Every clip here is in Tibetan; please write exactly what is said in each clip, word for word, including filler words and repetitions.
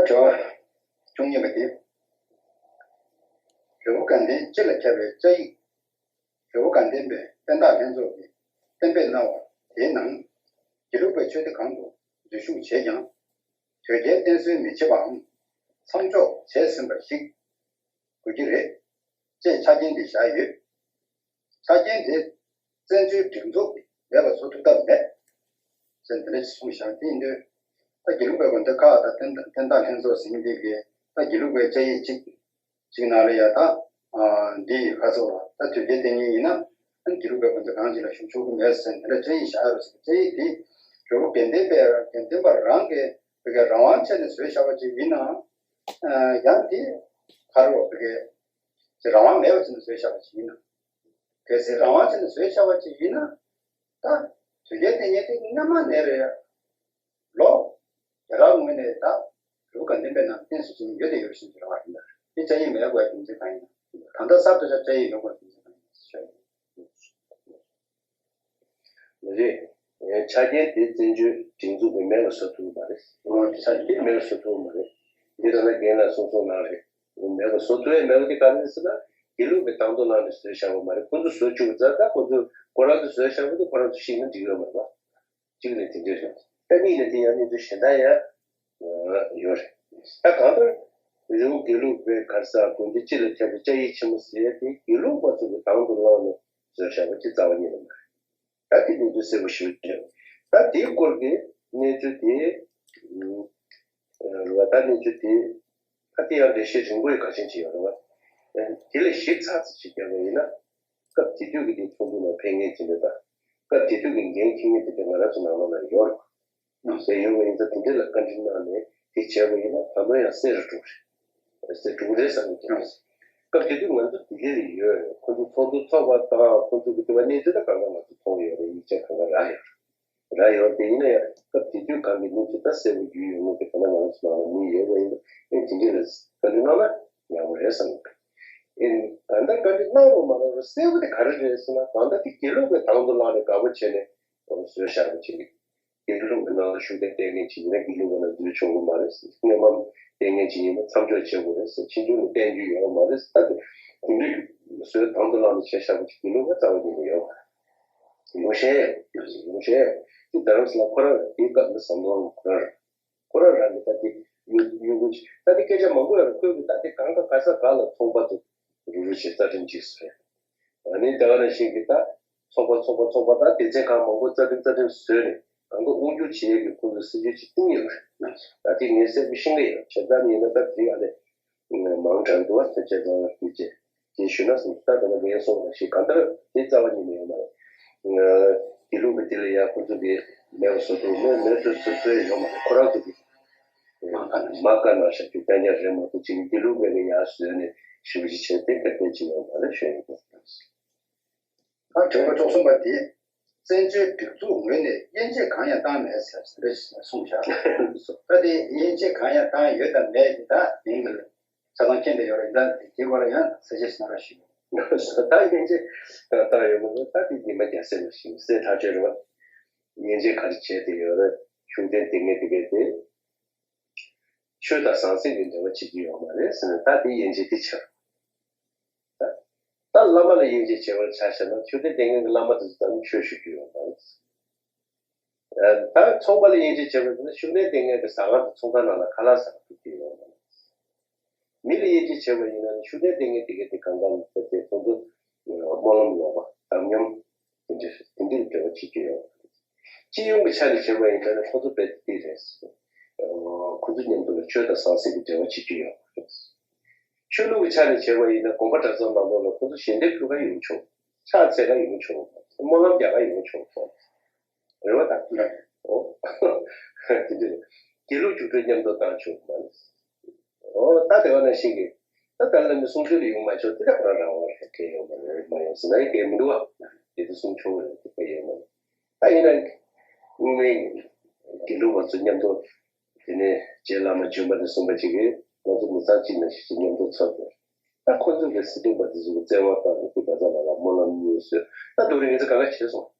དྲི་བ་བཅུ་གཉིས་པ་དེ། རི་བོ་དགའ་ལྡན་སྤྱི་ལ་ཁྱབ་པའི་བཅའ་ཡིག་རི་བོ་དགའ་ལྡན་པའི་བསྟན་བདག་ལྷན་ཚོགས་ཀྱིས་གཏན་འབེབས་གནང་བ་དེའི་ནང་། དགེ་ལུགས་པའི་ཆོས་སྡེ་གང་དུ་འཛུལ་ཞུགས་བྱས་ཀྱང་། དོལ་རྒྱལ་བསྟེན་གསོལ་མི་བྱེད་པའམ་མཚམས་འཇོག་བྱས་ཟིན་པ་ཞིག་དགོས་ཀྱི་རེད། ཅེས་ཆ་རྐྱེན་འདི་བཞག་ཡོད། ཆ་རྐྱེན་དེ་བཙན་བྱོལ་སྒྲིག་འཛུགས་ཀྱིས་མེད་པ་བཟོ་ཐུབ་ཐབས་མེད། ཟེར་འདི་འདྲ་ཞིག་གསུངས་བཞག་དེ་ཡིན་དུས། ད་དགེ་ལུགས་པའི་དགོན་སྡེ་ཁག་དང་བསྟན་བསྟན་བདག་ལྷན་ཚོགས་ཟིན་པའི་གི་ད་དགེ་ལུགས་པའི་བཅའ་ཡིག་ཅིག་ཅིག་ནང་ལ་ཡ་ད་འདི་ཡི་ཁ་ཚོགས་ལ་ད་དོལ་རྒྱལ་བསྟེན་མཁན་ཡིན་ན་ཨ་ནི་དགེ་ལུགས་པའི་དགོན་སྡེ་གང་ཅིག་ལ་ཞུགས་ཆོག་གི་མེད་ཟེར་འདི་འདྲ་བཅའ་ཡིག་བཞག་ཡོད་ཟེར། བཅའ་ཡིག་དེ་རི་བོ་དགེ་ལྡན་པའི་དགེ་ལྡན་པ་རང་གི་བི་གའི་རང་དབང་བྱས་ནས་བཟོས་བཞག་པ་ཅིག་ཡིན་ནའང་། ཡང་དེ་ཁ་རོག་བི་གའི་ཅིག་རང་དབང་མེད་པ་བྱས་ནས་བཟོས་བཞག་པ་ཅིག་ཡིན་ན། གལ་སྲིད་རང་དབང་བྱས་ནས་བཟོས་བཞག་པ་ཅིག་ཡིན་ན། ད་དོལ་རྒྱལ་བསྟེན་མཁན་དེ་སྔ་མ་ནས་རེད། ལོ་རྒྱ་གར་ངོས་ནས་ད་རི་བོ་དགའ་ལྡན་པའི་ནང་བསྟེན་གསོལ་བྱེད་མཁན་ཡོད་དེ་ཡོད་བཞིན་གྱི་རེད་བ། ཡིན་ད་དེ་བཅའ་ཡིག་མེད་དགོས་རྒྱུ་མཚན་གང་ཡིན་ན། ད་ལྟ་གསར་དུ་ཆ་བཅའ་ཡིག་ཡོད་དགོས་རྒྱུ་མཚན་གང་ཡིན་ན་ཞུ་ཡ་ཡིན། རེད། ཆ་རྐྱེན་དེ་བཙན་བྱོལ་སྒྲིག་འཛུགས་ཀྱིས་མེད་པ་བཟོ་ཐུབ་ཀྱི་མ་རེད། འོ་དེ་ཆ་རྐྱེན་མེད་པ་བཟོ་ཐུབ་ཀྱི་མ་རེད། འདི་ལྟར་ན་རྒན་ལགས་གསུངས་སོང་ནང་རེད། མེད་པ་བཟོ་ཐུབ་ཡ་མེད་པ་དེ་ག་རེ་རེད་ཟེར་ན། དགེ་ལུགས་ཀྱི་དང་དུ་བླངས་ནས་བཟོས་བཞག་པ་མ་རེད། ཁོ་ཚོ་བཟོ་བཅུག་ཙང་ད་ཁོ་ཚོ་ཁོ་རང་ཚོ་བཟོས་བཞག་པ་དེ་ཁོ་རང་ཚོ་བཤིག་ན་འགྲིག་ཡོད་མ་རེད་པ། གཅིག་ནས་དེ་འདྲས་རེད། ད་གཉིས་ནས་དེ་ཡང་གནས་ཚུལ་གཞན་དག་ཡང་ཡོད་རེད། ད་གང་ལྟར་རི་བོ་དགེ་ལུགས་པའི་ག་རེ་ཟེར་དགོན་སྡེ་སྤྱི་ལ་ཁྱབ་པའི་བཅའ་ཡིག་ཆེན་མོ་ཟེར་ཡ་དེ་དགེ་ལུགས་པ་ཚོ་གི་དང་དུ་བླངས་ནས་བཟོས་བཞག་པ་ཅིག་རྩ་བ་ཉིད་ནས་མ་རེད། ད་དེ་གནས་ཚུལ་གསལ་པོ་ཞུ་རྒྱུ་རེད། ད་དེའི་སྐོར་གྱི་གནས་ཚུལ་དེ། ལ་ད་གནས་ཚུལ་དེ། ད་དེ་ཡང་འགྲེལ་བཤད་རིང་པོ་ཡི་ག་ཅན་ཅིག་ཡོད་རེད་བ། དེ་ལས་ཞིབ་ཚགས་ཚུལ་ཅིག་བརྒྱབ་པ་ཡིན་ན། སྐབས་དེ་དུས་ཀྱི་དེ་ཚོགས་འདུ་ནང་ཕེབས་མཁན་ཅིག་རེད་ད། སྐབས་དེ་དུས་ཀྱི་འགན་འཁྱེར་མཁན་དེ་འདྲ་ང་རང་ཚོ་ནང་ལོགས་ལ་ཡོད་རེད། ཟེར་ཡོང་བ་ཡིན་ཙང་དེ་འདྲ་ལ་བཀའ་འདྲི་གནང་ནས་དེ་བྱས་པ་ཡིན་ན་ད་དུང་ཡང་གསལ་རུ་འགྲོ་གི་རེད། གསལ་འགྲོ་གི་རེད་བསམ་གྱི་འདུག་སྐབས་དེ་དུས་ང་ཚོ་ལྡི་ལི་ལ་ཡོད། ཁོ་ཚོ་ཚོགས་འདུ་ཚོགས་པ་དང་ཁོ་ཚོ་གི་དེ་བ་གནས་ཚུལ་ད་གང་ག་ང་ཚོ་མཐོང་ཡོད་རེད། ཡིག་ཆ་གང་ག་རག་ཡོད་རེད། རག་ཡོད་དེ་ཡིན་ན་ཡང་སྐབས་དེ་དུས་གང་གི་གནས་ཚུལ་ད་གསལ་པོ་རྒྱུས་ཡོད་མེད་དེ་ག་ན་ང་ཚོ་ནང་ལ་མི་ཡོད་པ་ཡིན་ན་ཨེ་དེ་འདྲ་ལ་བཀའ་འདྲི་གནང་ན་ཡག་པོ་རེད་བསམ་གྱི་འདུག་ཨེ་ད་ལྟ་བཀའ་འདྲི་གནང་རོགས་མ་གནང་རོགས་གསལ་པོ་དེ་ག་རེ་རེད་ཟེར་ན། ད་ལྟ་དེ་དགེ་ལུགས་པའི་དང་དུ་བླངས་ནས་དགའ་པོ་བྱས་ནས་བཟོས་བཞག་པ་ཅིག་དགེ་ལུགས་ཀྱི་ནང་ལ་ཤུགས་ལྡན་བསྟེན་མཁན་ཅིག་ཡིན་ན་དགེ་ལུགས་པ་ནང་འཛུལ་ཆོག་གི་མ་རེད། དམྱལ་བ་བསྟེན་མཁན་ཅིག་ཡིན་ན་མཚམས་འཇོག་བྱེད་དགོས་རེད་ཟེར། ཕྱི་འབྱོར་ནས་བསྟེན་རྒྱུ་ཡོད་མ་རེད་ཟེར། ད་དེ་དེ་འདྲའི་བཟོས་དང་དུ་བླངས་ནས་བྱས་བཞག་པ་ཅིག་དགེ་ལུགས་པ་རྩ་བ་ཉིད་ནས་ཡོད་མ་རེད། ཡོང་ཤེས་ཡོད། ཡོང་ཤེས་ཡོད། དེ་རྡ་རམ་ས་ལ་ཁོ་རང་དེའི་སྐབས་ལ་ཟམ་གདོང་ཁོ་རང་རེད། ཁོ་རང་རང་གིས་ད་དེ་གཡུ་གཡུ་གུ་ཅིག་ད་དེ་སྐད་ཆ་མང་པོ་ཡོད་རེད། ཁོས་གི་ད་དེ་གང་ག་ག་ས་ག་ལ་ཚོང་པ་དེ་རུ་རུ་བྱེད་རྩ་ཁྲིམས་ཅིག་བཟོས། ཨ་ནི་དེ་ག་ནང་བཞིན་གྱི་ད་ཚོགས་པ་ཚོགས་པ་ཚོགས་པ་དང་སྡེ་ཚན་ཁག་མང་པོ་རྩ་ཁྲིམས་རྩ་ཁྲིམས་བཟོས་ནས་གང་ག་དབང་སྒྱུར་བྱེད་ཡས་ཀྱི་ཁོང་ཚོའི་སྲིད་ཇུས་ཅིག་བཏིང་ཡོད་རེད། ད་དེ་ངས་གསལ་པོ་ཤེས་ཀྱི་ཡོད། བྱས་ཙང་ཡིན་ན་ད་དེ་ཨ་ནི་མང་དྲགས་འདུག་བ། དེ་བྱས་ཙང་དེ་བྱས་དེ་ཞུས་ན་སོང་ད་དེ་ན་ངས་སོང་བ་ཞིག་གང་ལྟར་དེ་རྩ་བ་ཉིད་ནས་ཡོད་མ་རེད། དེ་ལུགས་ཀྱི་དེ་ལ་ཡང་ཁོང་ཚོ་གིས་མེད་པ་བཟོ་ཐུབ་མེད་མེད་ཚོད་ཚོད་ཚོད་ཡོད་མ་རེད། ཁོ་རང་ཚོ་གིས་མ་དཀའ་ན་ཞབས་ཞུ་བསྟན་ཉག་རེད་མ་གཏོགས་ཅིག་དེ་ལུགས་མེད་པའི་ཡར་བཟོས་ནས་ཞིབ་ཞིབ་བྱས་ཏེ་ག་གལ་ཅིག་ཡོད་མ་རེད་ཞུ་ཡོད། ད་དྲི་བ་བཅུ་གསུམ་པ་དེ། བཙན་བྱོལ་སྒྲིག་འཛུགས་ངོས་ནས་དབྱེ་འབྱེད་གང་ཡང་བཏང་མེད་ཟེར་ཟེར་གསུངས་བཞག་ད་དེ་དབྱེ་འབྱེད་གང་ཡང་བཏང་ཡོད་དམ་མེད་དེ་ད་མིང་ལ་ཆ་ཚང་མཁྱེན་བསྡད་ཡོད་རེད། ད་དེ་སྐོར་ལ་ཡང་གསལ་བཤད་ཞིག་གནང་རོགས་ཞུ། ད་དབྱེ་འབྱེད་གང་བཏང་ཡོད་མ་རེད། ད་དེ་ཉི་མ་རྒྱལ་སྲས་ལ་ཞིག་གསལ་ཐག་ཆོད་རེད་བ། དབྱེ་འབྱེད་ག་རེ་བྱས་ཏེ་ཡོད་རེད། ཤུགས་ལྡན་བསྟེན་མཁན་དེ་གས་དེ། ཆོས་དང་ཟང་ཟིང་གི་འབྲེལ་བ་བྱེད་ཀྱི་ཡོད་མ་རེད་ཟེར་ནས་ད་དེ་དབྱེ་འབྱེད་དེ་བྱས། ད་ད་བླ་མ་ལ་དབྱེ་འབྱེད་བྱེད་པར་ཆ་བཞག་ན་ཆོས་ལྡན་བསྟེན་མཁན་གྱི་བླ་མ་དེ་ཚོ་ད་ནི་ཆོས་ཞུ་རྒྱུ་ཡོད་མ་རེད། ད་ཚོང་པ་ལ་དབྱེ་འབྱེད་བྱེད་པར་ན་ཤུགས་ལྡན་བསྟེན་མཁན་གྱི་ཟ་ཁང་དང་ཚོང་ཁང་ནང་ལ་ཁ་ལག་ཟ་ག་ཐུབ་ཀྱི་ཡོད་མ་རེད། མི་ལ་དབྱེ་འབྱེད་བྱས་པ་ཡིན་ན་ཤུགས་ལྡན་བསྟེན་མཁན་དེ་གས་དེ་གང་ག་ལ་ཁོ་ཚོ་སྨོན་ལམ་ལོག་པ་དམ་ཉམས་དེ་འདྲ་དེ་འདྲའི་འབྲེལ་བ་བྱེད་ཀྱི་ཡོད། སྤྱི་ཡོངས་ཀྱི་ཆ་ནས་བྱས་པ་ཡིན་ན་ཁོ་ཚོ་རྦད་དེ་རེད། ཁོ་ཚོ་མཉམ་དུ་ལ་ཆོས་དང་ཟང་ཟིང་གི་འབྲེལ་བ་བྱེད་ཀྱི་ཡོད། ཆོས་ལུགས་ཀྱི་ཆ་ནས་བྱས་པ་ཡིན་ན་དགོན་པ་གྲྭ་ཚང་ནང་ལོགས་ལ་ཁོ་ཚོ་ཞལ་འདེབས་ཕུལ་ག་ཡོང་ཆོག་ཕྱག་འཚལ་ག་ཡོང་ཆོག་སྨོན་ལམ་རྒྱག་ག་ཡོང་ཆོག་རེད་བ་ད། ཨོ། དེ་འདྲ་དགེ་ལུགས་རྒྱུགས་སྤྲོད་མཉམ་དུ་བཏང་ཆོག་མ་རེད། ཨོ་ད་དེ་བ་ན་ཤིང་གི་ད་ད་ལ་ནི་གསུང་ཆོས་ལ་ཡོང་མ་ཆོག་དེ་ད་ཁོ་རང་རང་དབང་རེད། གལ་ཡོད་མ་རེད། མ་ཡོང་ཟེར་ན་ཡང་གལ་མི་འདུག་བ། དེ་ཚོ་གསུང་ཆོག་རེད། དེ་གལ་ཡོད་མ་རེད། ད་ཡིན་ན་དངོས་གནས་དགེ་ལུགས་པ་ཚོ་མཉམ་དུ་དེ་ནས་རྗེ་བླ་མ་བྱོན་པ་ནས་གསུངས་པ་ཅིག་གིས་ང་ཚོ་མི་ཚང་གཅིག་ནང་བཞིན་ཅིག་མཉམ་དུ་ཚོགས་ཏེ་ད་ཁོ་ཚོ་གི་སྲིད་དོན་པ་དེ་ཚོ་གི་བརྩེ་བ་དང་གི་ད་ཚ་ལ་ལ་སྨོན་ལམ་གཉིས་བཟོས། ད་དུ་རིང་ངེད་ཚོ་གང་ག་བྱས་སོང་།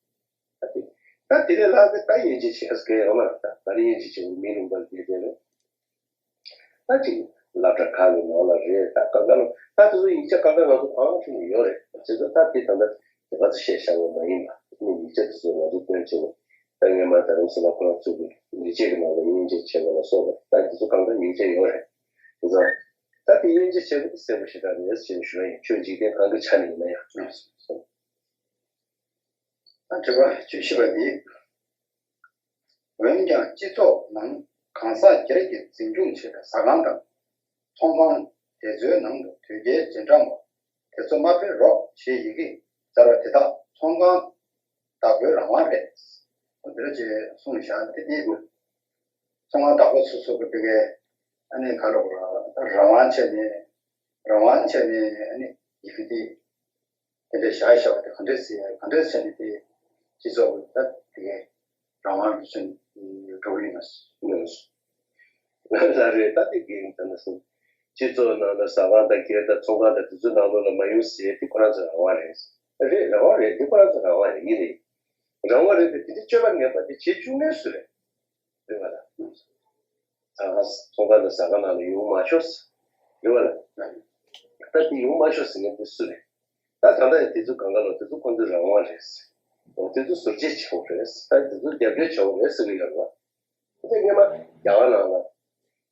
ད་དེ་ད་དེ་ནས་ལྷག་གི་ད་དབྱེ་འབྱེད་བྱས་ཟེར་གི་ཡོད་མ་རེད། ད་ད་རེས་དབྱེ་འབྱེད་བྱས་པ་མིན་རུང་པར་དེ་དེ་རེད། ད་ཅིག་སློབ་གྲྭ་ཁག་གི་ནང་ལ་རེད། ད་གང་ག་ལ་ད་དེ་ཚོ་ཡིག་ཆ་གང་ག་ང་ཚོ་གང་ཐུབ་ཡོད་རེད། བྱས་ཙང་ད་དེ་ད་ལྟ་དེ་ག་ཚོད་བཤད་བཞག་པ་མ་ཡིན་པ་ནི་ཡིག་ཆ་དེ་ཚོ་ང་ཚོ་སྟོན་བྱས་ནས་ད་སྔོན་མ་རྡ་རམ་ས་ལ་ཁོ་རང་ཚོ་གི་ཡིག་ཆ་གི་ནང་ལ་དབྱེ་འབྱེད་བྱས་པ་ལ་སོགས་པ་ད་དེ་ཚོ་གང་ག་ཡིག་ཆ་ཡོད་རེད། བྱས་ཙང་ད་དེ་དབྱེ་འབྱེད་བྱས་པ་དེ་གསལ་པོ་ཞེ་དྲག་རེད་ཅེས་ཞུ་ཡ་ཡིན། ཆོས་འཇིག་རྟེན་གང་གི་ཆ་ནས་ཡིན་ན་ཡང་། ད་དྲི་བ་བཅུ་བཞི་པ་འདི། འོན་ཀྱང་སྤྱི་ཚོགས་ནང་གང་ཟག་སྒེར་གྱིས་འཛིན་སྐྱོང་བྱེད་པའི་ཟ་ཁང་དང་ཚོང་ཁང་དེ་ཚོའི་ནང་དུ་དོལ་རྒྱལ་རྗེས་འབྲང་བ་དེ་ཚོ་མ་ཕེབས་རོགས་ཞེས་ཡི་གེ་སྦྱར་བ་དེ་དག་ཚོང་ཁང་བདག་པོའི་རང་དབང་རེད། འོ་དེ་འདྲ་ཅིག་གསུངས་བཞག་དེ་དེ་ཚོང་ཁང་བདག་པོ་སོ་སོ་གི་དེ་གའི་ཨ་ནི་ག་ལ་གོ་རང་དབང་བྱས་ནས་རང་དབང་བྱས་ནས་ཨ་ནི་ཡི་གེ་དེ། དེ་འདྲ་བཞག་བཞག་པ་དེ་ག་འདྲས་ཟེར་ག་འདྲས་བྱས་ནས་དེ་སྤྱི་ཚོགས་ཀྱི་ད་དེ་གའི་རང་དབང་གི་ཚུན་འགྲོ་གི་ཡིན་ན་ཟེར། ལ་རེད། ད་དེ་གའི་ད་ནི་སོང་སྤྱི་ཚོགས་ནང་ལ་ཟ་ཁང་དང་སྒེར་དང་ཚོང་ཁང་དང་དེ་ཚོའི་ནང་ལོགས་ལ་མ་ཡོང་ཟེར་དེ་ཁོ་རང་ཚོའི་རང་དབང་རེད། རེད། རང་དབང་རེད། དེ་ཁོ་རང་ཚོའི་རང་དབང་རེད། ཡིན་རེད། རང་དབང་རེད་དེ་དེ་འདྲ་སྤྱོད་པ་ངན་པ་དེ་བྱེད་བཅུག་མཁན་སུ་རེད། རེད་བ་ལ། ཟ་ཁང་ཚོང་ཁང་དང་ཟ་ཁང་ནང་ལ་ཡོང་མ་ཆོག་ཟེར། རེད་བ་ལ། ད་དེ་ཡོང་མ་ཆོག་ཟེར་མཁན་དེ་སུ་རེད། ད་ད་ལྟ་ཡང་དེ་ཚོ་གང་ག་ལ་དེ་ཚོ་ཁོང་ཚོའི་རང་དབང་རེད་ཟེར། འོ་དེ་ཚོ་ཟུར་བཅད་བྱེད་དགོས་རེད་ཟེར། ད་དེ་ཚོ་རྒྱབ་སྐྱོར་བྱེད་དགོས་རེད་ཟེར་གི་ཡོད་རེད་བ། དེ་སྔོན་མ་རྒྱ་གར་ནང་ལ་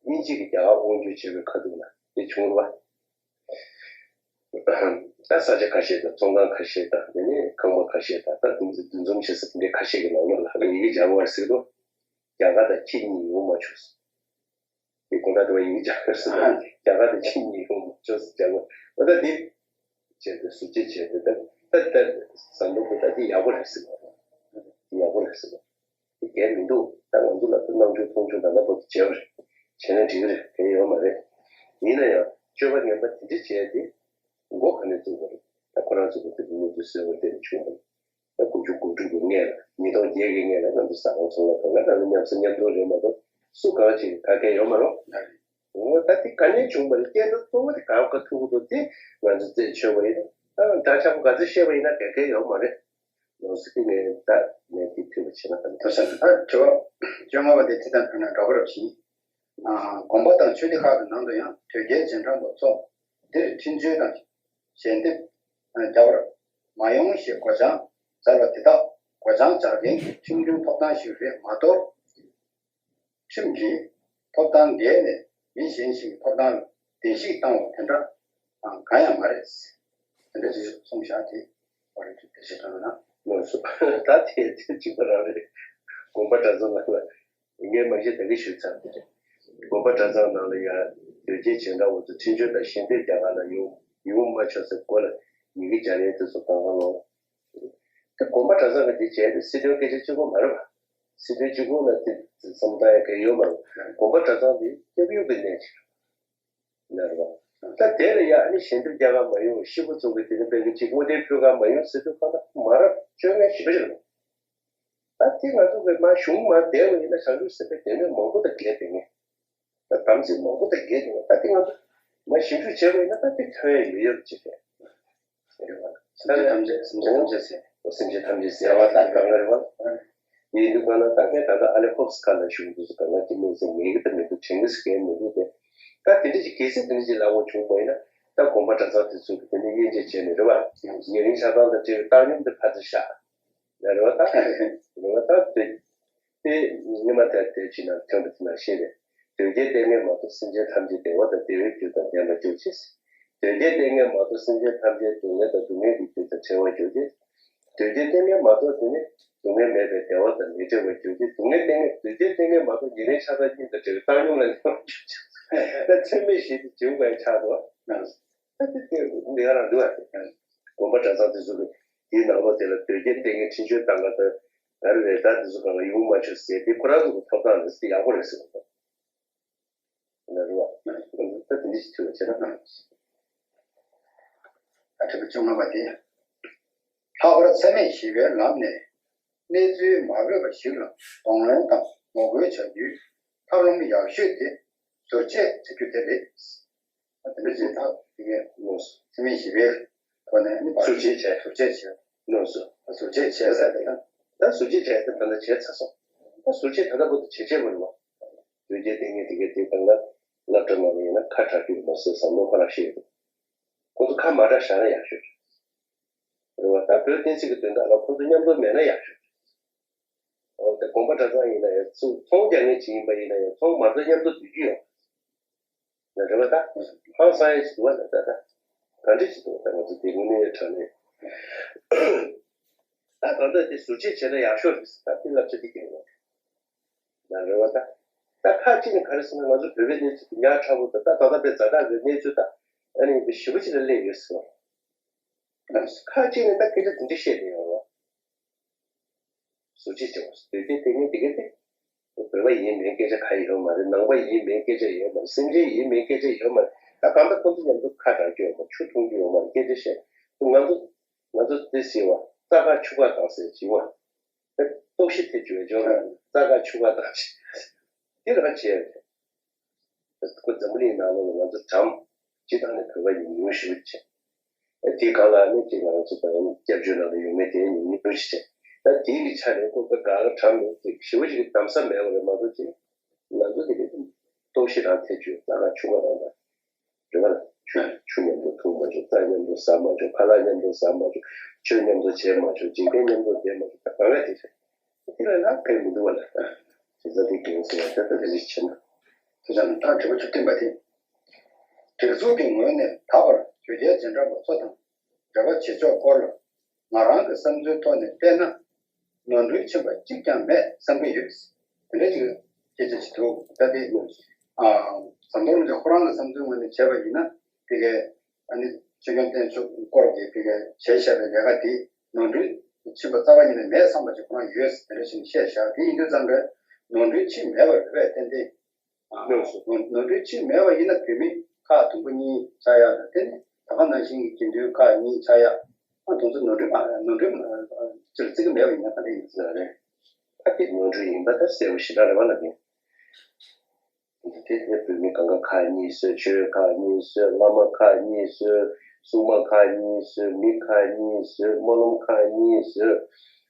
དབྱིན་ཇི་གི་རྒྱ་གར་དབང་སྒྱུར་བྱེད་པའི་ཁ་ཐུག་ལ་དེ་བྱུང་རེད་བ། ད་ས་ཆ་ཁ་ཤས་དང་ཚོང་ཁང་ཁ་ཤས་དང་དེ་ནས་ཁང་པ་ཁ་ཤས་དང་ད་དེ་ཚོ་འདུ་འཛོམས་བྱེད་ས་དེ་འདྲའི་ཁ་ཤས་ཀྱི་ནང་ལོགས་ལ་ཡི་གེ་སྦྱར་བ་ཟེར་རོ། རྒྱ་གར་དང་ཁྱེད་གཉིས་ཡོང་མ་ཆོག་ཟེར། དེ་དགོང་དག་དེ་བ་ཡི་གེ་སྦྱར་བ་ཟེར་རོ། རྒྱ་གར་དང་ཁྱེད་གཉིས་ཡོང་མ་ཆོག་ཟེར་སྦྱར་བ། འོ་ད་དེ་བྱས་ཏེ་ཟུར་བཅད་བྱས་ཏེ་ད་ད་ད་ཟམ་པ་གི་ད་དེ་ཡག་པོ་རེད་ཟེར་བ། དེ་ཡག་པོ་རེད་ཟེར་བ། དེ་གལ་མི་འདུག་ད་ང་ཚོ་ལ་ད་གནང་ཆོག་མཐོང་ཆོག་ད་ལྟ་བར་དུ་བྱས་པ་རེད། བྱས་ན་འགྲིག་གི་རེད། གལ་ཡོད་མ་རེད། ཡིན་ན་ཡང་སྤྱོད་པ་ངན་པ་དེ་འདྲ་བྱས་ཏེ་མགོ་ག་ནས་བཙུགས་པ་རེད། ད་ཁོ་རང་ཚོ་གི་དེ་གི་དངོས་དུ་གསོལ་བ་དེ་ནས་བྱུང་བ་རེད། ད་དགུ་བཅུ་གོ་དྲུག་གི་སྔས་ལ་ཉིས་སྟོང་བརྒྱད་ཀྱི་སྔས་ལ་ང་ཚོ་ཟ་ཁང་ཚོང་ཁང་དང་ང་རང་ལ་མཉམ་ཟ་མཉམ་འཐུང་རེད་མ་གཏོགས་སུ་གང་ཞིག་ག་གེ་ཡོད་མ་རེད། འོ་ད་དེ་ག་ནས་བྱུང་བ་རེད། རྐྱེན་ད་གཙོ་བོ་དེ་ག་ག་ཐུག་གི་འདུག་དེ་ང་ཚོ་རྩད་ཆོད་པ་ཡིན་ན་ད་འདྲ་ཆགས་པོ་ག་ཚོད་བཤད་པ་ཡིན་ན་ག་གེ་ཡོད་མ་རེད། ལོ་སི་ཀི་ནས་ད་ནས་དེ་ཐུག་པ་བྱས་ན་ད་ཐུག་ས་ད་དྲི་བ་བཅོ་ལྔ་པ་དེ་ཚེ་དང་ཕན་ན་འདྲ་པོ་རབ་ཞིང་། དགོན་པ་དང་ཆོས་སྡེ་ཁག་གི་ནང་དུ་ཡང་དོལ་རྒྱལ་རྗེས་འབྲང་པ་ཚོ་འདིར་འཕྲིན་བཅོལ་དང་ཞལ་འདེབས་རྒྱག་པར་མ་ཡོང་ཞེས་སྒོ་བྱང་སྦྱར་བ་དེ་དག་སྒོ་བྱང་སྦྱར་མཁན་གྱི་ཁྲིམས་མཐུན་ཐོབ་ཐང་ཞིག་རེད་མ་གཏོགས། ཁྲིམས་ཀྱི་ཐོབ་ཐང་འགལ་ནས་མི་གཞན་ཞིག་གི་ཐོབ་ཐང་ལ་གདན་ཞིག་བཏང་བ་དེ་འདྲ་གང་ཡང་མ་རེད། དེ་འདྲ་ཞིག་གསུངས་བཞག་དེ་བར་དུ་དེ་ཞིག་དྲན་ན། ལགས་སོ། ད་དེ་དེ་གཅིག་པ་རང་རེད། དགོན་པ་གྲྭ་ཚང་ནང་ལ་ངས་མ་གཞི་ད་གི་ཞུས་ཚར་དེ་རེད། དགོན་པ་གྲྭ་ཚང་ནང་ལ་ཡང་དོལ་རྒྱལ་རྗེས་འབྲང་བ་ཚོ་འཕྲིན་བཅོལ་དང་ཞལ་འདེབས་རྒྱག་ག་ལ་ཡོང་ཡོང་མ་ཆོག་ཟེར་སྒོ་ལ་ཡི་གེ་སྦྱར་ཡས་དེ་ཚོ་གང་ག་ལོ། དེ་དགོན་པ་གྲྭ་ཚང་གི་དེ་བྱས་ཏེ་སྲིད་དོན་སྐད་ཆ་གཅིག་པོ་མ་རེད་པ། སྲིད་དོན་གཅིག་པོ་ལ་དེ་བསམ་བཏང་ཡ་གལ་ཡོད་མ་རེད། དགོན་པ་གྲྭ་ཚང་དེ་སྐྱབས་ཡུལ་གྱི་གནས་ཅིག་རེད་པ། ད་དེ་ལ་ཡ་ཨ་ནི་ཞལ་འདེབས་རྒྱག་ག་མ་ཡོང་ཤི་བོ་ཚོ་གི་དེ་ནི་དཔེ་གི་ཅིག་བསྔོ་རྟེན་ཕུལ་ག་མ་ཡོང་ཟེར་དུས་ཁོ་ན་མ་རབས་བཅོ་ལྔའི་བཞི་པ་ཞིག་རེད། ད་དེ་ང་ཚོ་གི་མ་གཞུང་མ་བསྡད་པ་ཡིན་ན་བྱང་ཆུབ་སེམས་དཔའི་སྡེ་སྣོད་མང་པོ་དང་འགལ་དེ་ངེས། ད་དམ་ཚིག་མང་པོ་དང་འགལ་དེ་ངེས། ད་དེ་ང་ཚོ་མ་ཞིབ་འཇུག་བྱས་པ་ཡིན་ན་ད་དེ་ཐོན་ཡ་ཡོད་ཡོད་ཅིག་རེད། སེམས་ཅན་ཐམས་ཅད་སེམས་ཅན་ཐམས་ཅད་ཟེར། སེམས་ཅན་ཐམས་ཅད་ཟེར་བ་དང་གང་རེད་བ། ཡིན་དུས་གང་ལ་ད་གིན་ད་ལྟ་ཨ་ལེ་ཧོབ་སི་ཁ་ལ་བཞུགས་འདུག་ཟེར་གང་ལ་ཅི་མིན་ཟེར་ངེས་ཀྱི་ད་མི་འདུག་དྲན་གྱི་ཟེར་མཁན་མི་འདུག་དེ་ད་དེ་འདྲ་ཞིག་གལ་སྲིད་དེ་འདྲ་ཞིག་ལབ་དགོས་བྱུང་བ་ཡིན་ན་ད་དགོན་པ་གྲྭ་ཚང་དེ་ཚོ་གི་དེ་ནས་དབྱེ་འབྱེད་བྱས་ནས་རེད་བ། ཉེ་རིང་ཆགས་སྡང་དང་བྲལ་བའི་བཏང་སྙོམས་དེ་ཕར་ཚུར་བཞག་ཡ་རེད་བ། ད་རེད་བ། ད་དེ་དེ་ཉི་མ་དེར་དེ་ཕྱིན་ན་ཐོན་པ་དེ་ནང་བཞིན་རེད། དོལ་རྒྱལ་བསྟེན་མཁན་མ་གཏོགས་སེམས་ཅན་ཐམས་ཅད་བདེ་བ་དང་བདེ་བའི་རྒྱུ་དང་ལྡན་པར་གྱུར་ཅིག་དོལ་རྒྱལ་བསྟེན་མཁན་མ་གཏོགས་སེམས་ཅན་ཐམས་ཅད་སྡུག་བསྔལ་དང་སྡུག་བསྔལ་གྱི་རྒྱུ་དང་བྲལ་བར་གྱུར་ཅིག་དོལ་རྒྱལ་བསྟེན་མཁན་མ་གཏོགས་དེ་ནི་སྡུག་བསྔལ་མེད་པའི་བདེ་བ་དང་མི་འབྲལ་བར་གྱུར་ཅིག་སྡུག་བསྔལ་བསྟེན་མཁན་དོལ་རྒྱལ་བསྟེན་མཁན་མ་གཏོགས་ཉེ་རིང་ཆགས་སྡང་གཉིས་དང་བྲལ་བའི་བཏང་སྙོམས་ལ་ཉེ་བར་གྱུར་ཅིག་ད་ཚད་མེད་བཞི་དེ་འབྱུང་བའི་ཆགས་སོ། ད་དེ་དེ་འདི་ག་རང་འདུག་ཨ། དགོན་པ་གྲྭ་ཚང་དེ་ཚོ་གི་དེའི་ནང་ལོགས་དེ་ལ་དོལ་རྒྱལ་བསྟེན་མཁན་འཕྲིན་བཅོལ་བཏང་ག་ད་ག་རེ་རེད། ད་དེ་ཚོ་གང་ལ་ཡོང་མ་ཆོག་ཟེར་དེ་ཁོ་རང་ཚོ་གི་ཐོབ་ཐང་རེད་ཟེར་ཡག་པོ་རེད་ཟེར་གི་འདུག་ན་རེད་བ། ད་དེ་འདྲ་ཞིག་ཐུག་པ་བྱས་ན། ཨ་ཁྲི་པ་བཅོ་ལྔ་པ་དེ། ལྷག་པར་ཚད་མེད་བཞི་པའི་ལམ་ནས་གནས་ཚུལ་མ་འོས་པ་ཞིག་ལ་གདོང་ལེན་དང་ངོ་རྒོལ་བྱ་རྒྱུའི་ཐབས་ལམ་ཡག་ཤོས་དེ་ཟུར་བཅད་བྱ་རྒྱུ་དེ་རེད། དེ་འདྲ་བྱས་ད་དེ་གའི་ལོ་ཚད་མེད་བཞི་པའི་ཐོག་ནས་ནི་ཟུར་བཅད་བྱས། ཟུར་བཅད་བྱས། ལོ་སོ། ཟུར་བཅད་བྱས་ཟེར་ཏེ་ད་ཟུར་བཅད་བྱས་ཏེ་ད་ལྟ་བྱས་ཚར་སོང་། ད་ཟུར་བཅད་ད་ལྟ་བར་དུ་བྱེད་བྱེད་པ་རེད་བ། དོལ་རྒྱལ་བསྟེན་མཁན་དེ་གའི་དེ་གང་ལ་ སློབ་གྲྭ་ནང་ཡིན་ན་ཁ་གྲག་རྒྱུ་མ་ཟད་བསམ་བློ་ཁོ་རང་ཤེས་ཡོད། ཁོ་ཚོ་ཁ་མ་གྲག་བཞག་ན་ཡག་ཤོས་རེད་བ། ད་བོད་བསྟན་སྲིད་ཀྱི་དོན་དག་ལ་ཁོ་ཚོ་མཉམ་དུ་མེད་ན་ཡག་ཤོས་རེད། འོ་ད་དགོན་པ་གྲྭ་ཚང་ཡིན་ན་ཡང་ཚུར་ཚོང་རྒྱག་མཁན་ཅིག་ཡིན་པ་ཡིན་ན་ཡང་ཚོང་མ་རྩ་མཉམ་དུ་སྡུད་རྒྱུ་ཡོད། ན་རེ་བ་ད། ཧང་སང་ཡས་ཞིག་འདུག་བ་ད་ད་ད། ག་འདྲ་ཞིག་འདུག་ད་ང་ཚོ་དེ་དངོས་གནས་དྲང་གནས། ད་ད་ལྟ་དེ་ཟུར་བཅད་བྱས་ན་ཡག་ཤོས་རེད་ད་དེ་བསླབ་བྱ་དེ་སྐྱོན་ཡོད། ན་རེ་བ་ད། ད་ཁག་ཅིག་ནི་ག་རེ་ཟེར་ན་ང་ཚོ་བོད་པའི་གནས་ཚུལ་དེ་ཉག་ཕྲ་བོ་ད་ད་ད་ད་དཔེ་ཛ་དྲག་གི་གནས་ཚུལ་ད་ཨ་ནི་དེ་ཞེ་པོ་ཅིག་ལ་སླེབས་ཡོད་ཟེར་བ། ཁག་ཅིག་ནི་ད་སྐད་ཆ་དེ་འདྲ་བཤད་བསྡད་ཡོད་རེད་བ། ཟུར་བཅད་བྱེད་པ་སོགས་དེ་དེ་དེ་ངས་དེ་གས་དེ། བོད་པ་ཡིན་མིན་སྐད་ཆ་གང་ཡོད་མ་རེད། ནང་པ་ཡིན་མིན་སྐད་ཆ་ཡོད་མ་རེད། སེམས་ཅན་ཡིན་མིན་སྐད་ཆ་ཡོད་མ་རེད། ད་གང་ལྟར་ཁོང་ཚོ་མཉམ་དུ་ཁ་གྲག་རྒྱུ་ཡོད་མ་རེད། ཆུ་འཐུང་རྒྱུ་ཡོད་མ་རེད། སྐད་ཆ་བཤད་ང་ཚོ་ང་ཚོ་དེ་ཟེར་བ་རྩྭ་ཁ་ཆུ་ཁ་དང་ཟེར་བྱིང་བ། ལྟོགས་ཤི་ཐེབས་བྱུང་བའི་ཇོ་ར་རྩྭ་ཁ་ཆུ་ཁ་དང་ཞེས་དེ་རང་བྱས་རེད། ཁོ་འཛམ་བུ་གླིང་ནང་ལོགས་ལ་ང་ཚོ་གྲམ་སྤྱི་བཏང་ནས་བོད་པ་ཉུང་ཉུང་ཞིག་བྱས། དེའི་སྒང་ལ་ནི་ཅིག་ང་ཚོ་དང་སྐྱབས་བཅོལ་ནང་ལ་ཡོད་མེད་དེ་ཉུང་ཉུང་ཞིག་བྱས། ད་དེའི་གི་ཆ་ནས་ཁོ་པའི་སྒང་ལ་གྲམ་ནས་ཅིག་ཞི་བ་ཞིག་གི་གདམ་ས་མེད་པ་རེད་མ་གཏོགས་ཅིག་ང་ཚོ་དེ་གི་ལྟོགས་ཤི་རང་ཐེ་ཆུ་རྩ་ཁ་ཆུ་ཁ་རང་དང་རེད་བ། ཆུ་ཆུ་མཉམ་དུ་འཐུང་མ་བཅུག་རྩྭ་མཉམ་དུ་ཟ་མ་བཅུག་ཁ་ལག་མཉམ་དུ་ཟ་མ་བཅུག་ཆོས་མཉམ་དུ་བྱེད་མ་བཅུག་འཇིག་རྟེན་མཉམ་དུ་བསྡད་མ་བཅུག་ད་གང་ལ་དེ་རེད། དེ་ལ་ན་ཕན་མི་འདུག་བ་ལ། དེ་ཚོ་དེ་རྒན་ཟེར་ཡ་ད་ལྟ་རེ་རེ་བྱས་ན། དེ་ཙམ་ད་དྲི་བ་བཅུ་བདུན་པ་དེ། སྒྲིག་འཛུགས་ཀྱི་ངོས་ནས་ད་བར་དོལ་རྒྱལ་རྗེས་འབྲང་པ་ཚོ་དང་འབྲེལ་བ་བྱེད་ཕྱོགས་སྐོར་ལ་ང་རང་གི་བསམ་ཚུལ་ཐོག་ནས་བལྟས་ན། ནོར་འཁྲུལ་ཕྱིན་པ་གཅིག་ཀྱང་མེད་བསམ་གྱི་ཡོད། དེ་འདྲ་ཅིག་སྐད་ཆ་ཅིག་འདུག་ད་དེ་ཨ་ཟམ་གདོང་རིན་པོ་ཆེ་ཁོ་རང་གི་བསམ་ཚུལ་ངོས་ནས་བྱས་པ་ཡིན་ན་དེ་གའི་ཨ་ནི་ཆོས་སྐྱོང་བསྟེན་ཕྱོགས་སྐོར་གྱི་དེ་གའི་བྱས་བཞག་པའི་ལས་ཀ་དེ་ནོར་འཁྲུལ་ཕྱིན་པ་རྩ་བ་ཉིད་ནས་མེད་བསམ་པ་ཅིག་ཁོ་རང་ཡོད་དེ་འདྲ་ཞིག་བཤད་བཞག་དེ་ཡིན་དུས་ཙང་གི་ནོར་འཁྲུལ་ཕྱིན་མེད་པ་རེད་པས་ཏན་ཏན། ནོར་ནོར་འཁྲུལ་ཕྱིན་མེད་པ་ཡིན་ན་བོད་མི་ཁག་དུམ་བུ་གཉིས་ཆགས་ཡག་དང་དེ་ནི་ད་ག་ནང་བཞིན་གྱི་དགེ་འདུན་ཁག་གཉིས་ཆགས་ཡག་ཨ་དེ་ཚོ་ནོར་འཁྲུལ་མ་ནོར་འཁྲུལ་ཅིག་བརྩི་གི་མེད་པ་ཡིན་ན་ག་འདྲ་ཡིན་ཟེར་བ་རེད། ཨ་དེ་ནོར་འཁྲུལ་ཡིན་པ་ད་གསལ་པོ་ཞེ་དྲག་རེད་བ་ལབ་ཡིན། དེ་ནི་བོད་མི་གང་ག་ཁག་གཉིས་བཟོས། ཆོས་ཁག་གཉིས་བཟོས། བླ་མ་ཁག་གཉིས་བཟོས། སྲུང་མ་ཁག་གཉིས་བཟོས། མི་ཁག་གཉིས་བཟོས། སྨོན་ལམ་ཁག་གཉིས་བཟོས།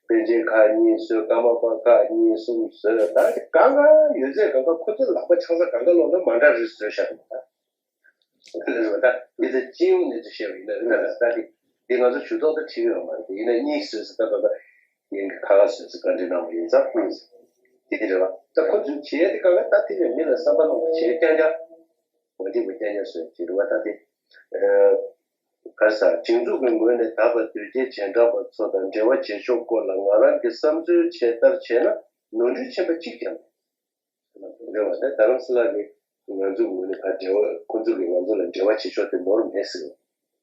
པཎ་ཆེན་ཁག་གཉིས་བཟོས། ཀརྨ་པ་ཁག་གཉིས་གསུམ་བཟོས། ད་གང་ག་ཡོད་ཚད་གང་ག་ཁོ་ཚོའི་ལག་པ་ཆང་ས་གང་ག་ལོག་ན་མ་འདྲ་རེ་བཟོས་བཞག་འདུག་ད། ལས་རོ་ད་མི་ཚེ་སྤྱི་ཡོངས་ནས་ཚུལ་བཤད་པ་ཡིན་ན་རེ་ད་ད་ད་འདི་འདི་ང་ཚོ་ཇུས་གཏོགས་ད་ཁྲིད་ཡོད་མ་རེད། ཡིན་ན་གཉིས་བཟོས་ཟེར་ད་ད་ད་ཡིན་གི་ཁ་ཁ་བཟོས་ཟེར་བཀའ་འདྲི་གནང་བ་ཡིན་ཙང་དེ་རེད་བ། ད་ཁོ་ཚོས་བྱེད་ཡ་དེ་གང་ག་ད་དེ་ནས་མི་ལ་བསམ་པ་གནང་བ་བྱེད་རྐྱང་རྐྱང་མ་འགྲིག་པ་རྐྱང་རྐྱང་བཟོས་དེ་རེད་བ། ད་དེ་ག་རེ་ཟ་སྒྲིག་འཛུགས་ཀྱི་ངོས་ནས་ད་བར་དོལ་རྒྱལ་རྗེས་འབྲང་པ་ཚོ་དང་འབྲེལ་བ་བྱེད་ཕྱོགས་སྐོར་ལ་ང་རང་གི་བསམ་ཚུལ་བྱས་ལྟར་བྱས་ན་ནོར་འཁྲུལ་ཕྱིན་པ་གཅིག་ཀྱང་མེད། རེད་བ། ད་རྡ་རམ་ས་ལ་གི་ང་ཚོའི་ངོས་ནས་ཕར་འབྲེལ་བ་ཁོང་ཚོ་གིས་ང་ཚོ་ལ་འབྲེལ་བ་བྱེད་ཕྱོགས་དེ་ནོར་མེད་ཟེར།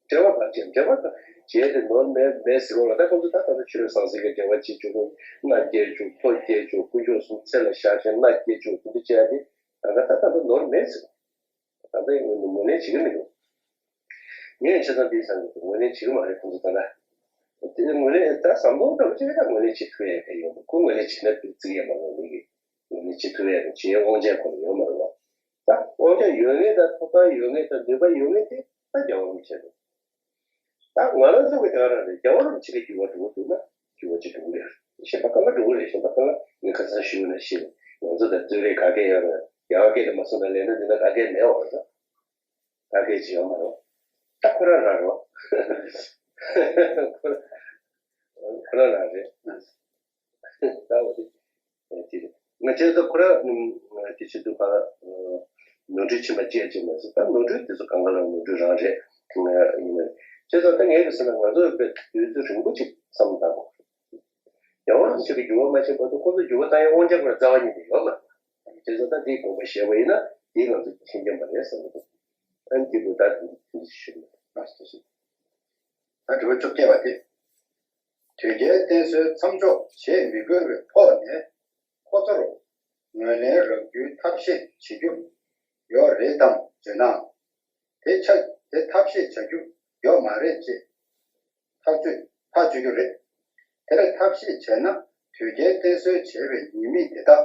འབྲེལ་བ་ཕར་བྱས་འབྲེལ་བ་དང་བྱས་ཏེ་ནོར་མེད་མེད་ཟེར་བ་ལ་ད་ཁོང་ཚོ་ད་ད་ལྟ་ཆོས་ཟང་ཟིང་གི་འབྲེལ་བ་བྱེད་བཅུག་གོ་མནའ་སྐྱེལ་བཅུག་ཐོ་སྐྱེལ་བཅུག་དཀོན་མཆོག་གསུམ་ཚེ་ལ་བཞག་བྱས་མནའ་སྐྱེལ་བཅུག་དེ་འདྲ་བྱས་ཏེ་ད་ད་ད་ད་ནོར་མེད་ཟེར། ད་ལྟའི་ངོས་ནས་ངོས་ལེན་བྱེད་ཀྱི་མི་འདུག་ངས་བྱས་ཙང་འདིའི་སང་གི་ངོས་ལེན་བྱེད་ཀྱི་མ་རེད་ཁོང་ཚོ་ད་ལྟ། དེ་ནས་ངོས་ལེན་ད་ཟམ་གདོང་ལྟ་བུ་ཅིག་ད་ངོས་ལེན་བྱེད་ཐུབ་ཡ་ག་ཡོད་མ་ཁོ་ངོས་ལེན་བྱེད་ན་བརྩི་གི་ཡོད་མ་རེད། ངོས་ལེན་བྱེད་ཐུབ་ཡ་གི་བྱེད་དབང་ཆ་ཁོ་ལ་ཡོད་མ་རེད་བ། ད་དབང་ཆ་ཡོད་ངེས་དང་ཐོབ་ཐང་ཡོད་ངེས་དང་ནུས་པ་ཡོད་ངེས་དེ་ད་རྒྱལ་བ་རིན་པོ་ཆེ་རེད། ད་ང་རང་ཚོ་གི་དེ་ག་རང་རེད། རྒྱལ་བ་རིན་པོ་ཆེ་གི་འགྱུར་བ་འགྲོ་གི་འདུག་ན་འགྱུར་བ་ཅིག་འགྲོ་གི་རེད། གཞན་པ་གང་ག་འགྲོ་གི་རེད། གཞན་པ་གང་ག་ངས་ཁ་སང་ཞུས་ན་ཤེས། ང་ཚོ་དང་རྩོད་རེས་ག་གེ་ཡོད་རེད། རྒྱལ་བ་སྐད་དུ་མ་སོང་ན་ལས་ན་འདི་ན་ག་གེ་མེད་བ་རེད། ད་ག་གེ་ཅི་ཡོད་མ་རེད། ད་ཁོ་རང་རང་རེད། ཁོ་རང་རང་རེད། ད་འོ་དེ་དེ་རེད། ང་བྱས་ཙང་ཁོ་རང་དེ་བྱེད་དུས་ག་ནོར་འཁྲུལ་ཕྱིན་པ་བཅས་ཀྱི་མ་ཟད་ད་ནོར་འཁྲུལ་དེ་ཚོ་གང་ག་ལ་ནོར་འཁྲུལ་རང་རེད། ཡིན་ན་བྱས་ཙང་ད་ངས་གི་ཟེར་ན་ང་ཚོ་དཔེ་དུས་ཚོད་རིང་པོ་ཅིག་བསམ་བློ་བཏང་དགོས། རྒྱལ་བ་རིན་པོ་ཆེ་གི་འགྱུར་བ་མ་ཕྱིན་བར་དུ་ཁོ་ཚོ་འགྱུར་བ་བཏང་ཡའི་དབང་ཆ་ཁོ་རང་རྩ་བ་ཉིད་ནས་ཡོད་མ་རེད། བྱས་ཙང་ད་འདིའི་དགོངས་པ་བཞེས་པ་ཡིན་ན་འདིའི་ང་ཚོ་མཁྱེན་མཁྱེན་པ་རེད་བསམ་གི་འདུག་ཨ་ནི་འདི་བུ་ད་འདི་ཞུ་ནས་ལགས་སོ། ད་དྲི་བ་བཅོ་བརྒྱད་པ་དེ། དོལ་རྒྱལ་བསྟེན་གསོལ་མཚམས་འཇོག་བྱེད་མི་དགོས་པའི་ཐོག་ནས་ཁོ་ཚོར་ངོས་ལེན་རག་རྒྱུའི་ཐབས་ཤེས་བྱེད་རྒྱུ་ཡོད་རེད་དམ་བརྗོད་ན། དེ་ཆ་དེ་ཐབས་ཤེས་བྱ་རྒྱུ་ཡོད་མ་རེད་ཅེས་ཐག་གཅོད་ཐག་གཅོད་རྒྱུ་རེད། དེར་ཐབས་ཤེས་བྱས་ན་དོལ་རྒྱལ་བསྟེན་གསོལ་བྱས་པའི་ཉེས་དམིགས་དེ་དག་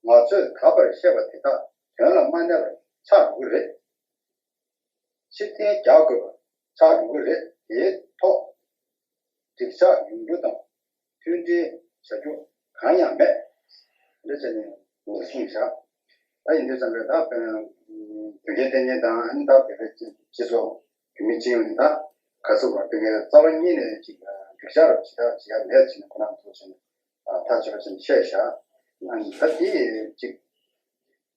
ང་ཚོས་ད་བར་བཤད་པ་དེ་དག་དོན་ལ་མ་གནས་པ་ཆགས་འགྲོ་གི་རེད། ཕྱིར་འཐེན་རྒྱག་དགོས་པ་ཆགས་འགྲོ་གི་རེད། དེའི་ཐོག་འགྲིག་ཆགས་ཡོང་རྒྱུ་དང་མཐུན་སྒྲིལ་བྱ་རྒྱུ་གང་ཡང་མེད། འདི་བྱས་ནས་ངོས་བཟུང་བྱ། ད་ཡིན་དུས་ཙམ་པས་ད་དཔེར་ན་དོལ་རྒྱལ་བསྟེན་མཁན་དང་ཨ་ནི་ད་བོད་པའི་སྤྱི་ཚོགས་བོད་མི་སྤྱི་ཡོངས་ནས་ད་ག་ཚོད་པ་དཔེ་ངན་རྩ་བ་ཉིད་ནས་ཅིག་འགྲིག་ཆགས་རབ་ཇི་ལྟར་ཇི་ལྟར་མེད་ཅེས་ནས་ཁོ་རང་ཚོ་བྱས་ནས་ཐག་ཆོད་པ་བྱས་ནས་བཤད་བཞག་ཨ་ནི་ད་དེ་ཅིག་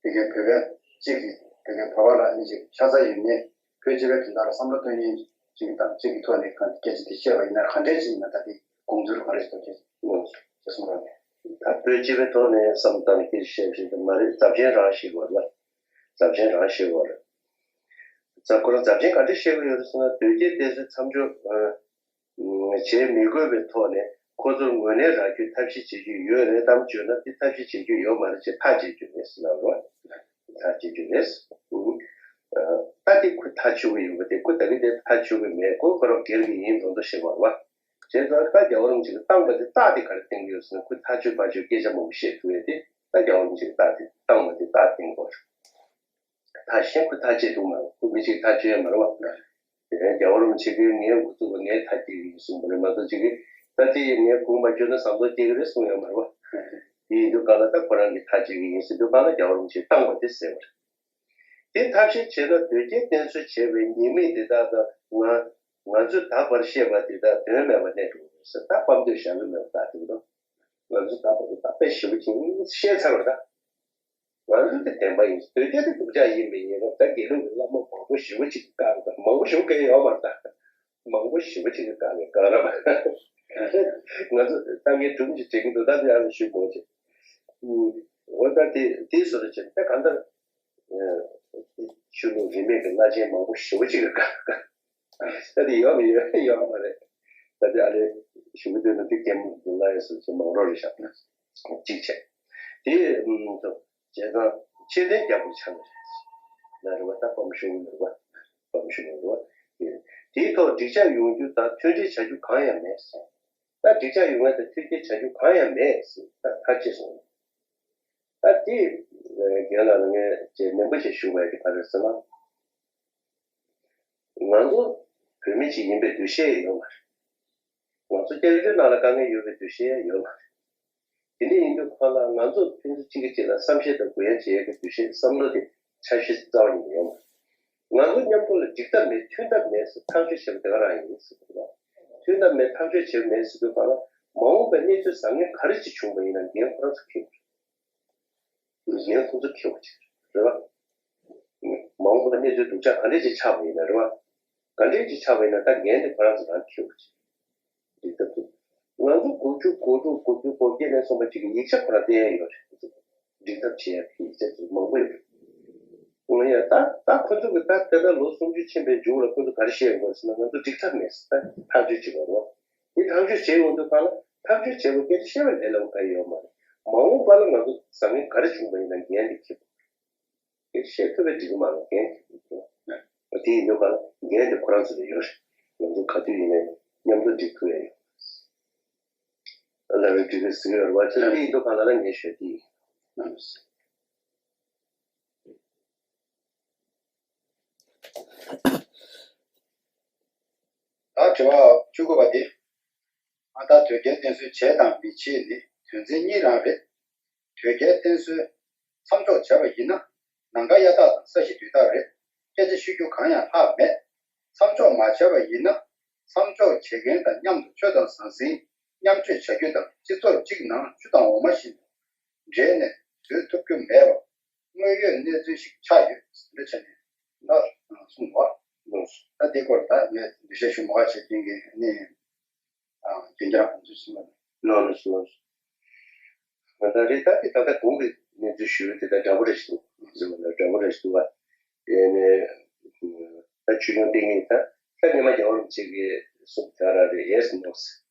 དེ་གའི་བོད་པའི་གཅིག་གིས་དེ་གའི་བོད་པ་ལ་ནི་ཅིག་ཤ་ཚ་ཡོད་མཁན་བོད་སྤྱི་པའི་དོན་དག་ལ་བསམ་བློ་གཏོང་མཁན་གཅིག་དང་གཅིག་གི་ཐོག་ནས་གང་སྐད་ཆ་དེ་བཤད་པ་ཡིན་ན་ག་འདྲས་ཅིག་ཡིན་ན་ད་དེ་དགོངས་ཚུལ་ག་རེ་ཞིག་འདུག་ཅེས་གསུངས་རོགས་གནང་། ད་བོད་སྤྱི་པའི་ཐོག་ནས་བསམ་བློ་བཏང་ནས་སྐད་ཆ་བཤད་བཞིན་དུ་མ་རེད། རྫབ་ཆེན་རང་ཞིག་བར་ལ་རྫབ་ཆེན་རང་ཞིག་བར་རྫབ་ཁོ་རང་རྫབ་ཆེན་ག་འདྲས་བཤད་ཀྱི་ཡོད་རེད་ཟེར་ན་དོལ་རྒྱལ་བསྟེན་གསོལ་མཚམས་འཇོག་བྱེད་མི་དགོས་པའི་ཐོག་ནས་ཁོ་ཚོར་ངོས་ལེན་རག་རྒྱུའི་ཐབས་ཤེས་བྱེད་རྒྱུ་ཡོད་རེད་དམ་བརྗོད་ན་དེ་ཐབས་ཤེས་བྱེད་རྒྱུ་ཡོད་མ་རེད་ཅེས་ཐག་བཅད་རྒྱུ་རེད་ཟེར་ལབ་རོགས། ཐག་བཅད་རྒྱུ་རེད། ད་དེ་ཁོ་ཐག་ཆོད་ཀྱི་ཡོད་པ་དེ་ཁོ་ད་གིན་དེ་ཐག་ཆོད་ཀྱི་མེད་ཁོ་ཁོ་རང་སྒེར་གྱི་ཡིན་མདོག་མདོག་བྱེད་པ་རེད་བ། བྱས་ཙང་ད་རྒྱལ་བ་རིན་པོ་ཆེ་གིས་བཏང་པ་དེ་རྟགས་དེ་ག་རེ་བསྟན་གྱི་ཡོད་ཟེར་ན་ཁོས་ཐག་ཆོད་པ་ཆོད་སྐད་ཆ་མང་པོ་བཤད་ཐུབ་ཡས་དེ་ད་རྒྱལ་བ་རིན་པོ་ཆེ་གིས་རྟགས་དེ་བཏང་བ་དེ་རྟགས་བསྟན་དགོས་རེད། ཐག་ཤིང་ཁོ་ཐག་བཅད་འདུག་མ་རེད། ཁོ་མི་གཅིག་ཐག་གཅོད་ཡ་མ་རེད་བ། དེ་རིང་རྒྱལ་བ་རིན་པོ་ཆེ་གིས་ངའི་འགོ་བཙུགས་པ་ངའི་ཐག་བཅད་ཀྱི་ཡིན་གསུངས་པ་རེད་མ་གཏོགས་ཅིག་གིས་ད་དེ་ཡིན་ངའི་དགོངས་པ་བརྗོད་ན་བཟང་ཚོར་སྐྱེ་གི་རེད་གསུངས་ཡ་མ་རེད་བ། དེ་ཡིན་དུས་གང་ལ་ད་ཁོ་རང་གིས་ཐག་བཅད་ཀྱི་ཡིན་ཟེར་དུས་གང་ལ་རྒྱལ་བ་རིན་པོ་ཆེས་བཏང་བ་དེ་ཟེར་བ་རེད། དེ་ཐབས་ཤེས་བྱས་ན་དོལ་རྒྱལ་བསྟེན་གསོལ་བྱས་པའི་ཉེས་དམིགས་དེ་དག་ད་ང་ང་ཚོས་ད་བར་བཤད་པ་དེ་དག་དོན་མེད་པ་གནས་འགྲོ་གི་རེད་ཟེར་ད་སྤམ་དོད་བཞག་གི་མེད་པ་ད་དེ་ད་ང་ཚོས་ད་བར་དུ་ད་དཔེ་ཞེ་པོ་ཅིག་བཤད་ཚར་བ་ད། ང་ཚོ་དེ་བདེན་པ་ཡིན། དོལ་རྒྱལ་དེ་སྡུག་ཅག་ཡིན་པས་ཡིན་རབས་ད་དགེ་ལུགས་ཀྱི་བླ་མ་མང་པོ་ཞེ་པོ་ཅིག་གིས་བཀག་རེད། མང་པོ་ཞེ་པོ་གང་ཡང་ཡོད་མ་རེད་ད། མང་པོ་ཞེ་པོ་ཅིག་གིས་བཀག་ནས་བཀག་རབས། ང་ཚོ་ད་ངས་སྒྲུང་ཅིག་འདྲི་གི་འདུག་ད་དེ་ཨ་ནི་ཞུ་དགོས་ཅིག་འོ་ད་དེ་དེའི་བཟོ་འདྲ་བྱས་ད་གང་ལྟར་ཆོས་ལུགས་རིས་མེད་ཀྱི་བླ་ཆེན་མང་པོ་ཞེ་པོ་ཅིག་གིས་བཀག་ད་དེ་ཡོད་མི་ཡོད་ཡོད་མ་རེད། ད་དེ་ཨ་ལས་ཞུ་གི་འདུག་ན་དེ་རྒན་མོ་འདུག་ལ་ཡོད་སོ་ཅིག་མང་རོགས་རེད་ཤག་གཅིག་བྱས། དེ་ཨུམ་ད་བྱས་ཙང་ཆེས་མཐོའི་རྒྱལ་པོ་ཆགས་ནི་རེད། ན་རེ་བ་ད་སྤམ་ཤུང་རེ་བ་སྤམ་ཤུང་རེ་བ། དེའི་ཐོག་འགྲིག་ཆགས་ཡོང་རྒྱུ་དང་མཐུན་སྒྲིལ་བྱ་རྒྱུ་གང་ཡང་མེད་སོང་། ད་འགྲིག་ཆགས་ཡོང་ཡ་དང་མཐུན་སྒྲིལ་བྱ་རྒྱུ་གང་ཡང་མེད་ཟེར་ད་ཐག་བཅད་སོང་། ད་དེ་རྒན་ལགས་ལ་ངས་ཅེས་ནན་པོ་ཞིག་ཞུ་བ་ཡིན་ག་རེ་ཟེར་ན། ང་ཚོ་བོད་མི་ཅིག་ཡིན་པའི་འདུ་ཤེས་ཡོད་མ་རེད། ང་ཚོ་སྐྱབས་རྗེ་ནང་ལ་དཀའ་ངལ་ཡོད་པའི་འདུ་ཤེས་ཡོད་མ་རེད། དེ་འདྲ་ཡིན་དུས་ཁོ་ལ་ང་ཚོ་ཕན་ཚུན་གཅིག་གིས་གཅིག་ལ་བསམ་ཤེས་དང་གུ་ཡངས་བྱེད་ཡས་ཀྱི་འདུ་ཤེས་བསམ་བློ་དེ་ཆ་ཤས་རྩ་བ་ཉིད་ནས་ཡོད་མ་རེད། ང་ཚོ་མཉམ་དུ་ལ་འགྲིག་ཐབས་མེད་མཐུན་ཐབས་མེད་ཟེར་ཐག་གཅོད་བྱས་པ་དེ་ག་རང་ཡིན་ཟེར་གི་འདུག་མཐུན་ཐབས་མེད་ཐག་གཅོད་བྱས་པ་མེད་ཟེར་དུས་ཁོ་ལ་མ་འོངས་པའི་གནས་ཚུལ་བཟང་ངན་ག་རེ་ཅིག་བྱུང་བ་ཡིན་ན་འགན་ཁོ་རང་ཚོ་འཁྱེར་དགོས་རེད། འགན་ཁོ་ཚོ་འཁྱེར་དགོས་ཀྱི་རེད་བ། མ་འོངས་པ་གནས་ཚུལ་སྡུག་ཅག་ག་འདྲས་ཅིག་ཆགས་པ་ཡིན་ན་རེད་བ། ག་འདྲས་ཅིག་ཆགས་པ་ཡིན་ན་ད་འགན་དེ་ཁོ་རང་ཚོ་རང་འཁྱེར་དགོས་ཀྱི་རེད། འགྲིག་ཐབས་ཚུལ། ང་ཚོ་དགུ་བཅུ་གོ་དྲུག་དགུ་བཅུ་གོ་བརྒྱད་ནས་སོང་བ་ཅིག་གི་ཡིག་ཆ་ཁོ་རང་བསྟན་ཡ་ཡོད་རེད། འགྲིག་ཐབས་བྱེད་ཡ་གི་ཡིག་ཆ་ཚུལ་མང་པོ་ཡོད་རེད། ང་ཡ་ད་ད་ཁོ་ཚོ་གི་ད་དེ་ལྟར་ལོ་སུམ་ཅུ་ཕྱིན་པའི་མཇུག་ལ་ཁོ་ཚོ་ག་རེ་བཤད་དགོས་ཟེར་ན་ང་ཚོ་འགྲིག་ཐབས་མེད་ཟེར་ད་ཐག་གཅོད་བྱེད་དགོས་རེད་བ། དེ་ཐག་གཅོད་བྱས་ཡོང་དུས་གང་ལ་ཐག་གཅོད་བྱས་པ་སྐད་ཆ་བཤད་པ་ལས་སླ་པོ་གང་ཡང་ཡོད་མ་རེད། མ་འོངས་པ་ལ་ང་ཚོ་བཟང་ངན་ག་རེ་བྱུང་བ་ཡིན་ན་འགན་དེ་འཁྱེར་དགོས་རེད། སྐད་ཆ་བཤད་ཐུབ་པའི་འགྲིག་གི་མ་རེད་འགན་འཁྱེར་དགོས་རེད། དེ་ཡིན་དུས་གང་ལ་འགན་དེ་ཁོ་རང་ཚོ་ལ་ཡོད་རེད། ང་ཚོ་ག་དུས་ཡིན་ནའི་མཉམ་དུ་འགྲིག་ཐུབ་ཡ་ཡོད་རེད། ལ་རེ་འགྲིག་གི་ཟིན་ཡོད་རེད་བ་ཅི་ལ་དེ་ཡིན་དུས་གང་ལ་ལ་ངས་ཤོད་དེ་ཡིན། ད་དྲི་བ་བཅུ་དགུ་པ་དེ། ཨ་ད་དོལ་རྒྱལ་བསྟེན་གསོལ་བྱས་དང་མི་བྱས་ནི་དོན་ཚན་གཉིས་རང་རེད། དོལ་རྒྱལ་བསྟེན་གསོལ་མཚམས་འཇོག་བྱས་པ་ཡིན་ན་ནམ་མཁའ་གཡའ་དག་དང་ས་གཞི་རྡུལ་དག་རེད། སྐད་ཆ་ཤོད་རྒྱུ་གང་ཡང་ལྷག་མེད། མཚམས་འཇོག་མ་བྱས་པ་ཡིན་ན་མཚམས་འཇོག་བྱེད་མཁན་དང་མཉམ་དུ་ཆོས་དང་ཟང་ཟིང་མཉམ་སྤྱོད་བྱ་རྒྱུ་དང་སྤྱི་ཚོགས་གཅིག་ནང་ཆུ་དང་འོ་མ་བཞིན་དུ་འདྲེས་ནས་སྡོད་ཐུབ་རྒྱུ་མེད་པ། དངོས་ཡོད་གནས་ཚུལ་ཞིག་ཆགས་ཡོད་ཟེར་འདྲ་བྱས་ནས་ད་གསུངས་པ། ད་འདི་སྐོར་ད་ངས་འགྲེལ་བཤད་ཞུ་མ་དགའ་བྱེད་མཁན་གྱི་ནི་རྒན་རྒྱ་ཁོང་ཚོས་གསུངས་པ་ནི། ལགས་ལགས་སོ་ལགས་སོ། ང་ད་རེད་ད་དེ་ད་ལྟ་གོང་གི་གནས་ཚུལ་ཞུ་ཡོད་དེ་ད་འདྲ་པོ་རེད་ཞུ་འདུག་ཟེར་བ་ལ་འདྲ་པོ་རེད་ཞུ་འདུག་བ། དེ་ནས་ད་ཆོས་སྐྱོང་བསྟེན་མཁན་ད་ད་སྔོན་མ་རྒྱལ་བ་རིན་པོ་ཆེ་གིས་གསུངས་ད་ར་རེད་ཡེ་སི་ནོ་ཟེར།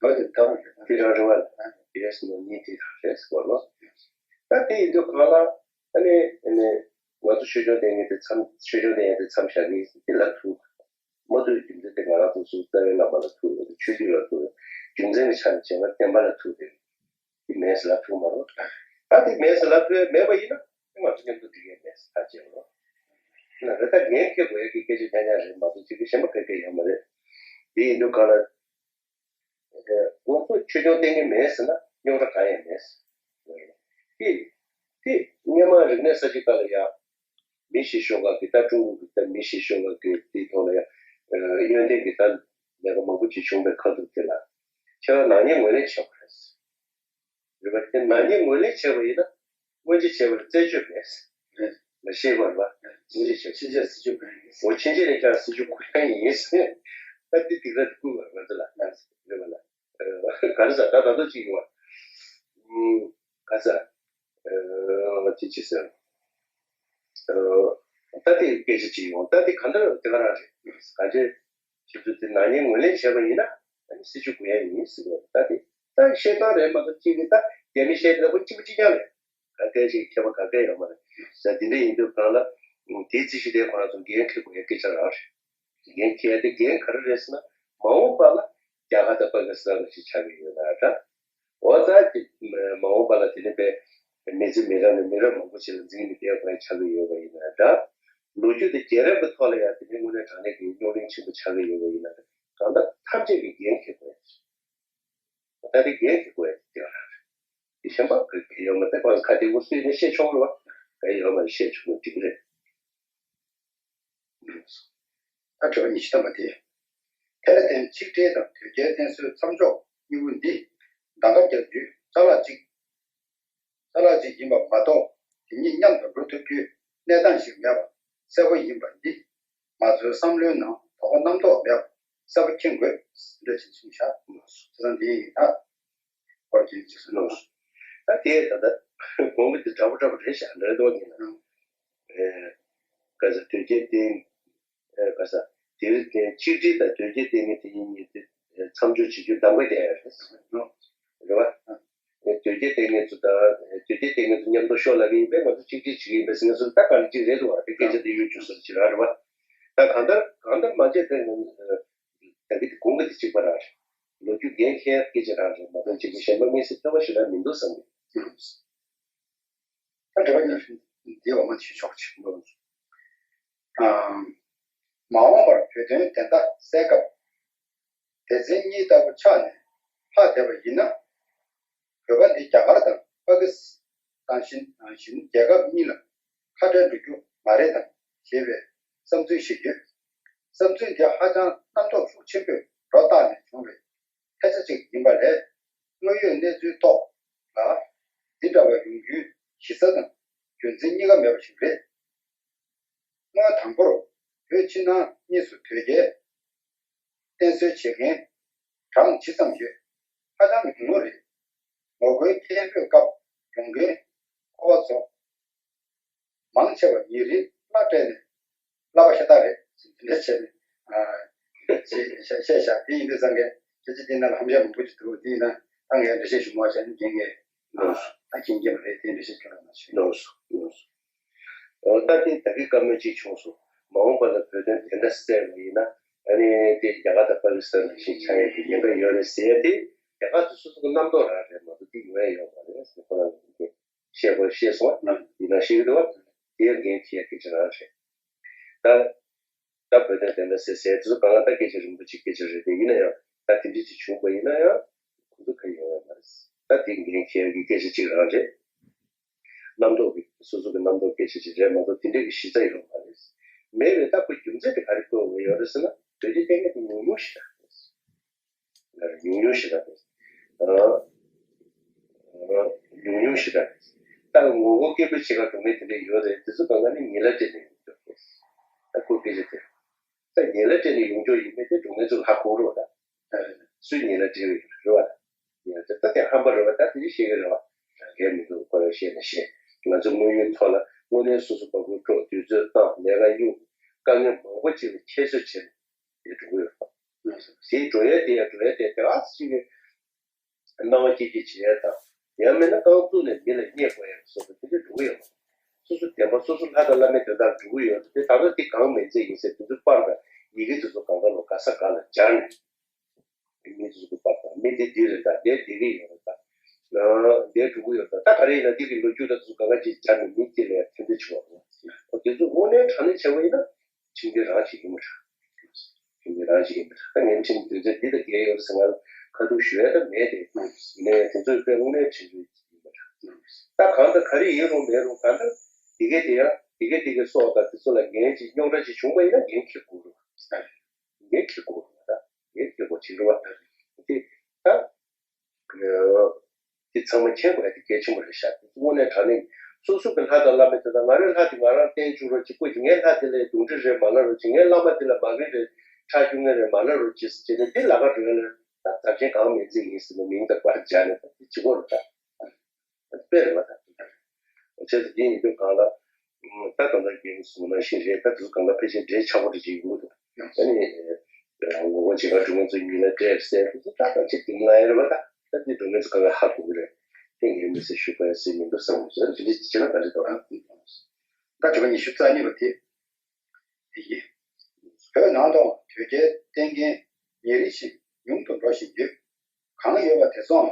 ལོ་དེ་ལྟ་བུ་རེད། དེ་རང་རེད་བ། ཡེ་སི་ནོ་གཉིས་དེ་རང་རེད་ཟེར་བ་ལོ། ད་དེ་ཡིན་དུས་གང་ལ་ཨ་ནི་ཨ་ནི་ང་ཚོ་ཆོས་སྐྱོང་བསྟེན་མཁན་དེ་མཚམས་ཆོས་སྐྱོང་བསྟེན་ཡ་དེ་མཚམས་བཞག་གི་ཡིན་ཟེར་དེ་ལབ་ཐུབ། མ་ཐུབ་རྒྱུ་མཚན་དེ་ང་རང་ཚོ་སོ་སོ་རྩ་བའི་བླ་མ་ལ་ཐུག་ཡོད་དེ་ཆོས་བརྒྱུད་ལ་ཐུག་ཡོད། རྒྱུ་མཚན་གྱི་ཆ་ནས་བྱས་ན་བསྟན་པ་ལ་ཐུག་དེ་དེ་མེད་ཟེར་ལབ་ཐུབ་མ་རེད། ད་དེ་མེད་ཟེར་ལབ་ཐུབ་ཡ་མེད་པ་ཡིན་ན་དེ་ང་ཚོ་མཉམ་དུ་འགྲིག་ཡ་མེད་ཟེར་ཐག་བཅད་རོགས། ན་རེ་ད་ངས་ཁེ་དགོས་ཡ་གི་སྐད་ཆ་ཉག་ཉག་རེད་མ་གཏོགས་ཅིག་གི་གཞན་པ་ག་གེ་ཡོད་མ་རེད། དེ་ཡིན་དུས་གང་ལ་ང་ཚོ་ཆོས་སྐྱོང་བསྟེན་གི་མེད་ཟེར་ན་རྙོག་དྲ་གང་ཡང་མེད་ཟེར། དེ་ དེ་སྔོན་མ་རིག་གནས་གསར་བརྗེ་སྐབས་ལ་ཡ། མི་ཤི་ཤོག་ཁག་གི་ད་ཀྲུང་གོ་གི་ད་མི་ཤི་ཤོག་ཁག་གི་དེའི་ཐོག་ལ་ཡ། ཨ་ཡོན་ཏན་གྱི་ད་ལས་ཀ་མང་པོ་ཅིག་བྱུང་བའི་ཁ་ཐུག་དེ་ལ། ཁྱེད་རང་ནག་ཉེས་ངོས་ལེན་བྱེད་དགོས་རེད། རེད་པ། དེ་ནག་ཉེས་ངོས་ལེན་བྱས་པ་ཡིན་ན། སྔོན་རྗེས་བྱས་པ་ལ་རྩད་གཅོད་མེད། རེད། ལ་ཤེས་དགོས་རེད་པ། སྔོན་རྗེས་བྱས། ཕྱིན་ཆད་སྲིད་ཇུས་ག་རེ་ཡིན། འོ་ཕྱིན་ཆད་ནས་ཀྱང་སྲིད་ཇུས་ག་རེ་ཡིན། ད་དེ་དེ་ག་བསྐུལ་བ་ང་ཚོ་ལ། རེད་པ་ལ། ག་རེ་ཟ་ད་ད་དུང་ཅིག་ཡོང་བ། ག་ཟ། ཅི་ཅི་ཟེར། ད་དེ་སྐད་ཆ་ཅིག་ཡོང་། ད་དེ་ག་འདྲ་དེ་ག་རང་རེད། ག་ཅེ། ཁྱེད་ཚོས་དེ་ནག་ཉེས་ངོས་ལེན་བྱས་པ་ཡིན་ན། ཨ་ནི་སྲིད་ཇུས་དགོས་ཡ་ཡིན་ཟེར་བ། ད་དེ་ད་བཤད་སྟངས་རེད་མ་གཏོགས་གཅིག་གིས་ད་རྒྱ་མི་བཤད་ལབ་པ་གཅིག་པ་གཅིག་རྐྱང་རེད། ག་གལ་ཞིག་ཁྱད་པར་ག་གལ་ཡོད་མ་རེད། ཟེར་དེ་འདྲ་ཡིན་དུས་གང་ལ། དེའི་རྩིས་གཞི་དེ་ཁོ་རང་ཚོ་འགན་འཁྱེར་དགོས་ཡ་སྐད་ཆ་རང་རེད། འགན་འཁྱེར་ཡ་དེ་འགན་ག་རེ་རེད་ཟེར་ན། མ་འོངས་པ་ལ་རྒྱ་གར་དང་པ་ཀི་སི་ཐན་ལ་ཞིག་ཆགས་ཀྱི་ཡོད་ན་འདྲ། འོ་ད་དེ་མ་འོངས་པ་ལ་དེ་ནི་པའི་མི་ཚེ་མི་རབས་ནས་མི་རབས་མང་པོ་ཞིག་ལ་འཛིན་མི་བསྡད་པ་ཆགས་ཀྱི་ཡོད་པ་ཡིན་ན་འདྲ། ལོ་རྒྱུས་དེ་རྒྱལ་རབས་ཀྱི་ཐོག་ལ་ཡང་དེ་ནི་དངོས་གནས་དྲང་གནས་ཀྱི་རྙོག་གླེང་ཆེན་པོ་ཆགས་ཀྱི་ཡོད་པ་ཡིན་ན་འདྲ། གང་ལྟར་ཐམས་ཅད་ཀྱི་འགན་འཁྱེར་དགོས། ད་དེ་འགན་འཁྱེར་དགོས་ཡ་དེ་ལ་རེད། དེ་གཞན་པ་ག་གེ་ཡོད་མ་རེད། ཁོ་ཁ་དེ་གོ་སུས་ནས་བཤད་ཆོག་རེད་བ། ག་ཡོད་མ་རེད། བཤད་ཆོག་ན་འགྲིག་གི་རེད། ཨ་དྲི་བ་ཉི་ཤུ་ཐམ་པ་དེ། དེར་བརྟེན་ཆིག་སྒྲིལ་དང་དོལ་རྒྱལ་བསྟེན་གསོལ་མཚམས་འཇོག་གཉིས་པོ་འདི་གདམ་ག་རྒྱག་རྒྱུའི་ཅ་ལག་ཅིག་ཅ་ལག་ཅིག་ཡིན་པ་མ་གཏོགས། དེ་གཉིས་མཉམ་དུ་འགྲོ་ཐུབ་རྒྱུའི་གནས་སྟངས་ཤིག་མེད་པ་གསལ་པོ་ཡིན་པ་འདི། ང་ཚོའི་བསམ་བློའི་ནང་དོ་གོ་རྣམ་རྟོག་མེད་པ་གསལ་པོ་མཁྱེན་དགོས་འདྲ་ཞིག་གསུངས་བཞག་བྱས་ཙང་འདི་ཡིན་ད། སྐོར་གྱི་ཅིག་གསུངས་ལོ། ད་དེ་ད་ལྟ་དགོངས་པ་འདི་འདྲ་པོ་འདྲ་པོ་རེད་ཤག་འདྲ་འདུག་ཡིན་ན། ཨེ། ག་ས་དོལ་རྒྱལ་བསྟེན། ཨེ། ག་ས་དེ་རིང་དེ་ཆིག་སྒྲིལ་དང་དོལ་རྒྱལ་བསྟེན་མཁན་དེ་གཉིས་གཉིས་དེ་མཚམས་འཇོག་བྱེད་རྒྱུ་གདམ་ག་རྒྱག་ཡ་རེད། རེད་བ། ཨེ། དོལ་རྒྱལ་བསྟེན་མཁན་ཚོ་དང་དོལ་རྒྱལ་བསྟེན་མཁན་ཚོ་མཉམ་དུ་ཤོག་ལབ་ཀྱི་ཡིན་པས། ང་ཚོ་ཆིག་སྒྲིལ་བྱེད་ཀྱི་ཡིན་པས་ཟེར་མཁན་ཚོ་ད་ག་རེ་གཅིག་རེད་འདུག་བ། དེ་སྐད་ཆ་དེ་གཡོ་སྒྱུ་ཟེར་གྱི་རང་རེད་བ། ད་གང་ལྟར་གང་ལྟར་མ་བྱས་དེ། ད་གི་དེ་དགོངས་པ་དེ་གཅིག་པ་རང་རེད། ལོ་རྒྱུས་འགན་འཁྱེར་སྐད་ཆ་རང་རེད་མ་གཏོགས་གཅིག་གི་གཞན་པ་དམིགས་བསལ་ཐོས་པ་ཞིག་རང་མི་འདུག་བསམ་གི། ད་དྲི་བ་ཉི་ཤུ་འདི་འོ་མ་དེ་ཞུ་ཆོག་ཅིག་འདུག་ཨ། མ་འོངས་པར་བོད་དོན་བདེན་མཐའ་གསལ་སྐབས། སྡེ་ཚན་གཉིས་ལྟ་བུ་ཆགས་ནས་ལྷག་བསྡད་པ་ཡིན་ན། བོད་པ་འདི་རྒྱ་གར་དང་པ་ཀི་སི་ཐན་བཞིན་བཞིན་རྒྱལ་ཁབ་གཉིས་ལ་ཁ་བྲལ་འགྲོ་རྒྱུ་མ་རེད་དམ་ཞེས་པའི་བསམ་ཚུལ་ཞིག་ཡོད། བསམ་ཚུལ་འདི་ཧ་ཅང་རྣམ་རྟོག་ཤུགས་ཆེན་པོས་སྒྲོ་བཏགས་ནས་བྱུང་བའི་སྐད་ཆ་ཅིག་ཡིན་པ་ལས། དངོས་ཡོད་གནས་ཚུལ་ཐོག་ལ་འདི་འདྲ་བ་ཡོང་རྒྱུའི་གཞི་རྩ་དང་རྒྱུ་མཚན་གཉིས་ཀ་མེད་པ་ཞིག་རེད། སྔོན་དང་པོར་བོད་ཕྱི་ནང་གཉིས་སུ་དོལ་རྒྱལ་བསྟེན་གསོལ་བྱེད་མཁན་གྲངས་ཇི་ཙམ་ཡོད། ཧ་ཅང་ཉུང་ཉུང་རེད། ངོ་རྒོལ་སྐད་འབོད་སྐབས་ཡོང་མཁན་ཁོ་པ་ཚོ་མང་ཆེ་བ་ཉིན་རེའི་གླ་སྤྲད་ནས་གླ་པ་ཤ་སྟག་རེད་ཟེར་དེ་འདྲ་བྱས་ནས་ཨ་ཅེས་བཤད་བཤད་བཞག་དེ་ཡིན་དུས་ཙང་གི་ཁྱེད་ཀྱིས་དེ་ནང་ལ་ཧམ་བཤད་མང་པོ་ཅིག་འདུག་དེ་ཡིན་ན་ད་ངས་འགྲེལ་བཤད་ཞུ་མ་བྱས་ནས་རྒན་གྱིས་ལགས་སོ། ད་མཁྱེན་གྱི་མ་རེད་དེ་འགྲེལ་བཤད་ཁྱོད་ལ་མ་བྱེད། ལགས་སོ་ལགས་སོ། འོ་ད་དེ་ད་གི་བཀའ་མོལ་གཅིག་བྱུང་སོང་། མ་འོངས་པ་ལ་བོད་དོན་བདེན་མཐའ་གསལ་བ་ཡིན་ན་ཨ་ནི་དེ་རྒྱ་གར་དང་པ་ཀི་སི་ཐན་ནང་བཞིན་ཆགས་ཡས་ཀྱི་ཉེན་ཁ་ཡོད་རེད་ཟེར་ཡས་དེ་རྒྱ་གར་དུ་སོ་སོ་གི་རྣམ་རྟོག་རང་རེད་མ་གཏོགས་དེ་ཡོང་ཡས་ཡོད་མ་རེད་ཟེར་ཁོ་རང་གིས་བཤད་དགོས་བཤད་སོང་བ་ཡིན་ན་ཤེས་ཀྱི་འདུག་བ། དེ་ཡང་འགན་འཁྱེར་ཡས་སྐད་ཆ་རང་རེད། ད་ད་བོད་དོན་བདེན་མཐའ་གསལ་ཟེར་དེ་ཚོ་གང་ལ་ད་སྐད་ཆ་རིན་པོ་ཆེ་སྐད་ཆ་རེད་དེ་ཡིན་ན་ཡང་ད་དེ་འདྲ་ཅིག་བྱུང་བ་ཡིན་ན་ཡང་ཁོ་ཚོ་ག་ཡོང་ཡ་མ་རེད། ད་དེ་འགན་འཁྱེར་གྱི་སྐད་ཆ་གཅིག་རང་རེད། རྣམ་རྟོག་གི་སོ་སོ་གི་རྣམ་རྟོག་སྐད་ཆ་ཅིག་རེད་མ་གཏོགས་དེ་འདྲ་གི་གཞི་རྩ་ཡོད་མ་རེད། མེད་པའི་ད་ཁོ་རྒྱུ་མཚན་དེ་ག་རེ་བཀོད་དགོས་ཡོད་རེད་ཟེར་ན་དོལ་རྒྱལ་བསྟེན་མཁན་དེ་ཉུང་ཉུང་ཞིག་རེད། ཉུང་ཉུང་ཞིག་རེད། ཨ། ཉུང་ཉུང་ཞིག་རེད། ད་ངོ་རྒོལ་སྐད་འབོད་བྱེད་ག་འགྲོ་མཁན་དེ་འདྲ་ཡོད་རེད། དེ་ཚོ་གང་ག་ནི་ཉེས་ལ་སྤྲད་ནས་ཡོང་རྒྱུ་རེད། ད་ཁོ་སྐད་ཆ་དེ། ད་ཉེས་ལ་སྤྲད་ནས་ཡོང་རྒྱུ་ཡིན་མིན་དེ་འགྲོ་མཁན་ཚོ་ཧ་གོ་རོགས་ད། སུས་ཉེས་ལ་སྤྲད་ཡོད་རེད་བ། ཉེས་ལ་སྤྲད་ད་དེ་ཧམ་པ་རེད་བ། ད་དེ་ཤེས་ཀྱི་རེད་བ། རང་གའི་མི་འདུག་ཁོ་རང་བཤད་ན་བཤད། ང་ཚོ་དངོས་ཡོད་ཐོག་ལ་དངོས་གནས་སོ་སོ་བ་སྤུ་གྲོགས་དུས་ཚོད་བཏང་ལས་ཀ་གཡུག་དཀའ་ངལ་མང་པོ་ཅིག་ལ་ཁྱད་གསོད་བྱས་ནས་དེ་འགྲོ་གི་ཡོད་རེད་བ། དེ་འགྲོ་ཡ་དེ་ཡ་འགྲོ་ཡ་དེ་དེ་ཨ་ཙི་ཅིག་གི་སྣང་བ་སྐྱིད་སྐྱིད་བྱེད་ཡ་དང་། ཡང་མིན་ན་རྐང་བཙུགས་ནས་མི་ལ་བརྙས་དགོས་ཡ་སོགས་པ་དེ་འདྲ་འགྲོ་གི་ཡོད་མ་རེད། སོ་སོ་བདེན་པ་སོ་སོ་ལྷ་དང་བླ་མའི་དོན་དག་འགྲོ་གི་ཡོད་དེ། ད་ལྟ་དེ་གང་མིན་ཚད་ཡིན་ཟེར་དེ་ཚོ་པར་དང་ཡི་གེ་དེ་ཚོ་གང་ག་ལོ་ག་ས་ག་ལ་སྦྱར་ནས། མི་དེ་ཚོ་གི་པར་དང་མི་དེ་འདི་རེད་ད། དེ་དེ་གི་ཡོད་རེད་ད། ཨ་དེ་འགྲོ་གི་ཡོད་ད། ད་ག་རེ་ཡིན་ན་དེ་གི་ལོ་རྒྱུས་ད་དེ་ཚོ་གང་ག་ཅིག་སྦྱར་ནས་མི་དེ་ལ་ཡང་ཐེ་འདོད་བྱུང་བ་རེད། འོ་དེ་ཚོ་དངོས་གནས་དྲང་གནས་བྱས་པ་ཡིན་ན་ཁྲིམས་འགལ་རང་ཞིག་ཡིན་པ་རེད། ཁྲིམས་འགལ་རང་ཞིག་ཡིན་པ་རེད། ད་ངས་ཁྲིམས་དོན་ཚན་འདི་དང་འགལ་ཡོད་ཟེར་ང་ལ་ཁ་ཐུག་ཞུ་ཡ་ད་མེད་དེ། ཡིན་ན་ཡང་དེ་ཚོ་དཔེ་དངོས་གནས་ཁྲིམས་འགལ་ཡིན་པ་རེད། ད་གང་ལྟར་ག་རེ་ཡིན་རུང་མེད་རུང་གང་ལྟར་དེ་གའི་དེ་ཡང་དེ་གའི་དེ་གའི་སྲོག་དང་དེ་ཚོ་ལ་འགན་ཅིག་རྙོག་དྲ་ཅིག་བྱུང་བ་ཡིན་ན་འགན་འཁྱེར་དགོས་རུང་། འགན་འཁྱེར་དགོས་རུང་ད་འགན་འཁྱེར་དགོས་ཅིག་རུང་བ་དེ་ད། དེ་ཚང་མ་མཁྱེན་དགོས་ཡ་དེ་གལ་ཆེན་པོ་རེད་ཤག་དངོས་གནས་དྲང་གནས་སོ་སོ་གི་ལྷ་དང་བླ་མ་དེ་དག་ང་རའི་ལྷ་དེ་ང་རང་བསྟེན་བཅུག་རོགས་གྱིས། ཁོ་གིས་ངའི་ལྷ་དེ་ལ་གདོན་འདྲེ་རེད་མ་ལབ་རོགས་གྱིས། ངའི་བླ་མ་དེ་ལ་མ་གི་རེད་ཁྲག་སྐྱུག་ངེས་རེད་མ་ལབ་རོགས་གྱིས་ཟེར་བྱས་ནས་དེ་ལ་ཁ་འགྲོ་ཡ་ལ་ད་ཚབས་ཆེན་གང་མེད་ཚིག་ཡིན་ཟེར་ནས་མིང་དང་པར་སྦྱར་ནས་ད་དེ་བྱེད་དགོས་རེད་ད། དཔེ་རེད་བ་ད། བྱས་ཙང་འདི་ཡིན་དུས་གང་ལ། ད་ད་ལྟ་རྒན་གསུངས་ནང་བཞིན་རེད། ད་དུས་གང་ལ་ཕལ་ཆེར་འདྲེས་ཆགས་པོ་འདྲ་ཅིག་ཡོང་གི་འདུག་ཨ་ནི། ངོ་རྒོལ་བྱེད་མཁན་སྒྲོལ་མ་ཚོ་ཉིད་ལ་འདྲེས་ཟེར་དུས་ད་ད་ཅིག་དེ་ལ་ཡོད་རེད་བ་ད། ད་འདི་སྒྲོལ་མ་ཚོ་གང་ལ་ཧ་གོ་གི་རེད། དེ་ངས་མི་ཚེ་ཞུ་དགོས་ཟེར་མི་འདུག་བསམ་གི་འདུག་དེ་འདྲ་བྱས་ན་ག་འདྲ་འདུག་ཨ། ད་དྲི་བ་ཉི་ཤུ་རྩ་གཉིས་པ་དེ། དེ་ཡིན། བོད་ནང་དུའང་དོལ་རྒྱལ་བསྟེན་མཁན་ཉིན་རེ་བཞིན་ཉུང་དུ་འགྲོ་བཞིན་ཡོད། གང་ཡོད་པ་དེ་ཚོའང་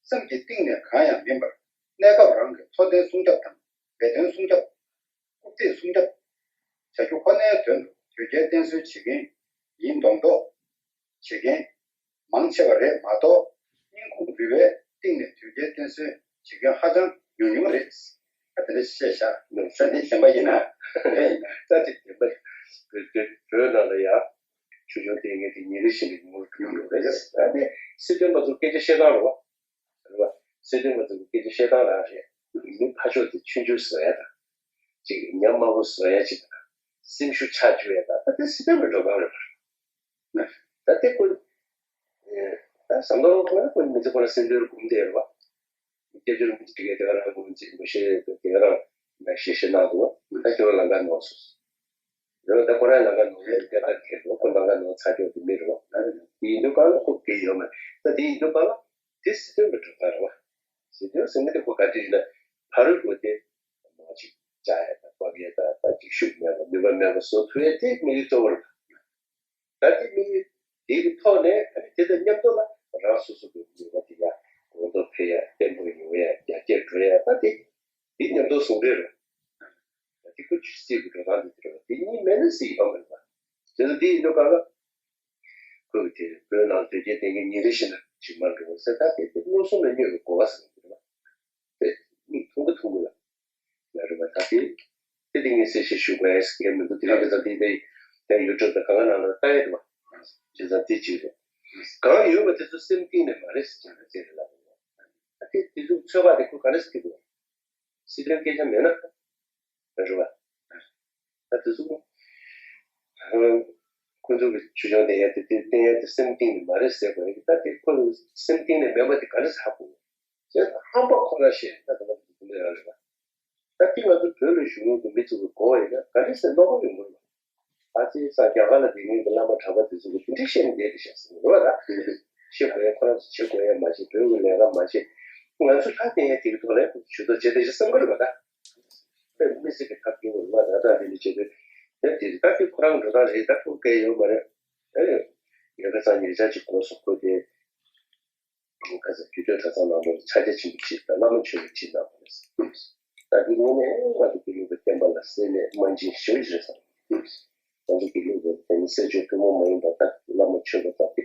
སེམས་ཀྱི་གཏིང་ནས་གང་ཡང་མིན་པར་གནས་སྐབས་རང་གི་འཚོ་རྟེན་སྲུང་སྐྱོབ་དང་ལས་དོན་སྲུང་སྐྱོབ། རྐུབ་སྟེགས་སྲུང་སྐྱོབ་བྱ་རྒྱུ་ཁོ་ནའི་དོན་དུ་དོལ་རྒྱལ་བསྟེན་གསོལ་བྱེད་མཁན་ཡིན་མདོག་མདོག་བྱེད་མཁན་མང་ཆེ་བ་རེད་མ་གཏོགས། སྙིང་ཁུང་རུས་པའི་གཏིང་ནས་དོལ་རྒྱལ་བསྟེན་གསོལ་བྱེད་མཁན་ཧ་ཅང་ཉུང་ཉུང་རེད། ད་དེ་འདྲ་བཤད་བཞག་ནོར་ས་འདི་གཞན་པ་ཡིན་ན་རེད་ཡིན་ན། ད་དེ་བདེན་པ་རེད། བོད་ནང་ལ་ཡ་ཆོས་སྐྱོང་ལྟས་ངན་དེ་ཉིན་རེ་བཞིན་གྱི་ཉུང་རུ་ཉུང་རུ་རེད། ད་དེ་སྲིད་དོན་པ་ཚོ་སྐད་ཆ་བཤད་སྟངས་རེད་བ། རེད་བ། སྲིད་དོན་པ་ཚོ་གི་སྐད་ཆ་བཤད་སྟངས་རང་རེད། མི་ཕར་ཕྱོགས་དེ་ཆུང་ཆུང་བཟོ་ཡ་དང་། ཅིག་ཉམས་དམའ་བོ་བཟོ་ཡ་ཅིག་དང་། སེམས་ཤུགས་ཆག་བཅུག་ཡ་དང་། ད་དེ་སྲིད་དོན་པའི་འགྲོ་སྟངས་རེད་བ། ད་དེ་ཁོ། ད་ཟམ་གདོང་ཁོ་ན་ཁོ་མི་ཚེ་ཁོ་ན་སེམས་དོན་སྒོམ་བསྡད་རེད་བ། སྐྱབས་བཅོལ་མི་ཚེ་དེ་ག་རང་སྒོམ་ཚེ་མི་ཤེས་དེ་ག་རང་ན་ཤེས་ཤེས་གནང་འདུག་བ། ད་ཁྱོད་རང་ལམ་ཁ་ནོར་སོང་། རེད་བ། ད་ཁོ་རང་ལམ་ཁ་ནོར་ཡོད་དེ་ད་ཁེལ་འདུག་ཁོ་ལམ་ཁ་ནོར་ཚར་ཆོག་དེ་མི་རེད་བ། ད་དེ་ཡིན་དུས་གང་ལ་ཁོ་དགེ་ཡོད་མ་རེད། ད་དེ་ཡིན་དུས་གང་ལ་དེ་སྲིད་དོན་གྱི་གྲུབ་མཐའ་རེད་བ། སྲིད་དོན་ཟེར་མཁན་དེ་ཁོ་ག་དུས་ཡིན་ན་ཕ་རོལ་པོ་དེ་མ་ཅིག་བཅའ་ཡ་དང་དཔའ་རྒྱལ་དང་ད་ཅིག་ཤུགས་མེད་པ་ནུས་པ་མེད་པ་བཟོ་ཐུབ་ཡ་དེ་དམིགས་ཡུལ་གཙོ་བོ་རེད། ད་དེ་དམིགས་ཡུལ་དེ་གི་ཐོག་ནས་ཨ་ནི་དེ་དང་མཉམ་དུ་ལ་རང་སོ་སོ་གི་ནུས་པ་དེ་ཡ་གོང་མཐོར་འཕེལ་ཡ་བརྟན་པོ་ཡོང་ཡ་རྒྱ་སྐྱེད་འགྲོ་ཡ་ད་དེ་དེ་མཉམ་དུ་ཟུང་འབྲེལ་རེད། ད་དེ་ཁོ་ཆུ་སྲིད་ཀྱི་འགྲོ་སྟངས་དེ་དེ་རེད་བ། དེ་གཉིས་མེད་ན་སྲིད་ཡོད་མ་རེད་བ། དེ་ལ་དེ་ཡིན་དུས་ག་ལ་ཁོ་གི་དེ་བོད་ནང་དོལ་རྒྱལ་བསྟེན་མཁན་ཉིན་རེ་བཞིན་ལ་ཇི་མ་འགྲོ་ཟེར་ད་དེ་དེ་མངོན་སུམ་ལ་སྨྱོ་བའི་གོ་བ་ཟེར་བ་དེ་རེད་བ། དེ་མིག་མཐོང་གི་མཐོང་གི་ལ། ལ་རེད་བ། ད་དེ་དེ་དེ་ངས་གསལ་བཤད་ཞུ་དགོས་ཡ་ཟེར་མཁན་མི་འདུག་དེ་ག་དེ་ཙམ་དེ་དེ་དེ་ཡུ་ཊུབ་དང་གང་ག་ནང་ལ་ལྟ་ཡ་རེད་བ། བྱས་ཙང་དེ་གཅིག་རེད། གང་ཡོད་པ་དེ་ཚོ་སེམས་གཏིང་ནས་མ་རེད་ཟེར་ཀྱང་རེད་ཟེར་རེད་ལབ་དགོས། ད་དེ་དེ་ཚོ་ཚོད་དཔག་དེ་ཁོ་ག་རེ་ཟེར་གྱི་འདུག་སྲིད་དོན་སྐད་ཆ་མེད་ན་རེད་བ། ད་དེ་ཚོ་ཁོ་ཚོ་གི་ཆོས་སྐྱོང་བསྟེན་ཡ་དེ་དེ་བསྟེན་ཡ་དེ་སེམས་གཏིང་ནས་མ་རེད་ཟེར་དགོས་ཡ་གི་ད་དེ་ཁོ་སེམས་གཏིང་ནས་མེད་པ་དེ་ག་རེ་ཟེར་དགོས། བྱས་ཙང་ཧམ་པ་ཁོ་ན་ཤེས་ད་དེ་མ་དེ་དེ་འདྲ་ཡང་རེད་བ། ད་དེ་ང་ཚོ་བོད་ལ་བཞུགས་མཁན་གྱི་མི་ཚོ་གི་གོ་བ་ཡིན་ན་ག་འདྲ་ཟེར་རྣོ་པོ་ཡོང་གི་རེད་བ། ཨ་ཙི་ས་རྒྱ་གར་ལ་བསྡད་མཁན་གྱི་བླ་མ་གྲྭ་པ་དེ་ཚོ་གི་དེ་འདྲ་བཤད་ནས་བསྡད་དེ་བཞག་ཟིན་རེད་བ་ད། བཤད་དགོས་ཡ་ཁོ་རང་ཚོ་བྱེད་དགོས་ཡ་མ་བྱེད་བོད་ཀྱི་ལས་ཀ་མ་བྱེད། ང་ཚོ་ལྷ་བསྟེན་ཡ་དེ་གི་ཐོག་ལ་ཇུས་གཏོགས་བྱེད་དེ་བཞག་བསམ་གི་རེད་བ་ད། དཔེ་མི་སྲིད་ཀྱི་ཐབས་སྐྱོ་བོ་རེད་བ་ད་ད་དེ་འདྲ་བྱེད་དུས་དེ་དེ་ད་དེ་ཁོ་རང་འགྲོ་སྟངས་རེད་ད་ཁོ་སྐད་ཡོད་མ་རེད། ཨེ། ཡ་ཁ་ཚང་ཉེ་ཆར་ཅིག་གོ་སོང་ཁོ་དེ། ཁ་སང་རྒྱུད་སྟོད་གྲྭ་ཚང་ནང་ལོགས་ལ་ཕྱག་རྒྱ་ཆེན་པོ་ཅིག་དང་བླ་མ་མཆོད་པ་ཅིག་གནང་བ་རེད། ད་འདི་ངོ་མས་ང་ཚོ་དགེ་ལུགས་པའི་བསྟན་པ་ལ་སེར་སྣས་དམའ་འབེབས་ཞེ་པོ་ཅིག་རེད་བསམ། ང་ཚོ་དགེ་ལུགས་པའི་དེ་ནི་སྲས་ཆོས་ཐུན་མོང་མ་ཡིན་པ་ད་བླ་མ་མཆོད་པ་དང་དེ་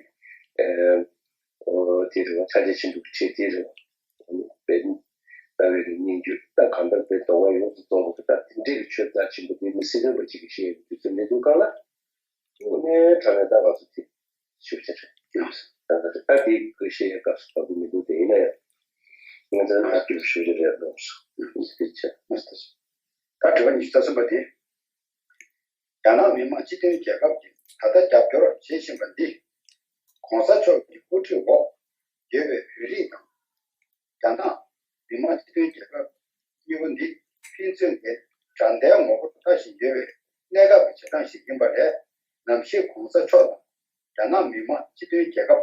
ཨོ་དེ་རེད་བ། ཕྱག་རྒྱ་ཆེན་པོ་གི་ཁྲིད་དེ་རེད་བ། དཔེ་ལྟ་བའི་རིགས་སྙན་བརྒྱུད་ད་གང་ལྟར་དཔེ་དོན་ཡོངས་སུ་རྫོགས་པ་གི་ད་དེ་འདྲའི་གི་ཆོས་རྩ་ཆེན་པོ་དེ་མི་སྲིད་རིན་པོ་ཆེ་གིས་བཤད་ཡོད་པའི་དུས་ཚོད་མི་འདུག་གང་ལ། དངོས་གནས་དྲང་གནས་ད་ང་ཚོ་དེ་ཞུ་བྱ་ཆོག་ད་ལྟ་ད་དེ་ཁོས་བཤད་ཡའི་སྐབས་སུ་བབ་གི་མི་འདུག་དེ་ཡིན་ན་ཡང་ང་ཚོ་ད་སྐྱོ་ཞུ་རེ་རེ་གནང་སོང་། དེ་བྱས་ད་དྲི་བ་ཉི་ཤུ་རྩ་གསུམ་པ་དེ། རྒྱ་ནག་མི་དམངས་སྤྱི་མཐུན་རྒྱལ་ཁབ་ཀྱིས་ད་ལྟ་རྒྱབ་སྐྱོར་བྱེད་བཞིན་པ་འདི་༸གོང་ས་མཆོག་གི་དབུ་ཁྲིད་འོག་ཡོད་པའི་བོད་རིགས་དང་། རྒྱ་ནག་མི་དམངས་སྤྱི་མཐུན་རྒྱལ་ཁབ་གཉིས་པོ་འདི་ཕན་ཚུན་གྱི་དགྲ་ཟླའི་ངོ་བོར་ལྟ་བཞིན་ཡོད་པའི་གནས་སྐབས་ཀྱི་བྱེད་སྟངས་ཤིག་ཡིན་པ་ལས། ནམ་ཞིག་༸གོང་ས་མཆོག་དང་རྒྱ་ནག་མི་དམངས་སྤྱི་མཐུན་རྒྱལ་ཁབ་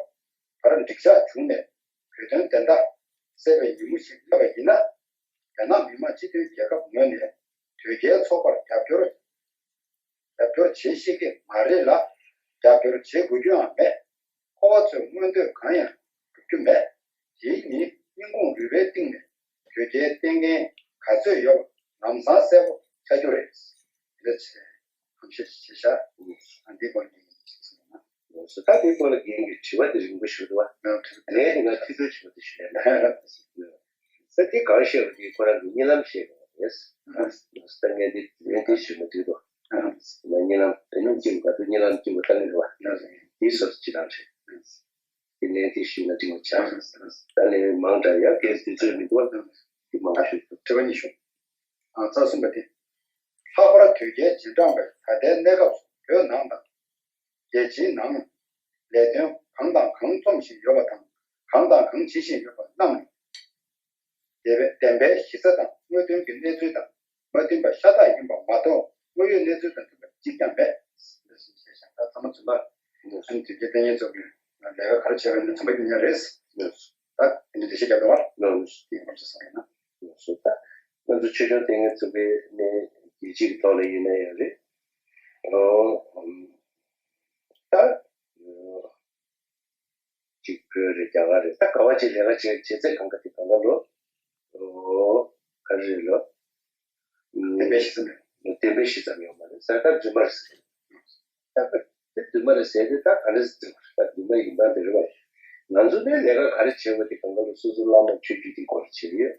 བར་འགྲིག་ཆགས་བྱུང་ནས་བོད་དོན་བདེན་མཐའ་གསལ་བའི་ཉིན་མོ་ཞིག་སླེབས་པ་ཡིན་ན། རྒྱ་ནག་མི་དམངས་སྤྱི་མཐུན་རྒྱལ་ཁབ་ངོས་ནས་དོལ་རྒྱལ་ཚོགས་པར་རྒྱབ་སྐྱོར་རྒྱབ་སྐྱོར་བྱེད་ཤེས་ཀྱི་མ་རེད་ལ། རྒྱབ་སྐྱོར་བྱེད་དགོས་རྒྱུའང་མེད། ཁོ་པ་ཚོའི་མངོན་འདོད་གང་ཡང་འགྲུབ་རྒྱུ་མེད། དེའི་ཉིན་སྙིང་ཁུང་རུས་པའི་གཏིང་ནས་དོལ་རྒྱལ་བསྟེན་མཁན་ག་ཚོད་ཡོད་པ་ལམ་སང་གསལ་པོ་ཆགས་རྒྱུ་རེད། དེ་འདྲ་བྱས་ཧམ་བཤད་བྱེད་ཤག་ཨ་འདི་སྐོར་གྱི་ཞིག་གསུངས་ན། ད་འདི་སྐོར་ལ་རྒན་གྱི་དྲི་བ་དེ་རིང་པོ་ཞིག་འདུག་བ། ངས་ནི་ང་ཐུང་ཐུང་ཞིག་དེ་ཞུ་ཡ་ལ། ད་དེ་གང་བཤད་པ་དེ་ཁོ་རང་གི་གཉིད་ལམ་བཤད་པ་རེད། ད་ངས་དེ་ངས་དེ་ཞུས་ན་འགྲིག་འདུག་ང་གཉིད་ལམ་དེ་ནི་སྐྱིད་པ་ག་དུས་གཉིད་ལམ་སྐྱིད་པ་ལྟ་གི་རེད་བ། དེའི་སོ་སོ་ཅི་ལམ་རེད། དེ་ནས་དེ་ཞུས་ན་འགྲིག་པ་ཆགས། ད་ནས་མང་དྲགས་ཡ་གས་དུས་ཚོད་མི་འདུག་བ། དེ་མང་པོ་ཞུ་ཐུབ། དྲི་བ་གཉིས་ཤོག་ཨ་རྩ་གསུམ་པ་དེ། ལྷག་པར་དོལ་རྒྱལ་རྗེས་འབྲང་པའི་ད་ལྟའི་གནས་སྐབས་སུ་བོད་ནང་དང་། རྒྱལ་སྤྱིའི་ནང་ལས་དོན་གང་དང་གང་རྩོམ་བཞིན་ཡོད་པ་དང་གང་དང་གང་བྱེད་བཞིན་ཡོད་པ་རྣམས་ལ་བདེན་པའི་གཞི་རྩ་དང་དངོས་དོན་གྱི་གནས་ཚུལ་དང་མ་མཐུན་པ་ཤ་སྟག་ཡིན་པ་མ་གཏོགས་དངོས་ཡོད་གནས་ཚུལ་དང་མཐུན་པ་གཅིག་ཀྱང་མེད། ད་ཚང་མ་རྫུན་མ་རེད། ཨ་ནི་དེ་རྗེ་བསྟན་ཉན་ཚོགས་ཀྱིས་ལས་ཀ་ག་རེ་བྱས་པ་ཡིན་ན་རྫུན་མ་ཡིན་ཡ་རེད། ད་ཨ་ནི་འགྲེལ་བཤད་རྒྱབ་དང་བ། ལགས་སོ། དེ་ཡིན་པར་བྱས་སོང་ཡིན་ན། ལགས་སོ། ད་ང་ཚོ་ཆོས་སྐྱོང་ལྟས་ངན་ཚོགས་པའི་ནས་རྒྱལ་སྤྱིའི་ཐོག་ལ་ཡིན་ན་ཡང་རེད། ཨོ། ད་གཅིག་བོད་རེད། རྒྱ་གར་རེད། ད་ག་བ་ཅིག་ལས་ཀ་བྱེད་བྱེད་ཚད་གང་ག་དེ་གང་ག་ལོ། ཨོ། ག་རེ་རེད་ལོ། བདེན་པའི་གཞི་རྩ་མེད། བདེན་པའི་གཞི་རྩ་མེད་མ་རེད། ཟེར་ད་རྫུན་མ་རེད་ཟེར། ད་དེ་རྫུན་མ་རེད་ཟེར་དེ་ད་ག་རེ་ཟེར། ད་རྫུན་མ་ཡིན་པ་དེ་རེད་བ། ང་ཚོ་ནས་ལས་ཀ་ག་རེ་བྱེད་དགོས་དེ་གང་ག་ལོ་སོ་སོ་བླ་མ་ཆོས་བརྒྱུད་དེ་སྐོར་བྱེད་ཡོད།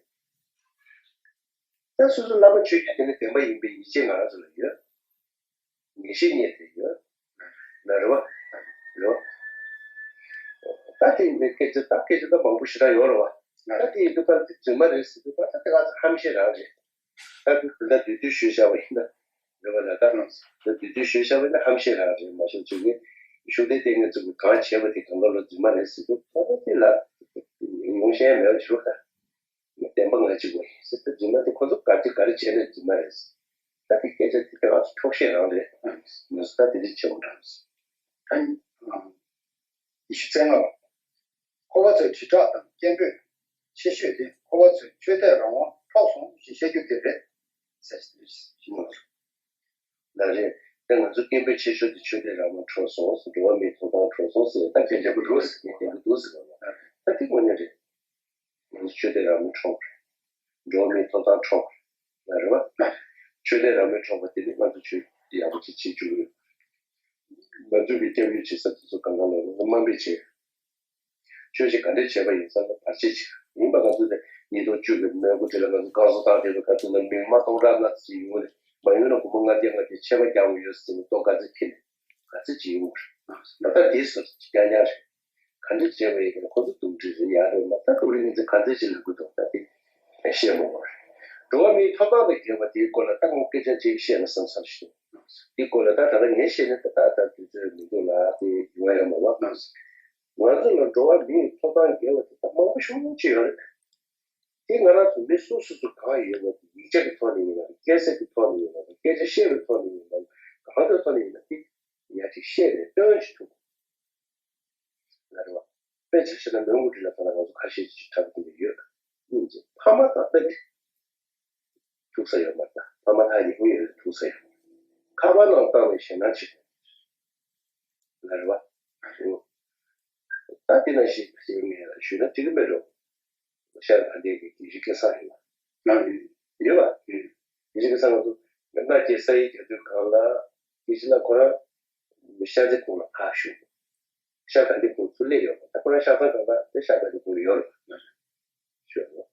ད་སོ་སོ་བླ་མ་ཆོས་བརྒྱུད་དེ་ནི་བདེན་པ་ཡིན་པའི་ཡིད་ཆེས་ང་རང་ཚོ་ལ་ཡོད། ངེས་ཤེས་རྙེད་དེ་ཡོད། ན་རེད་བ། རེད་བ། ད་དེ་ཡིན་པའི་སྐད་ཆ་ད་སྐད་ཆ་ད་མང་པོ་ཞེ་དྲག་ཡོད་རེད་བ། ད་དེ་ཡིན་དུས་ད་དེ་རྫུན་མ་རེད་ཟེར་དུས་ད་ད་དེ་ང་ཚོ་ཧམ་བཤད་རང་རེད། ད་དེ་ད་བསྡུས་བསྡུས་ཞུས་བཞག་པ་ཡིན་ན། རེད་བ། ད་ད་ད་བསྡུས་བསྡུས་ཞུས་བཞག་པ་ཡིན་ན་ཧམ་བཤད་རང་རེད། མ་གཞི་ཆོས་ཀྱི་ཤུགས་ལྡན་ལྟས་ངན་ཚོ་གིས་གང་བྱས་པ་དེ་གང་ག་ལོ་རྫུན་མ་རེད་ཟེར་དུས་ད་ད་དེ་ལ་ངོ་ཤེས་མེད་པ་ཞུ་ད། བདེན་པ་ང་གཅིག་པོ་ཡིན་ཟེར་ཏེ་རྫུན་མ་དེ་ཁོ་ཚོ་ག་ཅི་ག་རེ་བྱས་ནས་རྫུན་མ་རེད་ཟེར། ད་དེ་སྐད་ཆ་དེ་ད་ང་ཚོ་འཁྱོག་བཤད་རང་རེད། ང་ཚོ་ད་དེ་རིགས་བྱེད་དགོས་རང་རེད། ད་ཉི་ཤུ་རྩ་ལྔ་པ། ཁོ་པ་ཚོའི་དྲིལ་བསྒྲགས་དང་སྐད་འབོད་ཆེ་ཤོས་དེ་ཁོ་པ་ཚོའི་ཆོས་དད་རང་དབང་འཕྲོག་སོང་ཞེས་བཤད་རྒྱུ་དེ་རེད་ཟེར་ཞིང་། ལགས་རེད། ད་ང་ཚོ་སྐད་འབོད་ཆེ་ཤོས་དེ་ཆོས་དད་རང་དབང་འཕྲོག་སོང་ཟེར། འགྲོ་བ་མིའི་ཐོབ་ཐང་འཕྲོག་སོང་ཟེར་ད་སྐད་ཆ་འདུག་ཟེར་སྐད་ཆ་འདུག་ཟེར་བ་ལ། ད་དེ་དངོས་གནས་རེད། ང་ཚོ་ཆོས་དད་རང་མོས་འཕྲོག་པ་རེད། འགྲོ་བ་མིའི་ཐོབ་ཐང་འཕྲོག་པ་རེད། ལ་རེད་བ། ཆོས་དད་རང་མོས་འཕྲོག་པ་དེ་ནི་ང་ཚོ་ཆོས་ཡག་པོ་ཅིག་བྱེད་བཅུག་ཡོད། ང་ཚོ་གི་སྐྱབས་ཡུལ་བྱེད་ས་དེ་ཚོ་གང་ག་ལ་དམའ་འབེབས་བྱེད། ཆོས་ཞིག་ག་འདྲས་བྱས་པ་ཡིན་ཙང་བར་ཆད་བྱེད་ཡིན་པ། ང་ཚོ་དེ་ཉིས་སྟོང་བཅུ་གི་མའི་གོ་དེ་ལ་ང་ཚོ་བཀའ་ཟུར་དང་དེ་ཚོ་ག་ཚོད་ལ་མི་མ་སྟོང་ཕྲག་ལྔ་ཙམ་ཡོང་གི་རེད། མ་ཡོང་ན་སྒོར་མོ་ལྔ་བརྒྱ་ལྔ་བརྒྱ་ཆད་པ་རྒྱག་དགོས་ཡོད་ཟེར་ནས་ལྟོ་ག་ཚོད་ཁྱེར་ནས་ག་ཚོད་ཅིག་ཡོང་གི་རེད། ད་ལྟ་དེ་ཚོ་རྐྱང་རྐྱང་རེད། ག་འདྲ་བྱས་པ་ཡིན་ན་ཁོ་ཚོ་འདུམ་འགྲིག་རེད་ཡག་རེད་མ། ད་སྐབས་རིང་ང་ཚོས་ག་ཚོད་ཅིག་ལབ་དགོས་འདུག་ད་དེ་བཤད་མ་དགོས་རེད། འགྲོ་བ་མིའི་ཐོབ་ཐང་དང་འགལ་བ་དེའི་སྐོར་ལ་ད་ངོ་སྐད་ཆ་ཅིག་བཤད་ན་བསམ་བསམ་ཞིག་འདུག་དེའི་སྐོར་ལ་ད་ད་ལྟ་ངས་བཤད་ན་ད་ད་ད་དུས་ཚོད་མི་འདུག་ལ་དེ་ཡོང་ཡ་མ་བ། ང་ཚོ་ལ་འགྲོ་བ་མིའི་ཐོབ་ཐང་འགལ་བ་དེ་ད་མང་པོ་ཞེ་པོ་ཅིག་ཡོད་རེད། དེ་ང་རང་ཚོ་མི་སོ་སོ་སོ་གང་ཡོད་པ་དེ་ཡིག་ཆ་གི་ཐོག་ནས་ཡིན་ན་རེད། སྐད་ཆ་གི་ཐོག་ནས་ཡིན་ན་རེད། སྐད་ཆ་བཤད་པའི་ཐོག་ནས་ཡིན་ན་རེད། གང་དེའི་ཐོག་ནས་ཡིན་ན་དེ་ཡ་ཅིག་བཤད་ནས་སྟོན་ཅིག་ཐུབ། ལ་རེ་བ། དཔེ་ཆ་བཤད་ན་མོན་གྷོ་ཊི་ལ་ད་ལྟ་ང་ཚོ་ཁ་ཤས་ཅིག་འཁྲབ་ཀྱི་ཡོད། སྙིང་རྗེ། ཕ་མ་དང་སྤུན་ཀྱག་ཐུག་ས་ཡོད་མ་རེད། ཕ་མ་ཐག་ཉེ་པོ་ཡོད་ཐུག་ས་ཡོད། ཁ་པར་ནང་བཏང་ནས་ཞེད་སྣང་བྱེད། ལ་རེ་བ། ད་དེ་ནང་བཞིན་ཞུས་ན་འགྲིག་གི་མེད་འགྲོ། ཤར་དགའ་ལྡན་གྱི་དགེ་བཤེས་སྐལ་བཟང་ཡོད་པ། ཡོད་པ། དགེ་བཤེས་སྐལ་བཟང་ང་ཚོ་མནའ་སྐྱེལ་ས་ཡི་རྒྱབ་དུས་སྒང་ལ་དགེ་བཤེས་ལགས་ཁོ་རང་ཤར་རྩེ་ཁོངས་ལ་ཕར་བཞུགས། ཤར་དགའ་ལྡན་ཁོངས་སུ་སླེབས་ཡོད་པ། ད་ཁོ་རང་ཤར་ཚང་སྒང་ལ་དེ་ཤར་དགའ་ལྡན་ཁོངས་ལ་ཡོད་རེད་པ། ཤོད་རོགས།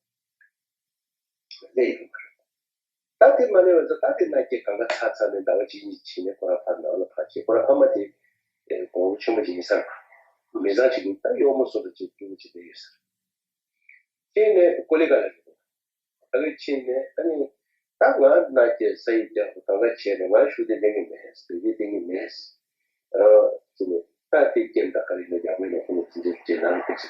སླེབས་ཡོད་མ་རེད། ད་དེ་མ་སླེབས་པ་ཚོ་ད་དེ་མནའ་སྐྱེལ་སྒང་ག་ཚར་ཚར་ནས་ཟླ་བ་གཅིག་གཉིས་ཕྱིན་ནས་ཁོ་རང་ཕར་ནང་ལ་ཕར་ཕྱིན། ཁོ་རང་ཨ་མ་དེ་ཨེ་གོང་བུ་ཆེན་པོ་ཅིག་ཡིན་ས་རེད་པ། མི་ཚང་ཅིག་གིས་ད་གཡོག་མོ་བཟོ་འདྲ་ཅིག་སྐྱོ་པོ་ཅིག་བསྡད་ཡོད་ས་རེད། དེ་ནས་ཀོ་ལི་གྷལ་ལ་རེད་པ། ད་གིན་ཕྱིན་ནས་ཨ་ནི་ད་ང་མནའ་སྐྱེལ་ས་ཡི་སྟེང་དུ་གང་ག་བྱས་ནས་ང་ཤུགས་ལྡན་གནང་གི་མེད། བོད་སྐད་བསྟན་གི་མེད། ཨ་ཅེ་ནས་ད་དེ་སྐྱེལ་ད་ག་རེ་ནས་རྒྱ་མི་ནས་ཁོ་ནས་དེ་འདྲའི་དེ་ལངས་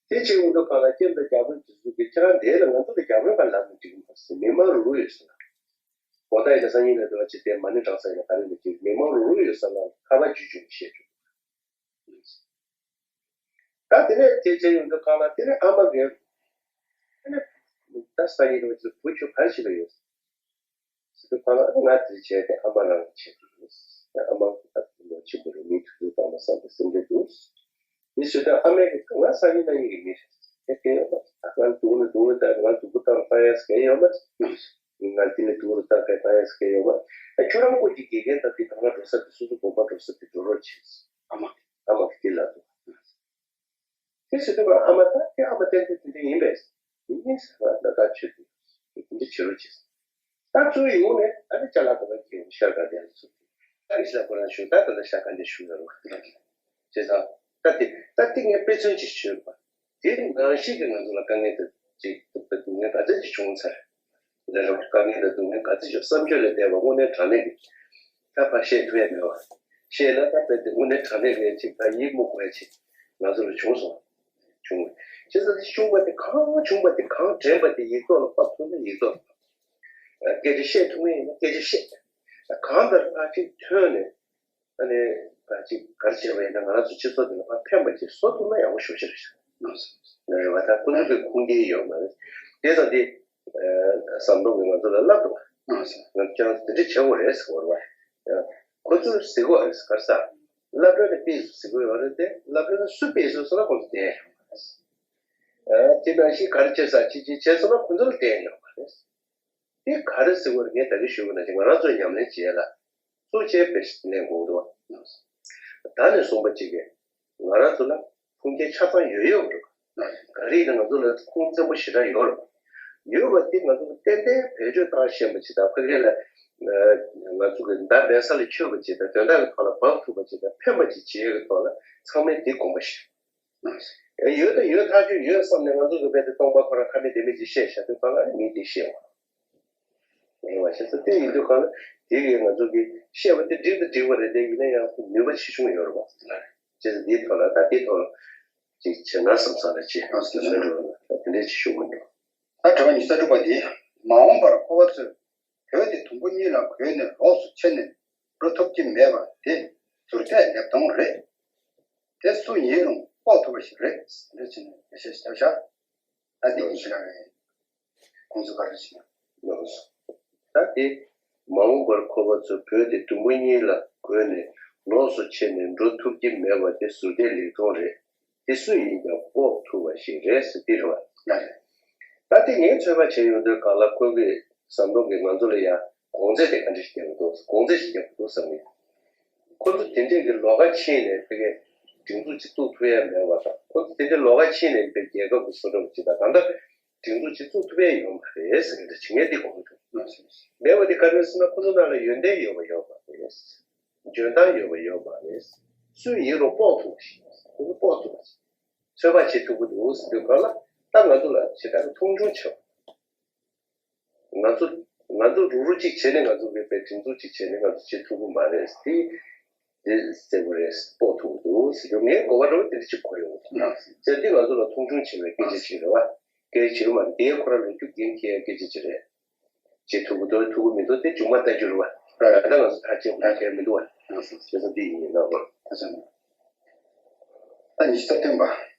ཏེ་ཅིག་དེ་བྱེད་འོང་དུས་གང་ལ་སྐྱེལ་ད་རྒྱ་མི་དེ་ཚོ་གིས་ཁྱེད་རང་འདས་ལ་ང་ཚོ་ལ་རྒྱ་མི་པ་ལབ་ན་འགྲིག་གི་མ་རེད་ཟེར། མི་མང་རུ་རུ་ཡོད་ཟེར་ལ། གོ་ད་ཡིན་ན་སང་ཉིན་ལ་འདི་བ་ཅི་དེ་མ་ཎི་བགྲང་ས་ཡིན་ན་ག་རེ་ནས་ཀྱི་མི་མང་རུ་རུ་ཡོད་ས་ལ་ཁ་པར་ཇུས་ཇུས་བཤད་བཅུག་ད་དེ་ནས་དེ་བྱས་ཡོང་དུས་གང་ལ་དེ་ནས་ཨ་མ་གིས་དེ་ནས་ད་སང་ཉིན་ལ་བུ་ཁྱོད་ག་རེ་བྱེད་པ་ཡོད་ཟེར་དུས་གང་ལ་ང་དེ་བྱས་ཏེ་ཨ་མ་རང་ལ་བྱེད་དུ་ཡོད། ཨ་མ་ད་ལོ་ཆེན་པོ་རེད། མི་ཐུག་ཐུག་བཏང་ན་བསམ་པའི་སེམས་ཁྲལ་འདུག་མི་སུ་དང་ཨ་མས་ཀྱི་ང་སང་ཉིན་ན་ཡིན་གྱི་མི་རེད། དེ་སྐད་ཡོད་མ་རེད། ང་སྡུག་ནི་སྡུག་ནི་ད་ང་སྡུག་པོ་བཏང་བཏང་ཡས་སྐད་ཡོད་མ་རེད། ང་དེ་ནི་སྡུག་རུ་བཏང་སྐད་བཏང་ཡས་སྐད་ཡོད་མ་རེད། ཁྱོད་རང་ཀོ་གི་དགེ་རྒན་དང་དེ་གང་ལ་འགྲོ་ས་དེ་སོ་སོ་དགོན་པ་འགྲོ་ས་དེ་འགྲོ་རོགས་བྱེད། ཨ་མ་ཨ་མ་གི་དེ་ལ་འདུག་དེ་སུ་དང་ཨ་མ་ད་དེ་ཨ་མ་ཏན་ཏན་དེ་འདྲ་ཡིན་པས། དེ་ངས་ཟེར་བ་ད་ལྟ་ཆོས་དེ་འདི་བྱེད་རོགས་བྱེད། ད་གཙོ་བོ་ཡོང་ནས་ད་ནི་ཅ་ལག་དང་ཁྱེད་ཤར་ག་དེ་ཚོ་ད་ནི་ཤ་ཁ་འདི་ཞུ་ད་ད་ལྟ་ཤ་ཁ་འདི་ཞུ་ཡོད་རོགས། བྱས་ཙང་ད་དེ་ད་དེ་ངས་དཔེ་མཚོན་ཅིག་ཞུས་པ། དེ་ནང་བཞིན་གྱི་ང་ཚོ་ལ་དཀའ་ངལ་དང་ཅིག་སྡུག་བསྔལ་ག་ཚོད་ཅིག་བྱུང་ཚར། ལས་རོགས་དཀའ་ངལ་དང་སྡུག་བསྔལ་ག་ཚོད་ཅིག་བསམ་བརྗོད་ལས་འདས་པ་དངོས་གནས་དྲང་གནས་ཀྱི་ད་ཕར་བཤད་ཐུབ་ཡ་མེད་པ། བཤད་ན་ད་དཔེ་དེ་དངོས་གནས་དྲང་གནས་ཀྱི་ཅིག་ད་ཡིད་མུག་དགོས་ཡ་ཅིག་ང་ཚོ་ལ་བྱུང་སོང་། བྱུང་བ། བྱས་ཙང་དེ་བྱུང་བ་དེ་གང་བྱུང་བ་དེ་གང་དྲན་པ་དེ་ཡིག་ཐོག་ལ་ཕབ་ཐུབ་ན་ཡིག་ཐོག་ལ་ཕབ། སྐད་ཆ་བཤད་ཐུབ་མཁན་ཡིན་ན་སྐད་ཆ་བཤད། གང་ལྟར་ཕར་ཅིག་ཐོན་ནས། ཨ་ནི། ད་ཅིག་ག་རེ་བྱས་པ་ཡིན་ན་ང་རང་ཚོ་སྤྱི་ཚོགས་འདི་ལ་ཕར་ཕན་པ་ཅིག་བཟོ་ཐུབ་ན་ཡག་པོ་ཞེ་པོ་ཅིག་རེད་ཤག་རེད་བ། ད་ཁོ་ཚོ་གི་ཁུངས་སྐྱེལ་ཡོད་མ་རེད། དེ་ཙང་དེ། ཟམ་གདོང་གིས་ང་ཚོ་ལ་ལབ་འདུག་ང་ཚོ་ཀྱང་དེ་འདྲ་བྱེད་དགོས་རེད་ཟེར་བ་རེད་བ། ཁོ་ཚོས་ཟེར་གི་ཡོད་རེད་ག་རེ་ཟེར། སློབ་གྲྭ་ནས་དཔེ་ཟེར་གི་ཡོད་རེད་དེ་སློབ་གྲྭ་ནས་སུ་དཔེ་བཟོས་ཟེར་ན་ཁོ་ཚོ་བསྟན་ཡོད་མ་རེད། དེ་ནང་བཞིན་ག་རེ་བྱེད་ས་ཅི་ཅི་བྱས་སོང་ན་ཁོ་ཚོ་ལ་བསྟན་ཡོད་མ་རེད། དེ་ག་རེ་ཟེར་དགོས་རེད། ངས་ད་གིན་ཞུས་པ་ནང་བཞིན་ང་རང་ཚོས་ཉམས་ལེན་བྱས་ལ། སུ་བྱས་པའི་ལན་དགོངས་འདུག་ད་ནས་བཟུང་པ་གཅིག་གིས་ང་རང་ཚོ་ལ་ཁུངས་སྐྱེལ་ཆ་ཚང་ཡོད་ཡོད་རེད། ག་རེ་ཡིན་ན་ང་ཚོ་ལ་ཁུངས་བཙན་པོ་ཞེ་དྲག་ཡོད་རེད། ཡོད་པ་དེ་ང་ཚོ་ཏན་ཏན་བེད་སྤྱོད་བཏང་ཤེས་པ་ཅིག་དང་ཕ་གི་ལ། ང་ཚོ་གི་མདའ་འབེན་ས་ལ་འཁྱོལ་བ་ཅིག་དང་དོན་དག་གི་ཐོག་ལ་འབབ་ཐུབ་པ་ཅིག་དང་ཕན་པ་ཅིག་བྱེད་ཡས་ཀྱི་ཐོག་ལ་ཚང་མས་དེ་དགོངས་པ་བཞེས། ཡོད་དང་ཡོད་ཐག་ཆོད་ཡོད་བསམ་ནས་ང་ཚོ་གི་རྦད་དེ་སྟོང་པ་ཁོ་རང་ཁ་མེད་ལྡེ་མེད་ཅིག་བཤད་བཞག་དུས་ཙང་ལ་མི་དེ་ཤེས་པ་རེད་བ། བྱས་ཙང་དེ་ཡིན་དུས་གང་ལ་དེ་གིས་ང་ཚོ་གི་བཤད་པ་དེ་འགྲིག་དང་འགྲིག་པ་རེད་དེ་ཡིན་ན་ཡང་ནུས་པ་ཆེ་ཆུང་ཡོད་རེད་བ། བྱས་ཙང་དེའི་ཐོག་ལ་ད་དེའི་ཐོག་ལ་ཅིག་བྱེད་ན་བསམ་ས་ལ་ཅིག་ང་ཚོ་མེད་འགྲོ་བ་དེ་འདྲས་ཅིག་ཞུ་གི་འདུག་ད་དྲི་བ་ཉི་ཤུ་རྩ་དྲུག་པ་འདི། མ་འོངས་པར་ཁོ་བ་ཚོས་བོད་དེ་དུམ་བུ་གཉིས་ལ་བགོས་ནས་ལོགས་སུ་ཕྱེ་ནས་འགྲོ་ཐུབ་ཀྱི་མེད་པ་དེ་ཟུར་བལྟས་ལེབ་མཐོང་རེད། དེ་སུ་ཡིན་རུང་དཔོག་ཐུབ་པ་ཞིག་རེད། འདི་ཕྱིན་ནས་འགྲེལ་བཤད་ཞིག་བརྒྱབ་ཤག་ད་འདི་ཡིན་ཞིག་རེད། ཁོང་ཚོ་ག་རེ་བྱེད་ན། ལགས་སོ། ད་དེ་མ་འོངས་པར་ཁོ་བ་ཚོ་བོད་དེ་དུམ་བུ་གཉིས་ལ་བགོས་ནས་ལོགས་སུ་ཕྱེ་ནས་འགྲོ་ཐུབ་ཀྱི་མེད་པ་དེ་ཟུར་བལྟས་ལེབ་མཐོང་རེད། དེ་སུ་ཡིན་ཀྱང་དཔོག་ཐུབ་པ་ཞིག་རེད་ཟེར་དེ་རེད་བ། ལགས་རེད། ད་དེ་ངས་ཚོད་དཔག་བྱས་ཡོང་དུས་གང་ལ་ཁོ་གི་ཟམ་གདོང་གིས་ང་ཚོ་ལ་ཡང་གོང་ཚད་དེ་ག་འདྲ་ཞིག་རྒྱག་གི་འདུག་གོང་ཚད་ཞིག་རྒྱག་གི་འདུག་བསམ་གི། ཁོ་ཚོ་དེ་འདྲས་ཀྱི་ལོགས་ཀ་ཕྱིན་ནས་དེ་གའི་སྒྲིག་འཛུགས་ཅིག་བཙུགས་ཐུབ་ཡ་མེད་པ་དང་ཁོ་ཚོ་དེ་འདྲས་ལོགས་ཀ་ཕྱིན་ནས་དེ་རྒྱལ་ཁབ་ཀྱི་བཟོ་གྲྭ་ཅིག་དང་ད་ལྟ་སྒྲིག་འཛུགས་ཅིག་བཙུགས་ཐུབ་ཡ་ཡོད་མ་རེད་ཟེར་གི་འདུག་ཇི་སྙེད་དེ་གོང་དུ་མེད་པ་དེ་ག་རེ་ཟེར་ན་ཁོ་ཚོ་ནང་ལ་ཡོན་ཏན་ཡོད་པ་ཡོད་མ་རེད། འཇོན་ཐང་ཡོད་པ་ཡོད་མ་རེད། སུ་ཡིན་རུང་དཔོག་ཐུབ་པ་ཞིག་ཁོ་ཚོ་དཔོག་ཐུབ་པ་ཞིག་ཚོད་དཔག་བྱེད་ཐུབ་ཀྱི་འདུག་ཟེར་དུས་གང་ལ་ད་ང་ཚོ་ལ་ཞེ་དྲག་གི་མཐོང་ཆུང་བྱེད་པ། ང་ཚོ་ང་ཚོ་རུག་རུག་ཅིག་བྱས་ནས་ང་ཚོ་གི་དཔེ་སྒྲིག་འཛུགས་ཅིག་བྱས་ནས་ང་ཚོ་བྱེད་ཐུབ་ཀྱི་མ་རེད་དེ། དེ་གསལ་པོ་རེད་དཔོག་ཐུབ་ཀྱི་འདུག་ཟེར་རྒྱུ་ངའི་གོ་བ་འདྲ་བོ་དེ་འདྲ་ཅིག་གོ་ཡོང་གི་འདུག་ཟེར་དུས་ང་ཚོ་ལ་མཐོང་ཆུང་བྱེད་པའི་སྐད་ཆ་ཅིག་རེད་བ། སྐད་ཆ་ཅིག་རེད་མ་རེད། དེའི་ཁོ་རང་ལོ་རྒྱུས་འགན་འཁྱེར་ཡའི་སྐད་ཆ་ཅིག་རེད། བྱེད་ཐུབ་ཀྱི་འདུག་ཐུབ་ཀྱི་མི་འདུག་དེ་མཇུག་མ་ལྟ་རྒྱུ་རེད་བ། ད་ང་ཚོ་ཐག་བཅད་དགོས་གལ་མི་འདུག་བ། བྱས་ཙང་འདི་ཡིན་ཡིན་ལགས་པ། ད་ཆ་ནས། ད་ཉི་ཤུ་རྩ་བདུན་པ།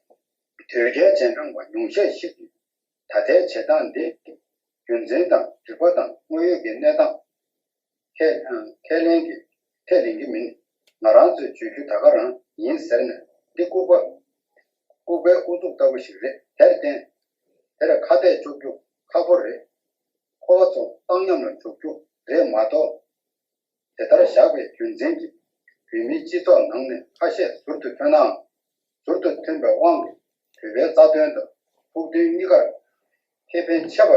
དོལ་རྒྱལ་རྗེས་འབྲང་བ་ཉུང་ཤས་ཤིག་གིས་ད་ལྟའི་བྱེད་སྟངས་འདི་རྒྱུ་མཚན་དང་རིག་པ་དང་དངོས་ཡོད་ཀྱི་གནས་སྟངས་ཁས་ཁས་ལེན་གྱི་ཁས་ལེན་གྱི་མིན། ང་རང་ཚོའི་བརྗོད་རྒྱུ་ད་ག་རང་ཡིན་ཟེར་ནས་འདི་ལྐུགས་པ་ལྐུགས་པའི་ཨུ་ཚུགས་ལྟ་བུ་ཞིག་རེད། དེར་བརྟེན་དེར་ཁ་གཏད་གཅོག་རྒྱུ་ཁག་པོ་རེད། ཁོ་བ་ཚོ་བཏང་སྙོམས་ལ་འཇུག་རྒྱུ་རེད་མ་གཏོགས། དེ་ལྟར་བཞག་པའི་རྒྱུ་མཚན་གྱིས་བོད་མིའི་སྤྱི་ཚོགས་ནང་ནས་ཁ་ཤས་ཟུར་དུ་ཐོན་ནའང་། ཟུར་དུ་ཐོན་པའི་དབང་གིས་བོད་པའི་རྩ་དོན་དང་ཕུགས་འདུན་གཉིས་ཀར་ཁེ་ཕན་ཆེ་བ་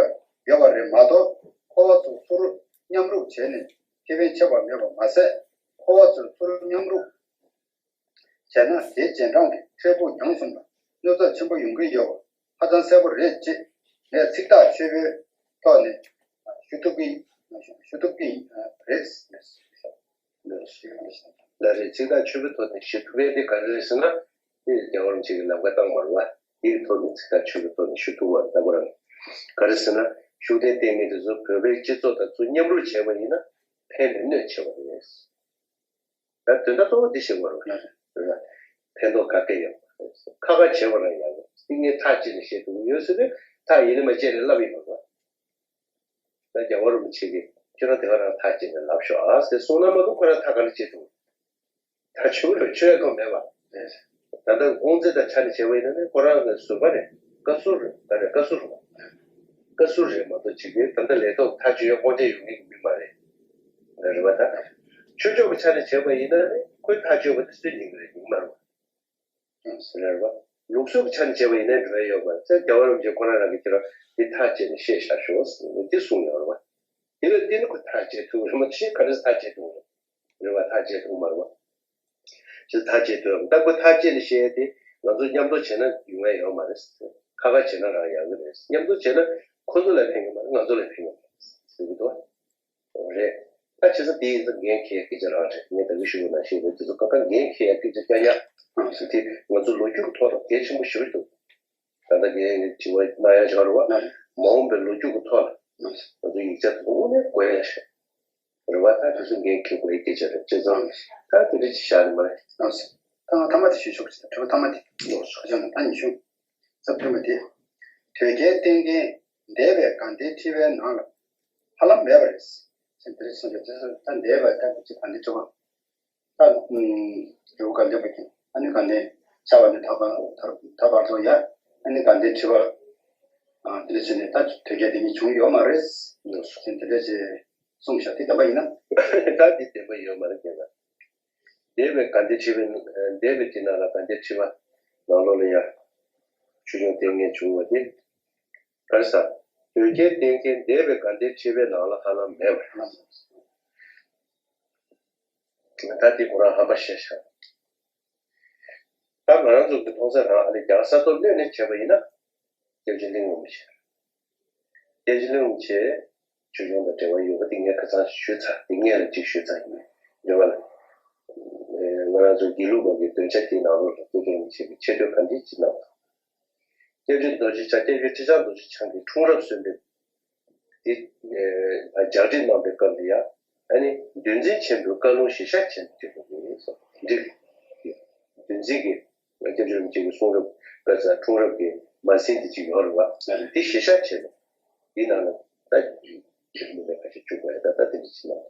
ཡོད་པ་རེད་མ་གཏོགས། ཁོ་བ་ཚོ་ཚུར་མཉམ་རུབ་བྱས་ནས་ཁེ་ཕན་ཆེ་བ་མེད་པ་མ་ཟད། ཁོ་བ་ཚོས་ཚུར་མཉམ་རུབ་བྱས་ན་དེའི་རྗེས་འབྲང་གི་འཕྲལ་ཕུགས་ཉམས་སོང་ལ་གནོད་འཚེ་ཆེན་པོ་ཡོང་གི་ཡོད་པ་ཧ་ཅང་གསལ་པོ་རེད་ཅེས་ངས་ཚིག་ཐག་ཆོད་པོའི་ཐོག་ནས་ཞུ་ཐུབ་ཀྱི་ཞུ་ཐུབ་ཀྱི་རེད། ལགས་རེད། ཚིག་ཐག་ཆོད་པོའི་ཐོག་ནས་ཞུ་ཐུབ་ཡས་དེ་ག་རེ་རེད་ཟེར་ན། དེ་རྒྱལ་བ་རིན་པོ་ཆེ་གི་ལམ་ཁ་བཏང་མ་རེད་བ། དེའི་ཐོག་ནས་ཚིག་ཐག་ཆོད་པོའི་ཐོག་ནས་ཞུ་ཐུབ་པ་ལྟ་བུ་རང་། ག་རེ་ཟེར་ན། ཤུགས་ལྡན་ལྟས་ངན་དེ་ཚོ་བོད་པའི་སྤྱི་ཚོགས་དང་ཚུར་མཉམ་རུབ་བྱས་པ་ཡིན་ན་ཕན་ལས་གནོད་ཆེ་བ་རེད། ད་དོན་དག་གཙོ་བོ་འདི་ཤེས་དགོས་རེད། ཕན་ཐོགས་ག་གེ་ཡོད་མ་རེད། ཁ་ཁ་བྱས་པ་རང་ཡག་རེད། ཏིང་ངེ་ཐག་བཅད་ནས་བཤད་ཐུབ་ཀྱི་ཡོད་ཟེར་ནས་ཐག་ཡིན་ནི་མ་བཅད་ནས་ལབ་ཡིན་པ་རེད། ད་རྒྱལ་བ་རིན་པོ་ཆེ་གིས་ཁྱོད་རང་དེ་ག་རང་ཐག་བཅད་ནས་ལབ་ཤོག་ཨ་ཟེར་གསུངས་ན་མ་གཏོགས་ཁོ་རང་ཐག་ག་རེ་བཅད་ཐུབ། ད་ཆོས་ལ་ཆོས་ཐོག་མེད་པ། ད་ལྟ་དབང་ཚད་དང་ཆ་ནས་བྱས་པ་ཡིན་ན་ནི་ཁོ་རང་གི་ཟུར་པ་རེད། བཀའ་ཟུར་རེད། ད་རེད་བཀའ་ཟུར་རེད། བཀའ་ཟུར་རེད་མ་གཏོགས་ཅིག་གིས་ད་ལྟ་ལས་ཐོག་ཐག་གཅོད་ཡག་དབང་ཆ་ཡོད་མཁན་གྱི་མི་མ་རེད། རེད་པ་ད། ཆོས་ཕྱོགས་ཀྱི་ཆ་ནས་བྱས་པ་ཡིན་ན་ནི་ཁོས་ཐག་གཅོད་པ་དེ་སུས་ཉན་གི་རེད། ཉན་མ་རེད་པ། ཟེར་རེད་པ། ལུགས་སྲོལ་གྱི་ཆ་ནས་བྱས་པ་ཡིན་ན་འགྲོ་ཡ་ཡོད་པ་རེད། རྒྱལ་བ་རིན་པོ་ཆེ་ཁོ་རང་རང་གིས་ཁྱེད་རང་འདི་ཐག་བཅད་ནས་བཤད་བཞག་ཤོག་ཟེར་ནས་འདི་གསུངས་ཡོད་རེད་བ། དེ་ལ་བརྟེན་ནས་ཁོ་ཐག་བཅད་ཐུབ་རེད་མ་གཏོགས་གཞན་ག་འདྲ་ཐག་བཅད་ཐུབ་རེད། རེད་བ། ཐག་བཅད་ཐུབ་མ་རེད་བ། ཅི་ཐག་བཅད་ཐུབ་ཡོད་མ་རེད། ད་ཁོ་ཐག་བཅད་ནས་བཤད་ཡ་དེ་ང་ཚོ་མཉམ་དུ་བྱས་ན་ཡོང་ཡ་ཡོད་མ་རེད། ཁ་ཁ་བྱས་ན་རང་ཡག་གི་རེད། མཉམ་དུ་བྱས་ན་ཁོ་ཚོ་ལ་ཕན་གི་མ་རེད། ང་ཚོ་ལ་ཕན་གི་མ་རེད་ཟེར་གི་འདུག་བ། རེད། ད་བྱས་ཙང་དེ་ཡིན་ཙང་འགན་འཁྱེར་ཡ་སྐད་ཆ་རང་རེད། ངས་ད་གིན་ཞུ་བ་ནང་བཞིན་རེད། དེ་ཚོ་ཁ་ཁ་འགན་འཁྱེར་ཡ་སྐད་ཆ་རྐྱང་རྐྱང་ཞུ་དེ་ང་ཚོ་ལོ་རྒྱུས་ཀྱི་ཐོག་ལ་གལ་ཆེན་པོ་ཞེ་པོ་ཅིག་འདུག་ད་ལྟ་ངས་དྲི་བ་གནང་ཡ་ཞིག་རེད་བ། མ་འོངས་པའི་ལོ་རྒྱུས་ཀྱི་ཐོག་ལ་ང་ཚོ་ཡིག་ཆ་དེ་ཚོ་དངོས་གནས་དགོས་ཡ་ཞིག་རེད་བ། ད་དེ་ཚོ་འགན་འཁྱེར་དགོས་ཡ་སྐད་ཆ་རེད། བྱས་ཙང་ད་དེ་འདྲ་ཅིག་བཞག་ནས་མ་རེད། ད་ཐ་མ་དེ་ཞུ་ཆོག་གི་ཟེར། དྲི་བ་ཐ་མ་དེ་ཞུ་ཆོག་གི་ཟེར། ད་ཉི་ཤུ་རྩ་བདུན་པ་དེ། དོལ་རྒྱལ་བསྟེན་མཁན་འདས་པའི་དགའ་ལྡན་ཁྲི་པའི་ནང་ལ་ཧ་ལམ་མེད་པ་རེད་ཟེར། དེ་རེད་གསུངས་ཀྱང་དེ་ཚོ་ད་འདས་པའི་ད་ཅིག་དགའ་ལྡན་ཁྲི་པ། ད་རི་བོ་དགའ་ལྡན་པ་ཀྱང་ཨ་ནི་དགའ་ལྡན་ཆགས་པ་ནས་ད་བར་ད་བར་དུ་ཡ་ཨ་ནི་དགའ་ལྡན་ཁྲི་པ་དེ་འདྲ་བྱས་ནས་ད་དོལ་རྒྱལ་དེ་ཉིད་བྱུང་ཡོད་མ་རེད་ཟེར། དེ་འདྲ་བྱས་གསུངས་ཤག་དེ་བདེན་པ་ཡིན་ན། ད་དེ་བདེན་པ་ཡོད་མ་རེད། དེ་ན། འདས་པའི་དགའ་ལྡན་ཁྲི་པའི་འདས་པའི་དེ་ནང་ལ་དགའ་ལྡན་ཁྲི་པ་ནང་ལོགས་ལ་ཡང་ཆོས་སྐྱོང་བསྟེན་མཁན་བྱུང་བ་དེ་ག་རེ་ཟེར། དོལ་རྒྱལ་བསྟེན་མཁན་འདས་པའི་དགའ་ལྡན་ཁྲི་པའི་ནང་ལ་ཧ་ལམ་མེད་པ་རེད། ད་དེ་ཁོ་རང་ཧམ་པ་བཤད་ཤག་ད་ང་རང་ཚོ་གི་མཐོང་སར་རང་ཨ་ནི་རྒྱ་གར་ས་ཐོག་གནས་ནས་བྱས་པ་ཡིན་ན། སྐྱབས་རྗེ་གླིང་རིན་པོ་ཆེ། སྐྱབས་རྗེ་གླིང་རིན་པོ་ཆེ་ཆོས་སྐྱོང་དང་འབྲེལ་བ་ཡོད་པ་དེ་ངས་ཁ་སང་ཞུས་ཚར། དེ་སྔོན་ལ་ཅིག་ཞུས་ཚར་ཡིན། རེད་བ་ལ། ང་རང་ཚོ་དགེ་ལུགས་པ་གི་འདོན་ཆ་དེའི་ནང་ལོགས་ལ་སྐྱབས་རྗེ་གླིང་རིན་པོ་ཆེ་གི་ཆེ་བསྟོད་ག་འདྲ་ཅིག་གནང་བ་དང་། སྐྱབས་རྗེ་རྡོ་རྗེ་འཆང་། སྐྱབས་རྗེ་ཁྲི་བྱང་རྡོ་རྗེ་འཆང་གི་འཁྲུངས་རབས་གསོལ་འདེབས་དེ་ལྗགས་འདྲེན་གནང་པའི་སྐབས་ལ་ཡང་ཨ་ནི་འདུལ་འཛིན་ཆེན་པོའི་བཀའ་ལུང་གཞིར་བཞག་བྱས་ནས་བྲིས་པ་ཡིན་གསུངས། འདི་འདུལ་འཛིན་གྱི་སྐྱབས་རྗེ་རིན་པོ་ཆེ་གི་གསུང་རབ་བཀའ་སྩལ་འཁྲུངས་རབས་ཀྱི་མ་ཟིན་དེ་ཅིག་ཡོད་རེད་བ། དེ་གཞིར་བཞག་བྱས་ནས་འདི་ནང་ལ་ད་མི་མེད་ཁ་ཤས་བཅུག་དགོས་ཡ། ད་ད་དེ་འདྲ་ཅིག་གནང་།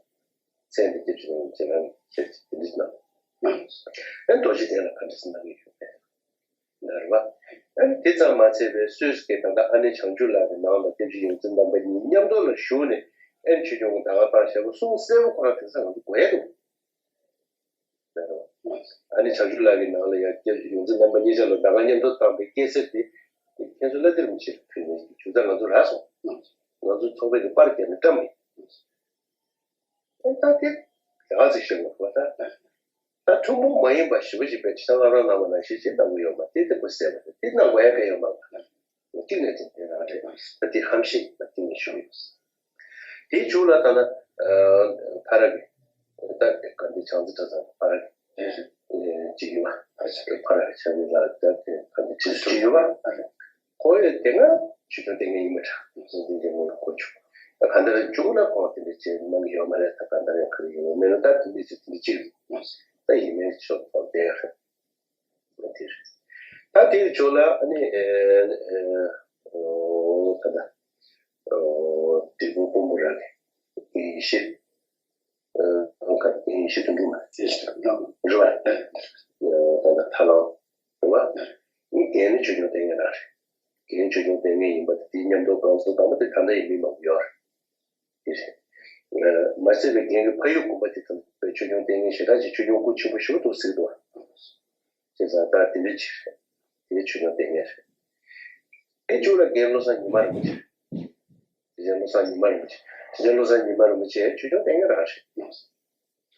མཚན་དེ་སྐྱབས་རྗེ་རིན་པོ་ཆེ་རང་གིས་ཁྱེར་ཅིག་དེ་འདྲ་ཅིག་གནང་། ཨ་ནི་རྡོ་རྗེ་གདན་ལ་ག་འདྲ་ཞིག་གནང་གི་ཡོད་པས། རེད་བ། ཨ་ནི་དེ་ཙམ་མ་ཚད་པའི་སུད་སི་གི་ད་ལྟ་ཨ་ནེ་བྱང་ཆུབ་ལགས་ཀྱི་ནང་ལ་སྐྱབས་རྗེ་ཡོངས་འཛིན་རྣམ་པ་གཉིས་མཉམ་དུ་ལ་བཞུགས་ནས་ཨ་ནེ་ཆོས་སྐྱོང་གི་ཟླ་སྐར་བཏང་བཞག་པ་གསུང་གསལ་པོ་ཁོ་རང་དེང་སང་ང་ཚོ་གོ་ཡ་འདུག་རེད་བ། ཨ་ནེ་བྱང་ཆུབ་ལགས་ཀྱི་ནང་ལ་ཡང་སྐྱབས་རྗེ་ཡོངས་འཛིན་རྣམ་པ་གཉིས་ཆ་ལ་ཟླ་སྐར་མཉམ་དུ་བཏང་པའི་སྐྱེས་ཚེས་དེ་ཁྱེད་ཚོ་བླ་བདེ་རིན་པོ་ཆེར་ཕུལ་ནས་བྱུང་ཙང་ང་ཚོ་རག་སོང་། ང་ཚོ་ཚོགས་པའི་གི་པར་བརྒྱབ་ནས་བཀྲམ་མེད། ཨེ་ད་དེ་ཡག་ཅིག་ཤོད་དགོས་པ་ད། ད་ཐུན་མོང་མ་ཡིན་པ་ཞེ་པོ་ཅིག་པའི་ཁྲིད་ཐག་བླ་བྲང་གནང་བ་ནང་བཞིན་ཅིག་གནང་གི་ཡོད་མ་རེད། དེ་དགོས་ཟེར་བ་རེད། དེ་གནང་དགོས་ཡ་ག་ཡོད་མ་རེད། གཅིག་ནས་དེ་དེ་རང་རེད། ད་དེ་ཧམ་ཤེད་ད་གཏིང་ནས་ཤོར་ཡོད། དེའི་མཇུག་ལ་ད་ལྟ་ཕ་ར་གི་ད་དགའ་ལྡན་བྱང་རྩེ་གྲྭ་ཚང་ཕ་ར་གི་ཅིག་ཡིན་པ། ཕ་ར་གི་ཕ་ར་གི་ཆ་ནི་ལ་ད་དེ་ག་འདི་ཅིག་ཅིག་ཡོད་པ། ཁོ་ཡི་དེ་སྔ་ཆོས་སྐྱོང་ལྟས་ངན་ཡིན་པ་འདྲ། སོང་ཙང་དེ་ངོས་ལ་གོ་ཆོག་ད་ག་འདྲ་རེད། མཇུག་ལ་ཁོང་དེ་འདྲ་བྱས་གནང་གི་ཡོད་མ་རེད། ད་ག་འདྲ་རེད། ག་རེ་ཡོད་མེད་ན་ད་དེ་འདྲ་བྱས་དེ་འདྲ་ཅིག་རེད། ད་ཡིན་མིན་ཆོག་ཁོང་བསྡད་ཡ་རེད། ད་དེ་རེད། ད་དེའི་མཇུག་ལ་ཨ་ནི་ཨེ་ཨེ་ཨོ་ད་ད་ཨོ་འབྲས་སྤུངས་དཔོན་པོ་རང་གི་ཡེ་ཤེས། ཨ་ཁ་ཡེ་ཤེས་དོན་གྲུབ་མ། ཡེ་ཤེས་དོན་གྲུབ། རེད་བ། ད་ད་ཐར་ལམ་རེད་བ། རྒན་ནི་ཆོས་སྐྱོང་ལྟས་ངན་རང་རེད། རྒན་ཆོས་སྐྱོང་ལྟས་ངན་ཡིན་པ་དེ་དེའི་མཉམ་དུ་གང་སོ་དང་པོ་དེ་ད་ལྟ་ཡིན་མིན་མང་པོ་ཡོད་རེད། དེ་རེད། མ་ཟད་པའི་རྒན་གྱི་ཕ་ཡུལ་དགོན་པ་དེ་དང་པའི་ཆོས་སྐྱོང་ལྟས་ངན་ཞེ་དྲག་ཅིག་ཆོས་སྐྱོང་སྐུ་ཆེན་པོ་ཞེ་པོ་འདུག་ཟེར་འདུག་བ། བྱས་ཙང་ད་དེ་འདྲ་ཅིག་རེད། དེ་ཆོས་སྐྱོང་ལྟས་ངན་རེད། དེ་མཇུག་ལ་རྒན་བློ་བཟང་ཉི་མ་རིན་པོ་ཆེ། རྗེ་བློ་བཟང་ཉི་མ་རིན་པོ་ཆེ། རྗེ་བློ་བཟང་ཉི་མ་རིན་པོ་ཆེ་ཆོས་སྐྱོང་ལྟས་ངན་རང་རེད།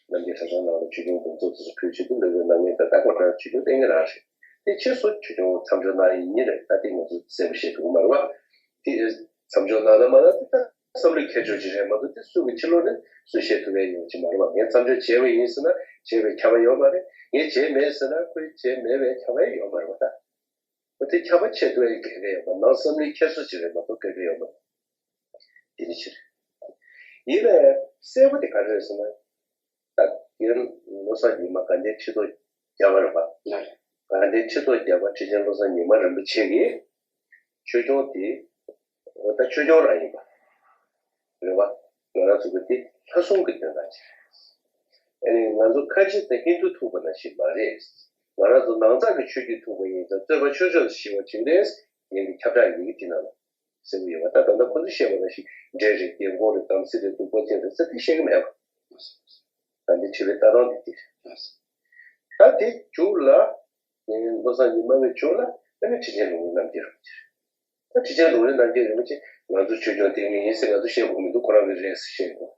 རྣམ་རྒྱལ་གྲྭ་ཚང་ནང་ལ་ཆོས་སྐྱོང་དགོངས་རྫོགས་དེ་ཚོ་ཕུལ་ཆེད་དུ་ལོ་བའི་སྣང་བརྙན་དང་ལྟ་སྐོར་དང་ཆོས་སྐྱོང་ལྟས་ངན་རང་རེད། དེ་ཕྱིས་སུ་ཆོས་སྐྱོང་མཚམས་འཇོག་གནང་ཡིན་ཉིན་རེད། ད་དེ་ང་ཚོ་གསལ་པོ་ཤེས་ཐུབ་ཀྱི་མ་རེད་བ། དེ་མཚམས་འཇོག་གནང་ན་མ་གནང་དེ་ད་བསམ་བློའི་ཁྱད་ཆོས་ཅིག་རེད་མ་གཏོགས་དེ་སུ་གི་ཕྱི་ལོགས་ནས་སུས་ཤེས་ཐུབ་ཡ་ཡོད་ཀྱི་མ་རེད་བ། ངས་མཚམས་འཇོག་བྱས་པ་ཡིན་ཟེར་ན་བྱས་པའི་ཁྱབ་པ་ཡོད་མ་རེད། ངས་བྱས་མེད་ཟེར་ན་ཁོས་བྱས་མེད་པའི་ཁྱབ་པ་ཡོད་མ་རེད་བ་ད། འོ་དེ་ཁྱབ་པ་ཆེ་འདུག་ཨེ་གལ་གལ་ཡོད་པ་ནང་བསམ་བློའི་འཁྱེར་སོ་ཅིག་རེད་མ་གཏོགས་གལ་གལ་ཡོད་མ་རེད། དེ་ནི་ཕྱིར་ཡིན་ནའི་གསལ་པོ་དེ་ག་རེ་རེད་ཟེར་ན། ད་རྒན་བློ་བཟང་ཉི་མ་དགའ་ལྡན་ཁྲི་ཐོག་བརྒྱ་པ་རེད་པ། དགའ་ལྡན་ཁྲི་ཐོག་བརྒྱ་པ་ཁྲི་ཆེན་བློ་བཟང་ཉི་མ་རིན་པོ་ཆེ་གིས་ཆོས་སྐྱོང་དེ་འོ་ད་ཆོས་སྐྱོང་རང་ཡིན་པ། རེད་བ། ང་རང་ཚོ་གི་དེ་ལྷ་སྲུང་གི་དོན་དག་ཅིག་རེད། ཨ་ནི་ང་ཚོ་ཁ་ཆེ་དང་ཧིན་དུ་ཐུག་པ་ནང་བཞིན་མ་རེད། ང་རང་ཚོ་ནང་ཚགས་ཀྱི་ཆོས་བརྒྱུད་ཐུག་པ་ཡིན་ཙང་རྩོད་པ་ཆོས་ཕྱོགས་སུ་ཞི་བ་ཅིག་རེད། ངས་འདི་ཁྱབ་བསྒྲགས་ཡི་གེ་དེ་ནང་ལ་གསལ་པོ་ཡོད་པ། ད་ད་ལྟ་ཁོ་ཚོས་བཤད་པ་ནང་བཞིན་འདྲེ་རེད། རྒྱལ་འགོང་རེད། དམ་སྲི་རེད། གདུག་པ་ཅན་རེད་ཟེར་དེ་བཤད་གི་མེད་པ། ད་འདི་ཁྲི་པའི་ལྟ་སྟངས་དེ་དེ་རེད། ད་དེ་མཇུག་ལ། བློ་བཟང་ཉི་མ་གི་མཇུག་ལ་ ཨ་ནི་ཁྲི་ཆེན་ལུང་རིགས་རྣམ་རྒྱལ་རིན་པོ་ཆེ་རེད། ད་ཁྲི་ཆེན་ལུང་རིགས་རྣམ་རྒྱལ་རིན་པོ་ཆེ་ང་ཚོ་ཆོས་སྐྱོང་ལྟས་ངན་ཡིན་ཟེར་ང་ཚོ་བཤད་དགོས་མི་འདུག་ཁོ་རང་གིས་རེད་ཟེར་བཤད་འདུག་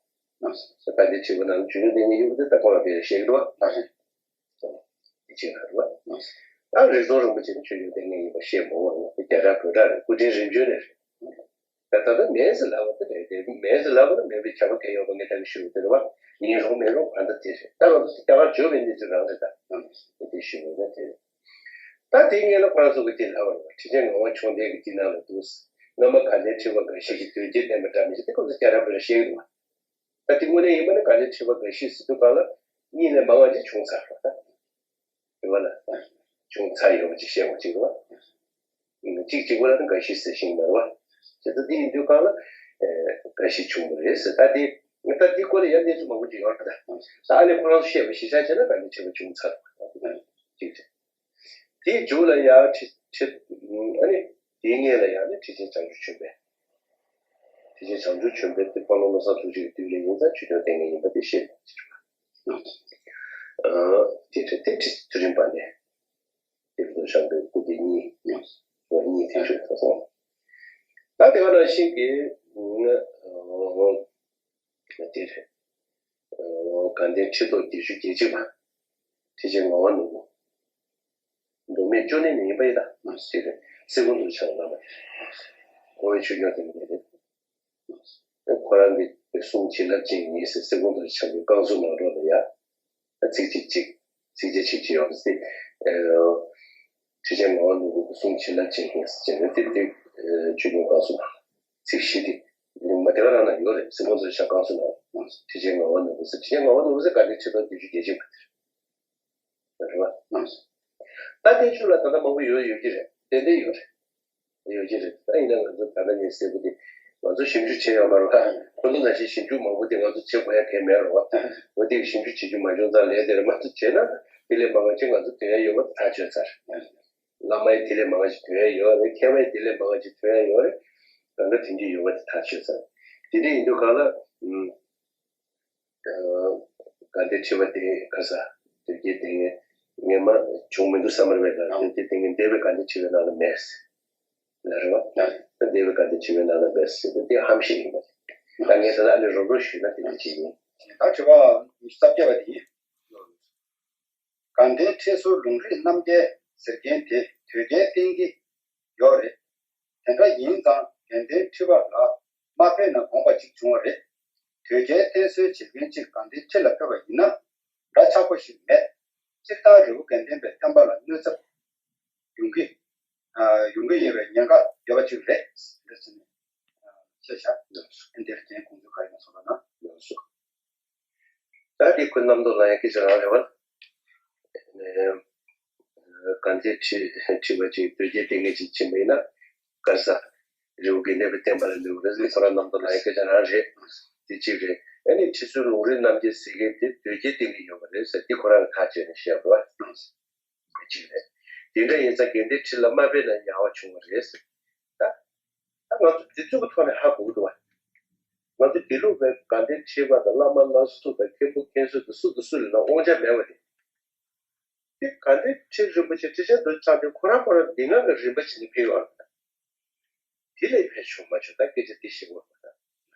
ད་དེ་ཁྲི་པ་ནང་ཆོས་སྐྱོང་ལྟས་ངན་ཡིན་པ་དེ་ད་ཁོ་རང་གིས་བཤད་ཀྱི་འདུག་བ། ད་རེད། དེ་བྱས་ན་རེད་བ། ད་རིགས་ཚོགས་རིན་པོ་ཆེ་ནི་ཆོས་སྐྱོང་ལྟས་ངན་ཡིན་པ་བཤད་མ་འོང་བ་དེ་རྒྱ་གར་བོད་གྲགས་རེད། སྐུ་ཕྲེང་རིམ་བྱོན་ནས་རེད། ད་ད་ལྟ་མེད་ཟེར་ལབ་པ་དེ་རེད་དེ། མེད་ཟེར་ལབ་པ་ན་མེད་པའི་ཁྱབ་པ་གང་ཡོད་པ་ངས་ད་གིན་ཞུས་པ་དེ་རེད་བ། ཡིན་རུང་མེད་རུང་གང་ལྟར་དེ་རེད། ད་ང་ཚོ་རྒྱ་གར་བྱོན་པའི་གནས་ཚུལ་རང་རེད། ད་དེ་ཞུས་པ་ན་དེ་རེད། ད་དེའི་སྔོན་ལ་ཁོ་རང་ཚོ་གིས་དེ་ལབ་པ་རེད་བ། ཁྲི་ཆེན་ངག་དབང་མཆོག་ལྡན་གྱི་དེ་ནང་ལ་འདུག་སྔ་མ་དགའ་ལྡན་ཁྲི་པ་དགའ་བཞི་གིས་དོལ་རྒྱལ་བསྟེན་པ་འདྲ་མི་འདྲ་དེ་ཁོ་ཚོ་རྒྱ་གར་བོད་ལ་བཤད་ཀྱི་འདུག་བ། ད་དེ་དངོས་གནས་ཡིན་པ་ནི་དགའ་ལྡན་ཁྲི་པ་དགའ་བཞི་ཟེར་དུས་སྒང་ལ་གཉིས་ནས་མང་བ་ཅིག་བྱུང་ཚར་བ་ད། རེད་བ་ལ། བྱུང་ཚར་ཡོད་པ་ཅིག་བཤད་དགོས་ཅིག་རེད་བ། གཅིག་གཅིག་པ་ལ་ནི་དགའ་བཞི་ཟེར་ཞིང་མ་རེད་བ། བྱས་ཙང་འདི་ཡིན་དུས་སྒང་ལ། དགའ་བཞི་བྱུང་བ་རེད་ཟེར། ད་དེ་ད་དེའི་སྐོར་ལ་ཡང་གནས་ཚུལ་མང་པོ་ཅིག་ཡོད་རེད་ད། ད་ཨ་ནི་ཁོ་རང་ཚོ་བཤད་པ་གཞི་བཞག་བྱས་ན་དགའ་ལྡན་ཁྲི་པ་བྱུང་ཚར་བ་གཅིག་རེད། དེའི་མཇུག་ལ་ཡང་ཁྲི་ཁྲི་ཨ་ནི་དེའི་སྔོན་ལ་ཡང་ནི་ཁྲི་ཆེན་བྱང་ཆུབ་ཆོས་འཕེལ། ཁྲི་ཆེན་བྱང་ཆུབ་ཆོས་འཕེལ་དེ་དཔོན་སློབ་བློ་བཟང་ཐུགས་རྗེ་གི་དུས་ལ་ཡིན་ཙང་ཆོས་སྐྱོང་ལྟས་ངན་ཡིན་པ་དེ་ཤེས་དགོས་ཀྱི་རེད། དེ་རེད། དེ་ཁྲི་ཐུ་རིམ་པ་ནས་དེ་ཚོ་བཞག་པའི་སྐུ་སྐྱེ་གཉིས་གཉིས་དེ་ཚོ་ཐོག་སོང་། ད་དེ་ག་ནང་བཞིན་གྱི་དེ་རེད། དགའ་ལྡན་ཁྲི་ཐོག་བརྒྱད་ཅུ་གྱ་གཅིག་པ། ཁྲི་ཆེན་ངག་དབང་ནོར་བུ། མདོ་སྨད་ཅོ་ནེ་ནས་ཡིན་པ་ཡིན་ད། ཅེས་པའི་སེ་གོལ་གདུང་ཕྱག་བླ་མ་རེད། ཁོ་བོའི་ཆོས་སྐྱོང་དེ་མིན་རེད། ཁོ་རང་གི་གསུང་བྱིན་རླབས་ཅན་ཡིན་ཟེར་སེ་གོལ་གདུང་ཕྱག་གི་བསྐང་གསོ་གནང་རོགས་ལ་ཡ། ཚིགས་བཅད་གཅིག་ཚིགས་བཅད་གཅིག་ཅིག་ཡོད་ཟེར། ཁྲི་ཆེན་ངག་དབང་ནོར་བུ་གི་གསུང་བྱིན་རླབས་ཅན་ཡིན་ཟེར་ནས་དེ་དེ་ཆོས་སྐྱོང་བསྐང་གསོ་དང་ཚིག་བཞི་དེ་མ་དེ་ག་རང་ན་ཡོད་རེད། སེ་གོལ་གདུང་ཕྱག་བསྐང་གསོ་གནང་ཁྲི་ཆེན་ངག་དབང་ནོར་བུ་ཟེར། ཁྲི་ཆེན་ངག་དབང་ནོར་བུ་ཟེར་དགའ་ལྡན་ཁྲི་ཐོག་བརྒྱད་ཅུ་གྱ་གཅིག་པ་དེ་རེད། རེད་བ། ད་དེའི་ཤུལ་ལ་ད་ལྟ་མང་པོ་ཡོད་ཡོད་ཀྱི་རེད། ཏན་ཏན་ཡོད་རེད། ཡོད་ཀྱི་རེད། ད་ཡིན་ན་ང་ཚོ་ད་ལྟ་ངས་ཟེར་བ་དེ་ང་ཚོ་ཞིབ་འཇུག་བྱས་ཡོད་མ་རེད་བ། ཁོ་ཚོ་ནང་བཞིན་ཞིབ་འཇུག་མང་པོ་དེ་ང་ཚོ་བྱེད་དགོས་ཡ་གང་ཡང་མེད་རེད་བ། འོ་དེ་ཞིབ་འཇུག་བྱེད་རྒྱུ་མ་བྱུང་ཙང་ལས་དེ་རེད། མ་གཏོགས་བྱས་ན་དེ་ལས་མང་བ་ཅིག་ང་ཚོ་ཐོན་ཡ་ཡོད་པ་ཐག་ཆོད་ཚར། བླ་མ་ཡི་དེ་ལས་མང་བ་ཞིག་ཐོན་ཡ་ཡོད་རེད། མཁས་པ་ཡི་དེ་ལས་མང་བ་ཞིག་ཐོན་ཡ་ཡོད་རེད། གང་ག་དེ་འདྲ་ཡོད་པ་དེ་ཐག་ཆོད་ཚར། དེ་འདྲ་ཡིན་དུས་གང་ལ། དགའ་ལྡན་ཁྲི་པ་དེ་ག་ས་དོལ་རྒྱལ་དེ་ངས་ངས་མ་བྱུང་མི་འདུག་བསམ་པ་རེད་པས། ལ་དོལ་རྒྱལ་དེ་ངས་འདས་པའི་དགའ་ལྡན་ཁྲི་པའི་ནང་ལ་མེད་ཟེར། ལ་རེད་བ། ད་འདས་པའི་དགའ་ལྡན་ཁྲི་པའི་ནང་ལ་མེད་ཟེར་དེ་ཧམ་བཤད་ཡིན་པ་རེད། ད་ངས་ད་ལྟ་ཨ་ནི་རོབ་རོབ་ཞུས་ན་དེ་འདྲ་ཅིག་ཡིན། ད་དྲི་བ་ཉི་ཤུ་རྩ་བརྒྱད་པ་དེ་ཡིན། དགའ་ལྡན་ཁྲི་ཟུར་ལུང་རིགས་རྣམ་རྒྱལ་ཟེར་མཁན་དེ་དོལ་རྒྱལ་བསྟེན་གྱི་ཡོད་རེད། དེ་འདྲ་ཡིན་ཙང་དགའ་ལྡན་ཁྲི་པ་ལ་མ་ཕེབས་ན་དགོངས་པ་གཅིག་བྱུང་བ་རེད། དོལ་རྒྱལ་བསྟེན་གསོལ་བྱེད་མཁན་གཅིག་དགའ་ལྡན་ཁྲི་ལ་ཕེབས་པ་ཡིན་ན་འདྲ་ཆགས་པོ་ཞིག་མེད། སྤྱིར་བཏང་རི་བོ་དགེ་ལྡན་པའི་བསྟན་པ་ལ་གནོད་ཚབས་ཡོང་གི་ཡོང་གི་ཡོད་པའི་ཉེན་ཁ་ཡོད་པ་ཅིག་རེད། འདིར་ཕྱིན་ནས་ཤེས་བྱ་འདིར་རྒན་ཁོང་ཚོས་ག་རེ་གསུངས་པ་ན་ཡོང་སོང་། ད་དེ་ཁོའི་རྣམ་རྟོག་ལ་ཡང་སྐད་ཆ་རང་རེད་བ། ཨ་ནི་གང་ཚེ་ཁྲི་ཁྲི་པ་ཅིག་དོལ་རྒྱལ་བསྟེན་མཁན་ཅིག་ཕྱིན་པ་ཡིན་ན་ག་ས་རི་བོ་དགེ་ལྡན་པའི་བསྟན་པ་ལ་གནོད་རེད་ཟེར་ཁོ་རང་རྣམ་རྟོག་ལ་ཡང་སྐད་ཆ་རང་རེད། དེ་གཅིག་རེད། ཨ་ནི་ཁྲི་ཟུར་ལུང་རིགས་རྣམ་རྒྱལ་ཟེར་མཁན་དེ་དོལ་རྒྱལ་བསྟེན་གྱི་ཡོད་པ་རེད་ཟེར་དེ་ཁོ་རང་གིས་ཐག་བཅད་ནས་བཤད་པ་རེད་བ། གཅིག་རེད། དེ་འདྲ་ཡིན་ཙང་དགེ་ལྡན་ཁྲི་ལ་མ་ཕེབས་ན་ཡག་པ་བྱུང་བ་རེད་ཟེར། ད་ད་ང་ཚོ་དེ་ཚོ་གི་ཐོག་ནས་ཧ་གོ་གི་འདུག་བ། ང་ཚོ་དགེ་ལུགས་པའི་དགའ་ལྡན་ཁྲི་པ་དང་བླ་མ་བླ་སྲོག་དང་མཁན་པོ་མཁན་ཟུར་དང་སུ་དང་སུ་རེད་ན་དབང་ཆ་མེད་པ་རེད། དེ་དགའ་ལྡན་ཁྲི་རིན་པོ་ཆེ་ཁྲི་ཆེན་རྡོ་རྗེ་འཆང་དེ་ཁོ་རང་ཁོ་རང་འདི་ང་གི་རིམ་པ་བྱས་ནས་ཕེབས་ཡོང་བ་རེད། དེ་ལས་ཕེབས་བྱུང་མ་བྱུང་ད་སྐད་ཆ་དེ་ཞིག་འོང་བ་ད།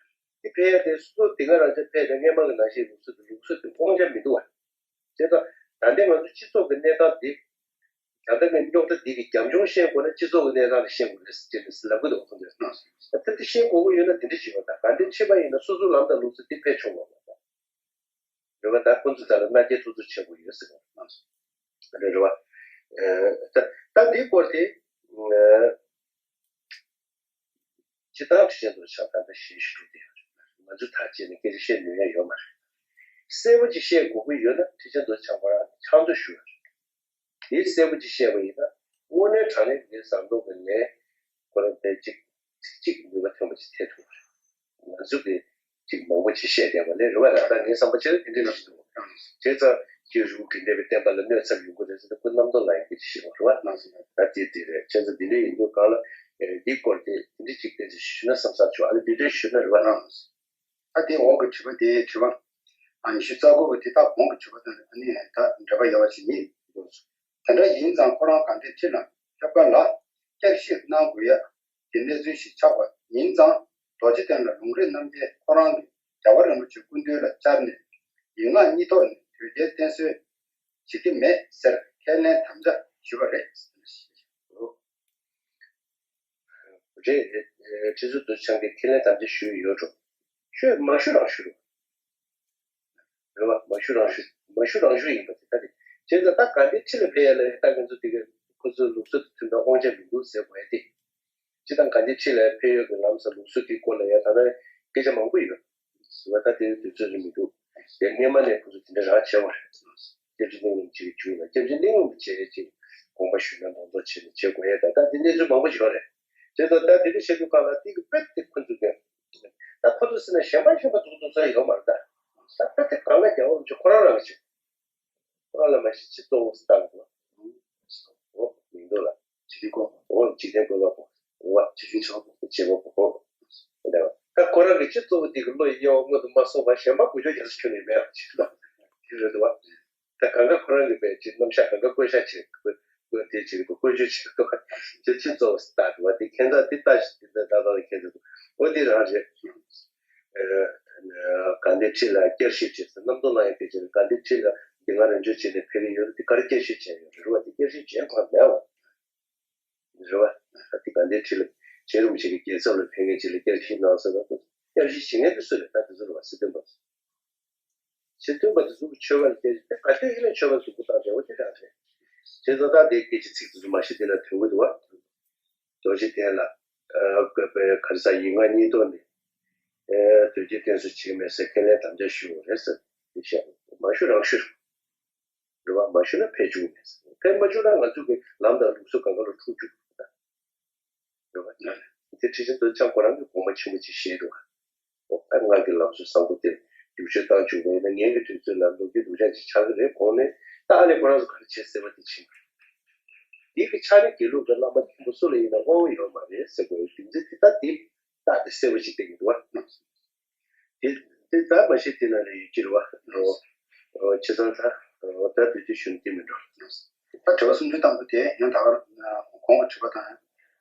དེ་ཕེབས་ཡ་དེ་སོ་སོ་དེ་སྔ་རང་ཅག་ཕེབས་ནས་སྔས་མ་གི་ནང་བཞིན་ལུགས་སྲོལ་དེ་ལུགས་སྲོལ་དེ་དབང་ཆ་མི་འདུག་བ། བྱས་ཙང་ད་ལྟའི་ང་ཚོ་སྤྱི་ཚོགས་ཀྱི་གནས་སྟངས་འདི། ད་ལྟ་ངས་རྙོག་དྲ་འདི་གི་རྒྱབ་ལྗོངས་ཤེས་དགོས་ན་སྤྱི་ཚོགས་ཀྱི་གནས་སྟངས་ལ་ཤེས་དགོས་རེད་ཟེར་ཅེས་ལབ་ཀྱི་འདུག་ཁོང་ཚོས། ད་ལྟ་ཤེས་དགོས་ཀྱི་ཡོད་ན་དེ་འདྲ་ཞིག་ཡོད། ད་དགའ་ལྡན་ཁྲི་པ་ཡིན་ན་སོ་སོའི་ལམ་དང་ལུགས་སྲོལ་འདི་ཕེབས་ཆོག་གི་མ་རེད། རེད་བ། ད་ཁོང་ཚོ་ད་ལ་མནའ་སྐྱེལ་ཐུབ་ཚོད་བྱེད་དགོས་ཡོད་ཟེར་བ། རེད་རེད་བ། ད་ད་འདིའི་སྐོར་དེ། སྤྱིར་བཏང་ཁྲི་ཆེན་རྡོ་རྗེ་འཆང་ད་ལྟ་ཞལ་བཞུགས་གྲུབ་བསྡད་ཡོད་རེད། ང་ཚོས་ཐག་བཅད་ནས་སྐད་ཆ་བཤད་ནུས་ཡ་ཡོད་མ་རེད། གསལ་པོ་ཅིག་བཤད་དགོས་ཀྱི་ཡོད་ན་ཁྲི་ཆེན་རྡོ་རྗེ་འཆང་ཁོ་རང་ཕྱག་མཛོད་ཞུ་ཡ་རེད། དེ་གསལ་པོ་ཅིག་བཤད་པ་ཡིན་ན་དངོས་གནས་དྲང་གནས་ངའི་བསམ་བློ་གི་ལན་ཁོ་རང་དཔེ་གཅིག་གཅིག་ནུས་པ་ཐོན་པ་ཅིག་ཐེབས་ཐུབ་པ་རེད། ང་ཚོ་གི་ཅིག་མང་པོ་ཅིག་བཤད་བསྡད་པ་ལས་རེད་བ། ད་ལྟ་ངའི་བསམ་པ་ཆེ་ལ་དེ་འདྲ་ཞིག་འདུག་བྱས་ཙང་ཁྱེད་རུ་གི་འདས་པའི་བསྟན་པ་ལ་གནོད་ཚབས་ཡོང་གི་རེད་ཟེར་ན་ཁོ་རྣམ་རྟོག་ལ་ཡང་སྐད་ཆ་བཤད་པ་རེད་བ། ད་དེ་དེ་རེད། བྱས་ཙང་འདི་འདྲ་ཡིན་དུས་གང་ལ་འདི་སྐོར་དེ་དེ་འདྲ་ཅིག་སྐད་ཆ་ཞུས་ན་བསམ་ས་བྱུང་། ཨ་ནི་འདི་འདྲ་ཞུས་ན་རེད་བ། ད་དེ་འོག་གི་དྲི་བ་དེ་དྲི་བ་ཉི་ཤུ་རྩ་དགུ་པ་དེ་ད་གོང་གི་དྲི་བ་དང་ཨ་ནི་ད་འབྲེལ་བ་ཡོད་པ་ཞིག་ཡིན། དེ་འདྲ་ཡིན་ཙང་ཁོ་རང་དགའ་ལྡན་ཁྲི་ལ་ ཐེབས་ཀ་ལ་བསྐྱར་ཞིབ་གནང་དགོས་ཡ་དེ་གནས་ཚུལ་ཞིག་ཆགས་པ་ཡིན་ཙང་། རྡོ་རྗེ་གདན་ལ་ལུང་རིགས་རྣམ་རྒྱལ་ཁོ་རང་གིས་རྒྱལ་བ་རིན་པོ་ཆེ་སྐུ་མདུན་ལ་བཅར་ནས་ཡིག་ངག་གཉིས་ཐོག་ནས་དོལ་རྒྱལ་བསྟེན་གསོལ་བྱེད་ཀྱི་མེད་ཟེར་ཁས་ལེན་དམ་བཅའ་ཞུས་པ་རེད། རེད། ཁྲི་ཟུར་རྡོ་རྗེ་འཆང་གིས་ཁས་ལེན་དམ་བཅའ་ཞུས་ཡོད་འགྲོ། ཞུས་མ་ཞུ་རང་ཞུ་རོགས། རེད་བ། མ་ཞུ་རང་ཞུ། མ་ཞུ་རང་ཞུ་ཡིན་པ་དེ་ལྟ་རེད། བྱས་ཙང་ད་དགའ་ལྡན་ཁྲི་ལ་ཕེབས་ཡ་ལ་ད་ང་ཚོ་དེ་ག་ཁོ་ཚོའི་ལུགས་སྲོལ་དང་མཐུན་པའི་དབང་ཆ་མི་འདུག་ཟེར་དགོས་ཡ་དེ། སྤྱིར་བཏང་དགའ་ལྡན་ཁྲི་ལ་ཕེབས་ཡོད་ཀྱི་ལམ་སང་ལུགས་སྲོལ་དེའི་སྐོར་ལ་ཡ་ད་ལྟ་སྐད་ཆ་མང་པོ་ཡོད། ཟེར་བ་ད་དེ་དུས་ཚོད་རེད་མི་འདུག་དེ་སྔས་མ་ནས་ཁོ་ཚོ་དེ་འདྲ་རང་བྱས་པ་རེད། སྐྱབས་རྗེ་གླིང་རིན་པོ་ཆེ་གི་བརྒྱུད་ལ་སྐྱབས་རྗེ་གླིང་རིན་པོ་ཆེ་གི་དགོངས་པ་ཞུས་ན་ནོར་འཛོག་བྱས་ནས་བྱེད་དགོས་ཡ་ད་ད་དེ་གནས་ཚུལ་མང་པོ་ཡོད་རེད། བྱས་ཙང་ད་དེ་འདྲ་བྱེད་དུས་སྒང་ལ་དེ་གི་དཔེ་དེ་ཁོ་ཚོ་གི་ད་ཁོ་ཚོ་ཟེར་ན་གཞན་པ་གཞན་པ་འདུག་འདུག་ས་ཡོད་མ་རེད་ད། ད་ད་དེ་གང་ལ་རྒྱལ་བ་རིན་པོ་ཆེ་ཁོ་རང་རང་གི་ཆེད། ཁོ་རང་ལ་མ་གཞི་སྤྱི་གཙོ་བོ་སྟག་འདུག་འོ་མི་འདུག་ལ། འཇིག་རྟེན་བཀོད་པ། འོ་འཇིག་རྟེན་བཀོད་པ་པོ། འོ་འཇིག་རྟེན་བྱེ་བ་པོ། བྱེ་བ་པོ། འོ་ད་ཁོ་རང་གི་སྤྱི་གཙོ་བོ་དེ་གི་བློ་ཡི་དབྱེ་བ་མངོན་དུ་མ་སོང་བ་གཞན་པ་དགུ་ཆོག་རྒྱ་ས་ཁྱོན་ནས་མེད་པ་ཅིག་ལ། དེ་རེད་འདུག་བ། ད་གང་ག་ཁོ་རང་གི་པའི་ཅིག་རྣམ་གཞག་གང་ག་བཀོད་ཤག་ཅིག་བཀོད་བཀོད་དེ་ཅིག་བཀོད་བཀོད་བྱེད་ཅིག་ཏོ། ཅིག་ཅིག་གཙོ་བོ་སྟག་འདུག་བ་དེ་ཁྱེད་ཚ་དེ་ལྟ་ཞིག་དེ་ལྟ་ལྟ་ལ་ཁྱེད་ཚ་འདུག་འོ་དེ་རང་རེད། དགའ་ལྡན་ཁྲི་ལ་བསྐྱར་ཞིབ་བྱས་ཟེར་རྣམ་རྟོག་ལངས་ཡག་དེ་བྱས་ནས་དགའ་ལྡན་ཁྲི་ལ་འདི་ང་རང་ཚོའི་ཆེད་ནས་ཕེབས་ཀྱི་ཡོད་རེད། དེ་ག་རེ་བསྐྱར་ཞིབ་བྱས་ཡོད་རེད་བ། དེ་བསྐྱར་ཞིབ་བྱས་གང་མེད་བ། རེད་བ། ད་དེ་དགའ་ལྡན་ཁྲི་ལ་རྗེ་རིན་པོ་ཆེ་གི་རྒྱལ་ཚབ་ལ་ཕེབས་མཁན་ཅིག་ལ་བསྐྱར་ཞིབ་གནང་ཟེར་བ། བསྐྱར་ཞིབ་བྱེད་མཁན་དེ་སུ་རེད། ད་དེ་ཚོ་རེད་བ། སྲིད་དོན་པ་ཚོ། སྲིད་དོན་པ་དེ་ཚོ་གི་ཆོས་པ་ལ་བལྟས་ཏེ་ག་དུས་ཡིན་ན་ཆོས་པ་གཟུགས་པོ་དང་འབྲེལ་བ་དེ་རང་རེད། དེ་ཚོ་ད་དེ་སྐད་ཆ་ཚིག་དེ་ཚོ་མ་གཞི་དེ་ལ་དོན་གྱི་འདུག་བ། རྡོ་རྗེ་གདན་ལ་བཀོད་པའི་ག་རེ་ཟ་ཡིག་ངག་གཉིས་ཐོག་ནས་དོལ་རྒྱལ་བསྟེན་གསོལ་བྱེད་ཀྱི་མེད་ཟེར་ཁས་ལེན་དམ་བཅའ་ཞུ་དགོས་རེད་ཟེར་དེ་བཤད། མ་ཞུ་རང་ཞུ་རེད་བ། མ་ཞུ་ན་ཕེབས་བཅུག་མེད་ཟེར། ཕེབས་མ་བཅུག་ན་ང་ཚོ་གི་ལམ་དང་ལུགས་སྲོལ་སྒང་ག་ལ་འཁྲུག་བཅུག་རེད་བ། དེ་ཁྲི་ཆེན་རྡོ་རྗེ་འཆང་ཁོ་རང་གིས་དགོངས་པ་ཆེན་པོ་ཅིག་བཞེས་འདུག་བ། ད་སྔར་གྱི་ལམ་སྲོལ་བཟང་པོ་དེ་བསྒྱུར་བཅོས་བཏང་བཅུག་པ་ཡིན་ན་ངེད་ཀྱི་དུས་ཚོད་ལ་ལོ་རྒྱུས་སྡུག་ཅག་ཅིག་ཆགས་ཀྱི་རེད་དགོངས་ནས། ད་ཨ་ནི་ཁོ་རང་ཚོ་ག་རེ་བྱས་ཟེར་བ་དེ་ཕྱིན་པ་རེད། འདི་གི་ཆ་ནས་དགེ་ལུགས་ཀྱི་བླ་མ་མཁན་པོ་སུ་ལ་ཡིན་ན་དབང་པོ་ཡོད་མ་རེད་ཟེར་དགོས་རྒྱུ་མཚན་དེ་ད་དེ་ད་དེ་གསལ་པོ་ཞིག་བསྟན་གྱི་འདུག་བ། དེ་དེ་ད་མ་གཞི་དེ་ན་ལས་ཡོད་ཀྱི་རེད་བ། ཨོ་ཨོ་བྱས་ཙང་ད་ཨོ་ད་དུས་ཚོད་ཞུ་ན་དེ་མི་འགྲོ། ད་དྲི་བ་གསུམ་བཅུ་དང་པོ་དེ་ཡང་ད་གར་གོང་གི་དྲི་བ་དང་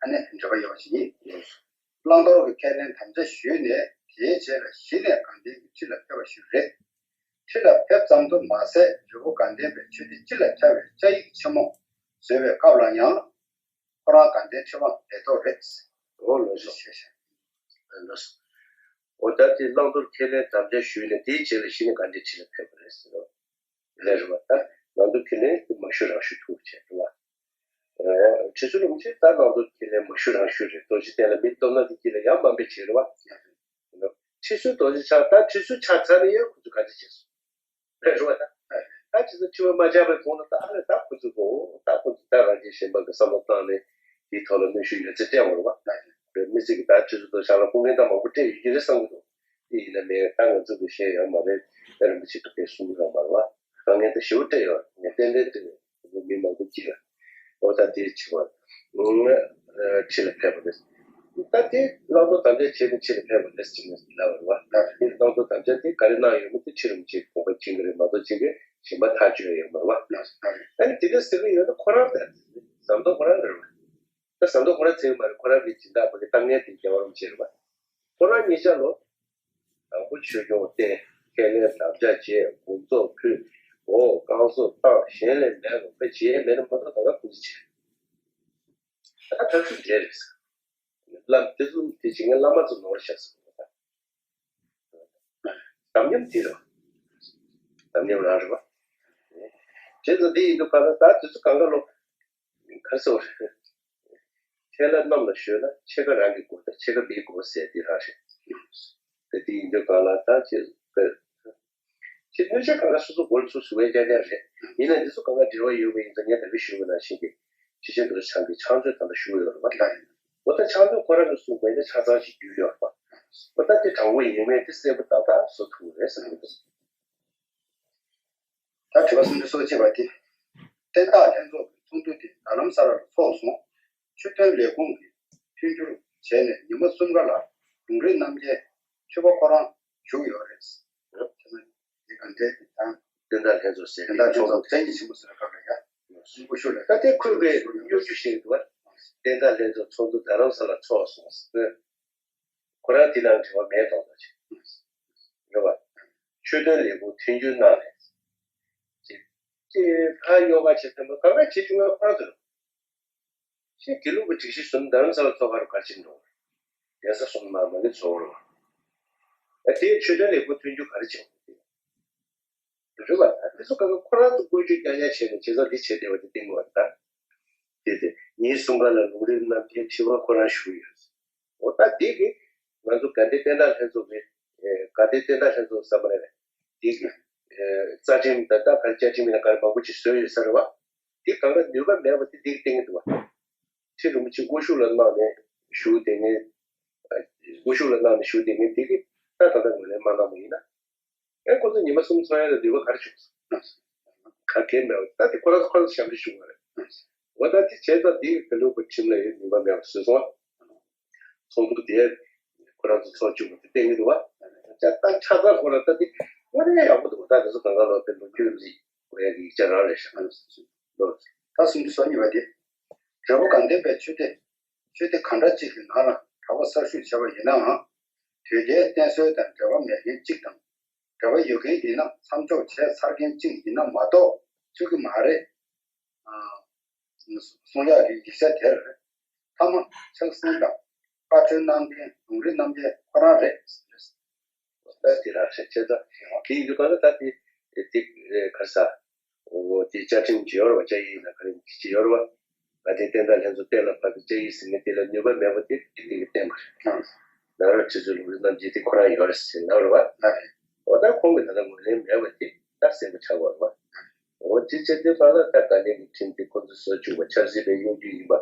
ཨ་ནི་འབྲེལ་བ་ཡོད་པ་ཞིག་ཡིན། བླང་དོར་གྱི་ཁས་ལེན་དམ་བཅའ་ཞུས་ནས་དེའི་རྗེས་ལ་གཞི་ནས་དགའ་ལྡན་གྱི་ཁྲི་ལ་ཕེབས་པ་ཞིག་རེད། ཁྲི་ལ་ཕེབས་ཙམ་དུ་མ་ཟད་ཇོ་བོ་དགའ་ལྡན་པའི་ཆོས་སྡེ་སྤྱི་ལ་ཁྱབ་པའི་བཅའ་ཡིག་ཆེན་མོ་བཟོས་པའི་སྐབས་ལ་ཡང་། ཁོ་རང་དགའ་ལྡན་ཁྲི་དབང་ལས་ཐོག་རེད། ཨོ་ལགས་སོ། ཞེས་བཤད། ལགས་སོ། ཨོ་ད་དེ་བླང་དོར་ཁས་ལེན་དམ་བཅའ་ཞུས་ནས་དེའི་རྗེས་ལ་གཞི་ནས་དགའ་ལྡན་ཁྲི་ལ་ཕེབས་པ་རེད་ཟེར་རོ། ལས་རེད་བ། ད་བླང་དོར་ཁས་ལེན་དེ་མ་ཞུ་རང་ཞུ་ཐུབ་བྱས་རེད་བ། ཨོ་ཁྲི་ཟུར་རིན་པོ་ཆེ་ད་བླང་དོར་ཁས་ལེན་མ་ཞུ་རང་ཞུ་རེད། རྡོ་རྗེ་གདན་ལ་མི་སྟོབས་ན་དེ་དཀྱིལ་ལ་ཡང་དམའ་འབེབས་བྱས་རེད་བ། ཁྲི་ཟུར་རྡོ་རྗེ་འཆང་ད་ཁྲི་ཟུར་ཆགས་ཚར་ནས་ཡང་ཁོ་ཚོ་ག་རེ་བྱས་སོང་། རེད་བ་ད། ད་ཁྲི་ཟུར་ཁྲི་མ་མ་ཆགས་པའི་གོང་ལ་ད་ཨ་ལས་ད་ཁོ་ཚོ་གོ་ད་ཁོ་ཚོ་ད་རང་གི་ཞེན་པ་གི་བསམ་བློ་བཏང་ནས་དེའི་ཐོག་ལ་གནོན་ཤུགས་ཡོད་ཚད་སྤྲད་པ་རེད་བ། རེད་མི་སྲིད་གི་ད་ཁྲི་ཟུར་དོ་ཞང་ལ་སྐུ་ངལ་ད་མང་པོ་སྤྲད་ཡོད་ཀྱི་རེད་བསམ་གི་འདུག་དེ་ཡིན་ན་མེད་ད་ང་ཚོ་གི་ཤེས་ཡོད་མ་རེད། ཨ་རིན་པོ་ཆེ་གི་དེ་གསུང་གི་རང་མ་རེད་བ། དཀའ་ངལ་ད་ཞེ་པོ་སྤྲད་ཡོད་ངས་ཏན་ཏན་དེ་རེད། མི་མང་པོ་སྐྱིད་ལ། འོ་ད་དེ་བྱས་པ། ཁྲི་ལ་ཕེབས་པ་རེད། ད་དེ་བླང་དོར་དམ་བཅའ་བྱས་ནས་ཁྲི་ལ་ཕེབས་པ་རེད་ཅེས་ནས་ལབ་པ་རེད་བ། ད་དེ་བླང་དོར་དམ་བཅའ་དེ་ག་རེ་གནང་ཡོད་མེད་དེ་ཁྲི་རིན་པོ་ཆེས་དགོངས་པ་བྱིན་གྱི་རེད་མ་གཏོགས་ཅིག་གིས་གཞན་པ་ཐག་གཅོད་ཡོད་མ་རེད་བ། ཨ་ནི་དེ་འདྲ་ཟེར་གི་ཡོད་ན་ཁོ་རང་ད་ཟམ་གདོང་ཁོ་རང་རེད་བ། ད་ཟམ་གདོང་ཁོ་རང་ཚེ་མ་རེད། ཁོ་རང་གི་སྦྱིན་བདག་ཕ་གི་གཏམ་ངན་དེ་རྒྱལ་བ་རིན་པོ་ཆེ་རེད་བ། ཁོ་རང་གཉིས་ཆ་ལོ། དང་པོ་ཆོས་སྐྱོང་བསྟེན། ཁས་ལེན་དམ་བཅའ་བྱས། དགོངས་རྫོགས་ཕུལ། འོ་བསྐང་གསོ་བཏང་། གཞན་ལས་མེད་རུང་བས་བྱས་མེད་ན་མ་གཏོགས་ད་ག་ཁུ་ཚུར་བྱས། ད་ཐབས་ཤུགས་འདྲ་རེད་ཟེར། བླ་དེ་ཚོ་དེ་བྱེད་མཁན་བླ་མ་ཚོ་ནོར་བཞག་ཟེར། དམ་ཉམས་དེ་རེད་བ། དམ་ཉམས་རང་རེད་བ། བྱས་ཙང་དེ་ཡིན་དུས་ག་ལ་ད་དེ་ཚོ་གང་ག་ལོ། ག་རེ་ཟེར་བ་རེད། ཁས་ལེན་གནམ་ལ་གཞོལ་ན་ཕྱེད་ཀ་རང་གི་མགོ་དང་ཕྱེད་ཀ་མིའི་མགོ་ཟེར་དེ་རང་རེད། དེ་དེ་ཡིན་དུས་གང་ལ་ད་ཅི་དཔེ་ཅི་སྣོད་ཆས་གང་ག་སོ་སོ་མགོ་ལ་ཚུར་བཟུང་བའི་རྐྱང་རྐྱང་རེད། ཡིན་ན་འདི་ཚོ་གང་ག་འབྲེལ་བ་ཡོད་པ་ཡིན་ཙང་ངས་ད་གིན་ཞུས་པ་ནང་བཞིན་གྱི་ཁྲི་ཆེན་རྡོ་རྗེ་འཆང་གི་ཕྱག་མཛོད་ད་ལྟ་ཞུ་གི་ཡོད་རེད་བ། འོ་ད་ཕྱག་མཛོད་ཁོ་རང་གིས་གསུངས་པ་ཡིན་ན་ཆ་ཚང་ཞིག་རྒྱུས་ཡོད་རེད་བ། འོ་ད་དེ་དྲང་པོ་ཡིན་མིན་དེ་གསལ་པོ་ཏག་ཏག་བཟོ་ཐུབ་ཀྱི་རེད་བསམ་གྱི་འདུག་ད་དྲི་བ་སུམ་ཅུ་སོ་གཅིག་པ་དེ། བསྟན་བདག་ལྷན་ཚོགས་ཀྱི་ཚོགས་འདུ་དེ་རྡ་རམ་ས་ལར་ཚོགས་སོང་། ཆོས་དོན་ལས་ཁུངས་ཀྱིས་མཐུན་འགྱུར་བྱས་ནས་ཉི་མ་གསུམ་ཀ་ལ་ལུང་རིགས་རྣམ་རྒྱལ་ཆོས་པ་ཁོ་རང་བཞུགས་ཡོད་རེད། དེ་ནས་དེ་ག་འདྲའི་དེ་དང་། བསྟན་བདག་ལྷན་ཚོགས་ཟེར་བསྟན་བདག་ལྷན་ཚོགས་བཙན་གྱིས་ཆེན་པོ་ཟེར་བ་ཁག་ལ་ཡ། སྐུ་ཞབས་ལགས། ད་ལྟའི་ཁོས་པའི་གཡོ་སྒྱུ་ཞིག་འདུག་བ། བསྟན་བདག་ལྷན་ཚོགས་ཚོགས་འདུ་རྡ་རམ་ས་ལ་ཚོགས་སོང་ཟེར། ཁོ་རང་དེ་དང་འབྲེལ་བ་མེད་དོ་ཅིག་རེད་བ། ཆོས་དོན་ལས་ཁུངས་མཐུན་འགྱུར་གནང་ནས་ཅིག་ཅེས་ཧ་ཡོ་ག་བྱེད་ཐུབ་མ་གང་ག་བྱེད་བཅུག་ན་ཁོ་རང་ཚོ་རེད། ཤེས་དགེ་ལུགས་པ་སྒྲིག་གཞི་བཟུང་རྡ་རམ་ས་ལ་ཚོགས་ཁ་རུ་ག་རེ་བྱེད་འགྲོ། གདན་ས་བཟུང་མ་མ་ནི་ཚོགས་རོགས། ཨ་དེའི་ཆོས་དོན་ལས་ཁུངས་མཐུན་འགྱུར་ག་རེ་བྱེད་འགྲོ། རེད་བ། ད་དེ་ཚོ་ག་ག་ཁོ་རང་ཚོ་བཀོལ་སྤྱོད་རྐྱང་རྐྱང་བྱས་ནས་བྱས་ཙང་འདི་བྱས་བསྡད་པ་དེ་གཏིང་མ་ད། དེ་དེ་ངའི་གསུང་ཁ་ལ་ལུང་རིགས་རྣམ་རྒྱལ་ཁྲི་པ་ཁོ་རང་བཞུགས་ཡོད། འོ་ད་དེ་གི་ང་ཚོ་དགའ་ལྡན་བསྟན་བདག་ལྷན་ཚོགས་ཀྱི་དགའ་ལྡན་བསྟན་བདག་ལྷན་ཚོགས་བསམ་པ་རེད། དེ་གི་རྩ་ཁྲིམས་ད་ལྟ་ག་རེ་བཅའ་ཁྲིམས་ཡིན་ན་ག་རེ་མང་པོ་ཅིག་བཟོས་ཡོད་ས་རེད་བ། དེ་གང་ལ་ནུས་པ་མེད་པ་དེ་དེ་གི་སྟེང་གི་འདུག་བ། ཁྲི་རིན་པོ་ཆེ་དངོས་ཤུགས་ལ་གནང་ནས་བཞུགས་བསྡད་མཁན། དངོས་ཤུགས་ལ་གནང་ནས་བཞུགས་བསྡད་མཁན་དེ་གི་ད་ད་ལྟ་ངོས་ལེན་མ་གནང་བ་ཡིན་ན། ཨེ་ཁོ་ཚོ་ཉི་མ་གསུམ་ཚོགས་ཡ་ལ་ནུས་པ་ག་རེ་བྱུང་སོང་། ག་གེ་མེད་པ་ད་དེ་ཁོ་རང་ཁོ་རང་ཞབས་འདྲེན་ཞུ་བ་རེད། འོ་ད་དེ་བྱས་ཙང་དེ་ག་ལུགས་པ་ཁྲིམས་ལ་ཡོད་ནུས་པ་མེད་པ་བཟོས་སོང་བ། ཚོགས་འདུ་དེ་ཁོ་རང་ཚོ་ཚོགས་བཅུག་པ་དེ་བསྟན་གྱི་འདུག་བ། ཅག་ཏང་ཆ་ཚང་ཁོ་རང་ད་དེ་དངོས་གནས་ཡག་པོ་འདུག་ད་དེ་ཚོ་གང་ག་ལོ་དེ་ལོ་རྒྱུས་རིག་དགོས་ཡ་གི་ཡིག་ཆ་རང་རེད་ཤག་ད་གསུམ་བཅུ་སོ་གཉིས་པ་དེ། རྒྱལ་པོ་དགའ་ལྡན་པའི་ཆོས་སྡེ། ཆོས་སྡེ་གང་འདྲ་ཅིག་གི་ནང་ལ་གྲྭ་པ་གསར་ཞུགས་བྱས་པ་ཡིན་ནའང་། དོལ་རྒྱལ་བསྟེན་གསོལ་དང་འབྲེལ་བ་མེད་མཁན་གཅིག་དང་། འབྲེལ་བ་ཡོད་མཁན་ཡིན་ན་མཚམས་འཇོག་བྱས་ཚར་མཁན་གཅིག་ཡིན་ན་མ་གཏོགས་ཚུད་ཀྱི་མ་རེད། ཨ། གསུང་ཡག་གི་ཡིག་ཆ་དེར། མཐའ་མ་ཕྱག་སེང་དང་བཀའ་འཁྲོལ་གནང་མཁན་ལུང་རིགས་རྣམ་རྒྱལ་ཁོ་རང་རེད། ད་དེ་རང་བཤད་ཆེ་ད། དེ་ཡིན་དུས་ག་ལ་ད་དེ་དེ་ག་ས། འོ་དེ་བཅའ་ཁྲིམས་ཅི་ཡོད་རེད་བ། བཅའ་ཡིག་ལ་ག་རེ་ཅི་ཡོད་རེད་བ། ང་དེ་བསྟན་བདག་ལྷན་ཚོགས་གཏན་ལ་ཕབ་པའི་བཅའ་ཡིག་ཟིན་མཁན་དེ་ལ་ནུས་པ་མེད་པ་དེ་དེ་དེ་གི་བསྟན་པ་རེད། ནང་ར་ཁྲི་ཚོའི་ལུང་རིགས་རྣམ་རྒྱལ་དེ་ཁོ་རང་ཡོད་རེད་ཟེར་ལབ་རེད་བ། འོ་ད་ཁོང་གི་ད་ལྟ་ངོས་ལེན་མེད་པ་དེ་ད་གསལ་པོ་ཆགས་པ་རེད་བ། འོ་དེ་བྱས་དུས་ག་ལ་ད་དཀའ་ལས་ཀྱི་ཁྲིམས་དེ་ཁོ་ཚོས་བཟོ་བཅུག་པ་ཆབ་སྲིད་པའི་གཡོ་སྒྱུ་ཡིན་པ།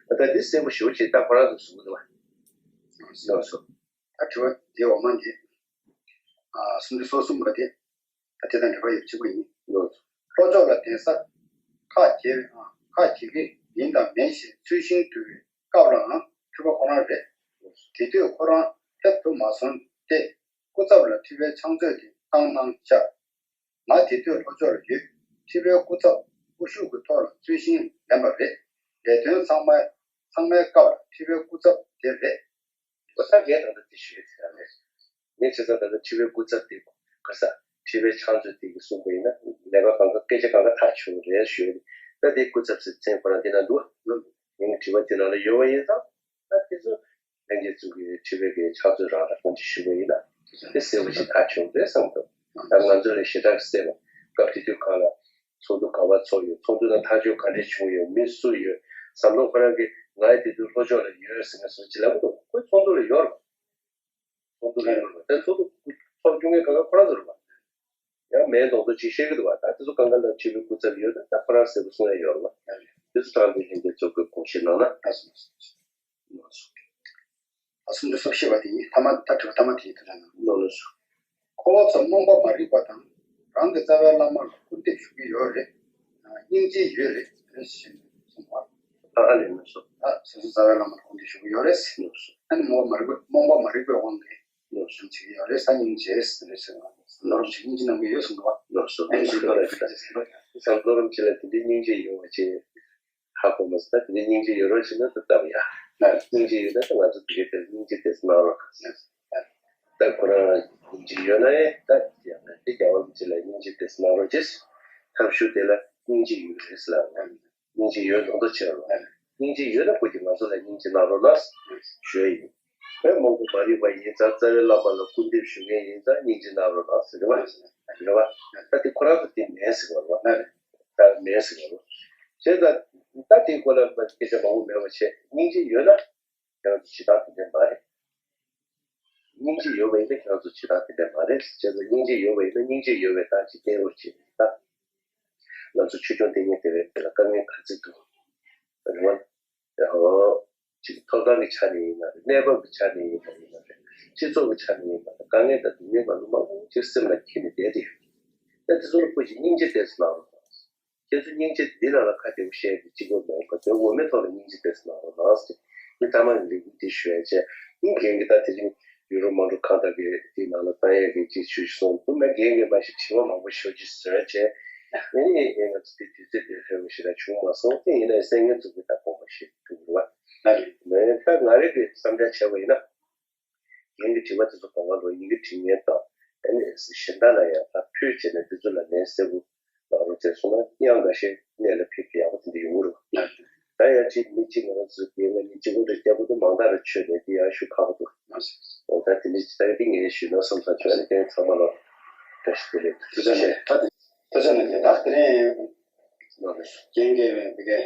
ད་དེ་གསལ་པོ་ཞེ་པོ་ཅིག་ད་ཁོ་རང་ཚོ་གསུང་གི་འདུག་བ། ལགས་སོ། ད་དྲི་བ་འདི་འོག་མ་འདི། ཨ། སུམ་ཅུ་སོ་གསུམ་པ་དེ། ད་དེ་དང་འབྲེལ་བ་ཡོད་གཅིག་པ་ཡིན། ལྷོ་ཕྱོགས་ལ་གདན་ས་ཁག་བརྒྱད། ཨ། ཁག་བརྒྱད་ཀྱི་ཡིན་དང་མིན་ཞེས་ཚུལ་བཞིན་བསྡུ་བའི་སྐབས་ལའང་ཕུལ་བ་ཁོ་རང་རེད། དེ་དུས་ཁོ་རང་ཕེབས་ཐུབ་མ་སོང་སྟེ། སྐུ་ཚབ་ལ་ཁྲི་པའི་ཕྱག་མཛོད་དེ་བཏང་གནང་བཞག་ང་དེ་དུས་ལྷོ་ཕྱོགས་ལ་ཡོད། ཁྲི་པའི་སྐུ་ཚབ་དབུ་བཞུགས་ཀྱི་ཐོག་ལ་ཚུལ་བཞིན་ལེན་པ་རེད། ལས་དོན་ཚང་མ་ཚང་མའི་སྐབས་ལ་ཁྲི་པའི་སྐུ་ཚབ་དེ་རེད། ཁོ་ཚང་གས་ད་ལྟ་དེ་ཞུས་ཚར་རེད། ངས་བྱས་ཙང་ད་ལྟ་ཁྲི་པའི་སྐུ་ཚབ་དེ་ག་ས། ཁྲི་པའི་ཕྱག་མཛོད་དེ་གིས་གསུངས་པ་ཡིན་ན་ལས་ཀ་གང་ག་སྐད་ཆ་གང་ག་ཐག་ཆོད་རེད་ཞུས། ད་དེ་སྐུ་ཚབ་ཟེར་མཚན་ཁོ་རང་དེ་ན་འདུག་ངས་དྲི་བ་དེ་ནང་ལ་ཡོད་པ་ཡིན་ཙང་། ད་དེ་ཚོ་ལྷན་རྒྱས་ཚོ་གིས་ཁྲི་པའི་གི་ཕྱག་མཛོད་རང་ལ་སྐུ་མཁྱེན་ཞུས་པ་ཡིན་ན་དེ་གསལ་པོ་ཞིག་ཐག་ཆོད་རེད་བསམ་འདུག་ད་ང་ཚོ་ལས་ཞེ་དྲག་གི་གསལ་བ། སྐབས་དེ་དུས་གང་ལ་ཚོགས་འདུ་ག་པར་ཚོགས་ཡོད། ཚོགས་འདུ་ནང་ཐག་གཅོད་ག་འདྲས་བྱུང་ཡོད། མི་སུ་ཡོད། ཟམ་གདོང་ཁོ་རང་གིས་ང་ཡི་དེ་དུས་ལྷོ་ཕྱོགས་ལ་ཡོད་ཟེར་ནས་སུ་ཅི་ལབ་འདུག་ཁོ་ཚོགས་འདུ་ལ་ཡོད་རེད། ཚོགས་འདུ་ལ་ཡོད་རེད། དེ་ཚོགས་འདུ་ཚོགས་རྒྱུ་ངས་གང་ག་ཁོ་རང་ཚོ་རེད་པ། ཡང་མེད་མདོག་མདོག་ཅིག་བཤད་ཀྱི་འདུག་བ། ད་དེ་ཚོ་གང་ག་ལ་ཁྲི་པའི་སྐུ་ཚབ་ཡོད་ན་ད་ཁོ་རང་གསལ་པོ་གསུང་ཡ་ཡོད་རེད་པ། དེ་ཚོ་དྲང་པོའི་ལྷན་རྒྱས་ཚོ་གིས་དགོངས་བཞེས་གནང་ན། ཨ། སུམ་ཅུ་སོ་བཞི་པ་དེ་ཡིན། ཐ་མ་ད་དྲི་བ་ཐ་མ་དེ་ཡིན་ད་ལན། ལགས་སོ། ཁོ་བོ་ཚོ་རྨོངས་པ་མ་རིག་པ་དང་རང་གི་རྩ་བའི་བླ་མ་ལ་སྐུར་འདེབས་ཞུ་གི་ཡོད་རེད། སྙིང་རྗེ་ཡོད་རེད་ཟེར་གསུངས་པ། ཨ་ཨ་ལས་མ་སོ། ད་སོ་སོའི་རྩ་བའི་བླ་མ་ལ་སྐུར་འདེབས་ཞུ་གི་ཡོད་རེད་ཟེར། ལགས་སོ། ཨ་ནི་རྨོངས་པ་མ་རིག་པ་རྨོངས་པ་མ་རིག་པའི་དབང་གིས་ལགས་སོ་བྱེད་ཀྱི་ཡོད་རེད། ད་སྙིང་རྗེ་ཟེར་རེད་ཟེར་བ། ལགས་སོ་སྙིང་རྗེ་གནང་གི་ཡོད་གསུངས་པ། ལགས་སོ། ཨ་ནི་ཞུ་གི་ཡོད་རེད་ཟེར་བ། ཟམ་གདོང་རིན་པོ་ཆེ་ལ་དེ་འདྲའི་སྙིང་རྗེ་ཡོད་པ་ཅིག་ཧ་གོ་མ་སོང་། ད་དེ་ནས་སྙིང་རྗེ་ཡོད་རོགས་བྱེད་ན་ད་ལྟ་བ་ཡ། སྙིང་རྗེ་ཡོད་ན་ད་ང་ཚོ་དེ་གའི་དེར་སྙིང་རྗེ་དེ་གནང་རོགས། ད་ཁོ་རང་སྙིང་རྗེ་ཡོད་ན་ཡང་ད་ཡང་ན་དེ་རྒྱལ་བ་རིན་པོ་ཆེ་ལ་སྙིང་རྗེ་དེ་གནང་རོགས་བྱེད། ཐབས་ཤུགས་དེ་ལ་སྙིང་རྗེ་ཡོད་རེད་ཟེར་ལ། སྙིང་རྗེ་ཡོད་མདོག་མདོག་བྱེད་རོགས། སྙིང་རྗེ་ཡོད་ན་ཁོ་གིས་ང་ཚོ་ལ་སྙིང་རྗེ་གནང་རོགས་གནང་ཞུ་ཡ་ཡིན། བོད་རྨོངས་པ་མ་རིག་པ་ཡིན་ཙང་རྩ་བའི་བླ་མ་ལ་སྐུར་འདེབས་ཞུ་མཁན་ཡིན་ཙང་སྙིང་རྗེ་གནང་རོགས་གནང་ཟེར་རེད་བ། རེད་བ། ད་དེ་ཁོ་རང་ཚོ་དེ་མེད་ཟེར་བ་རེད་བ། ད་མེད་ཟེར་བ་རེད། བྱས་ཙང་ད་དེའི་སྐོར་ལ་སྐད་ཆ་མང་པོ་མེད་པ་བྱས། སྙིང་རྗེ་ཡོད་ན་ཁྱེད་རང་ཚོ་བྱེད་སྟངས་དེ་འདྲ་མ་རེད། སྙིང་རྗེ་ཡོད་པ་ཡིན་ན་ཁྱེད་རང་ཚོ་བྱེད་སྟངས་དེ་འདྲ་མ་རེད། བྱས་ཙང་སྙིང་རྗེ་ཡོད་པ་ཡིན་ན་སྙིང་རྗེ་ཡོད་པའི་སྟངས་ཅིག་བསྟན་རོགས་བྱེད། ད་ང་ཚོ་ཆོས་སྐྱོང་ལྟེ་གནས་དེ་བས་དེ་ལ་དཀའ་ངལ་ག་ཚོད་འདུག་རེད་བ། ཨོ། ཅིག་ཐོབ་ཐང་གི་ཆ་ནས་ཡིན་ན་རེད། གནས་བབ་ཀྱི་ཆ་ནས་ཡིན་ན་ཡིན་ན་རེད། སྤྱི་ཚོགས་ཀྱི་ཆ་ནས་ཡིན་ན་རེད། དཀའ་ངལ་དང་སྡུག་བསྔལ་མང་པོ་མང་པོ་ཅིག་སེམས་ལ་འཁྱེར་ནས་བསྡད་དེ་ཡོད། ད་དེ་ཚོ་ལ་ཁོ་ཅིག་སྙིང་རྗེ་ཏོག་ཙམ་གནང་རོགས་གནང་། ཁྱེད་ཚོ་སྙིང་རྗེ་འདི་ནང་ལ་ཁ་བདེ་པོ་བཤད་ཀྱི་གཅིག་པོ་མེད་པ། དོན་ངོ་མའི་ཐོག་ལ་སྙིང་རྗེ་ཏོག་ཙམ་གནང་རོགས་གནང་ཟེར། མི་ཐ་མ་ནས་ལས་འགུལ་འདི་ཞུ་ཡ་བྱས། མི་རྒན་གྱིས་ད་དེ་རིང་ཡུ་རོབ་དམངས་ཁྲོད་ཁང་བདག་གི་དེའི་ནང་ལ་བཏང་ཡས་ཀྱི་ཅིག་ཞུས་སོང་། དུ་མ་རྒན་གྱིས་མ་གཞི་དྲི་བ་མང་པོ་ཞུ་རྒྱུ་བཟོས་བྱས། ཨ་ནི་ང་ཚོ་དེ་དུས་ཚོད་དེ་ཧྲིལ་བོ་ཞེ་དྲག་བྱུང་མ་སོང་། དེ་ཡིན་ན་སེམས་ངལ་འཛོམས་པའི་ད་དགོངས་པ་བཞེས་ཐུབ་ཀྱི་རེད་བ། ཨ་རེད། མེད་ད་ང་རང་གི་བསམ་འཆར་བྱས་པ་ཡིན་ན། རྒན་གྱི་དྲི་བ་དེ་ཚོ་གང་ག་ལོ་ཡིན་གྱི་དྲི་ངན་དང་། ཨ་ནི་གཞན་དག་ལ་ཡང་ད་ཕུལ་བྱས་ནས་དེ་ཚོ་ལ་ལན་གསལ་པོ་ལབ་རོགས་བྱས་སོང་ན་ཡང་འགའ་ཤས་གནད་ལ་ཕེབས་ཀྱི་ཡག་པོ་དེ་འདྲ་ཡོང་གི་རེད། ད་ཡང་ཅིག་མི་གཅིག་ང་རང་ཚོ་རྒན་ང་གཉིས་གཅིག་པོ་འདྲ་སྐྱབས་པོ་དེ་མང་དག་རེ་ཆོད་ནས་དེ་ཡང་ཞུ་ཁག་པོ་འདུག་འོ་ད་དེ་འདྲ་ཅིག་ད་གི་ངས་ཞུས་ན་བསམ་ས་ཆོད་ནས་དེ་ཚང་མ་ལ་བཀྲ་ཤིས་བདེ་ལེགས། ཐུགས་རྗེ་ཆེ། ད་དེ་ཐུགས་རྗེ་ཆེ་ནས་ད་དེ་རིང་རྒན་གྱི་བའི་བི་གའི་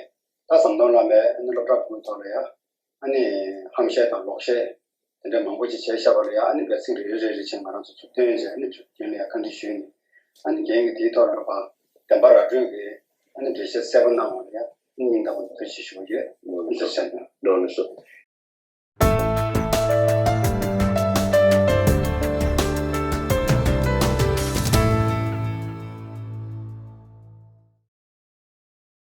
ད་ཟམ་གདོང་བླ་མའི་ཨ་ནི་སློབ་གྲྭ་ཕྲུ་གུའི་ཐོག་ལ་ཡ། ཨ་ནི་ཧམ་བཤད་དང་ལོག་བཤད་དེ་འདྲ་མང་པོ་ཅིག་བྱས་བཞག་པ་ལ་ཡ། ཨ་ནི་འབད་ཚིག་རེ་རེ་རེ་བྱས་ང་རང་ཚོ་ཚུར་བཏོན་བྱས། ཨ་ནི་རྒན་ལ་ཡ་བཀའ་འདྲི་ཞུས་ནས། ཨ་ནི་རྒན་གྱིས་དེའི་ཐོག་ལ་ཕར་བདེན་པ་ར་སྤྲོད་ཀྱིས་ཨ་ནི་འགྲེལ་བཤད་གསལ་པོ་གནང་བ་ལ་ཡ། ཨ་ནི་སྙིང་ཐག་པ་ནས་ཐུགས་རྗེ་ཆེ་ཞུ་གི་ཡོད། ཨ་ནི་ཐུགས་རྗེ་ཆེ་གནང་། ནོར་མི་སོང་།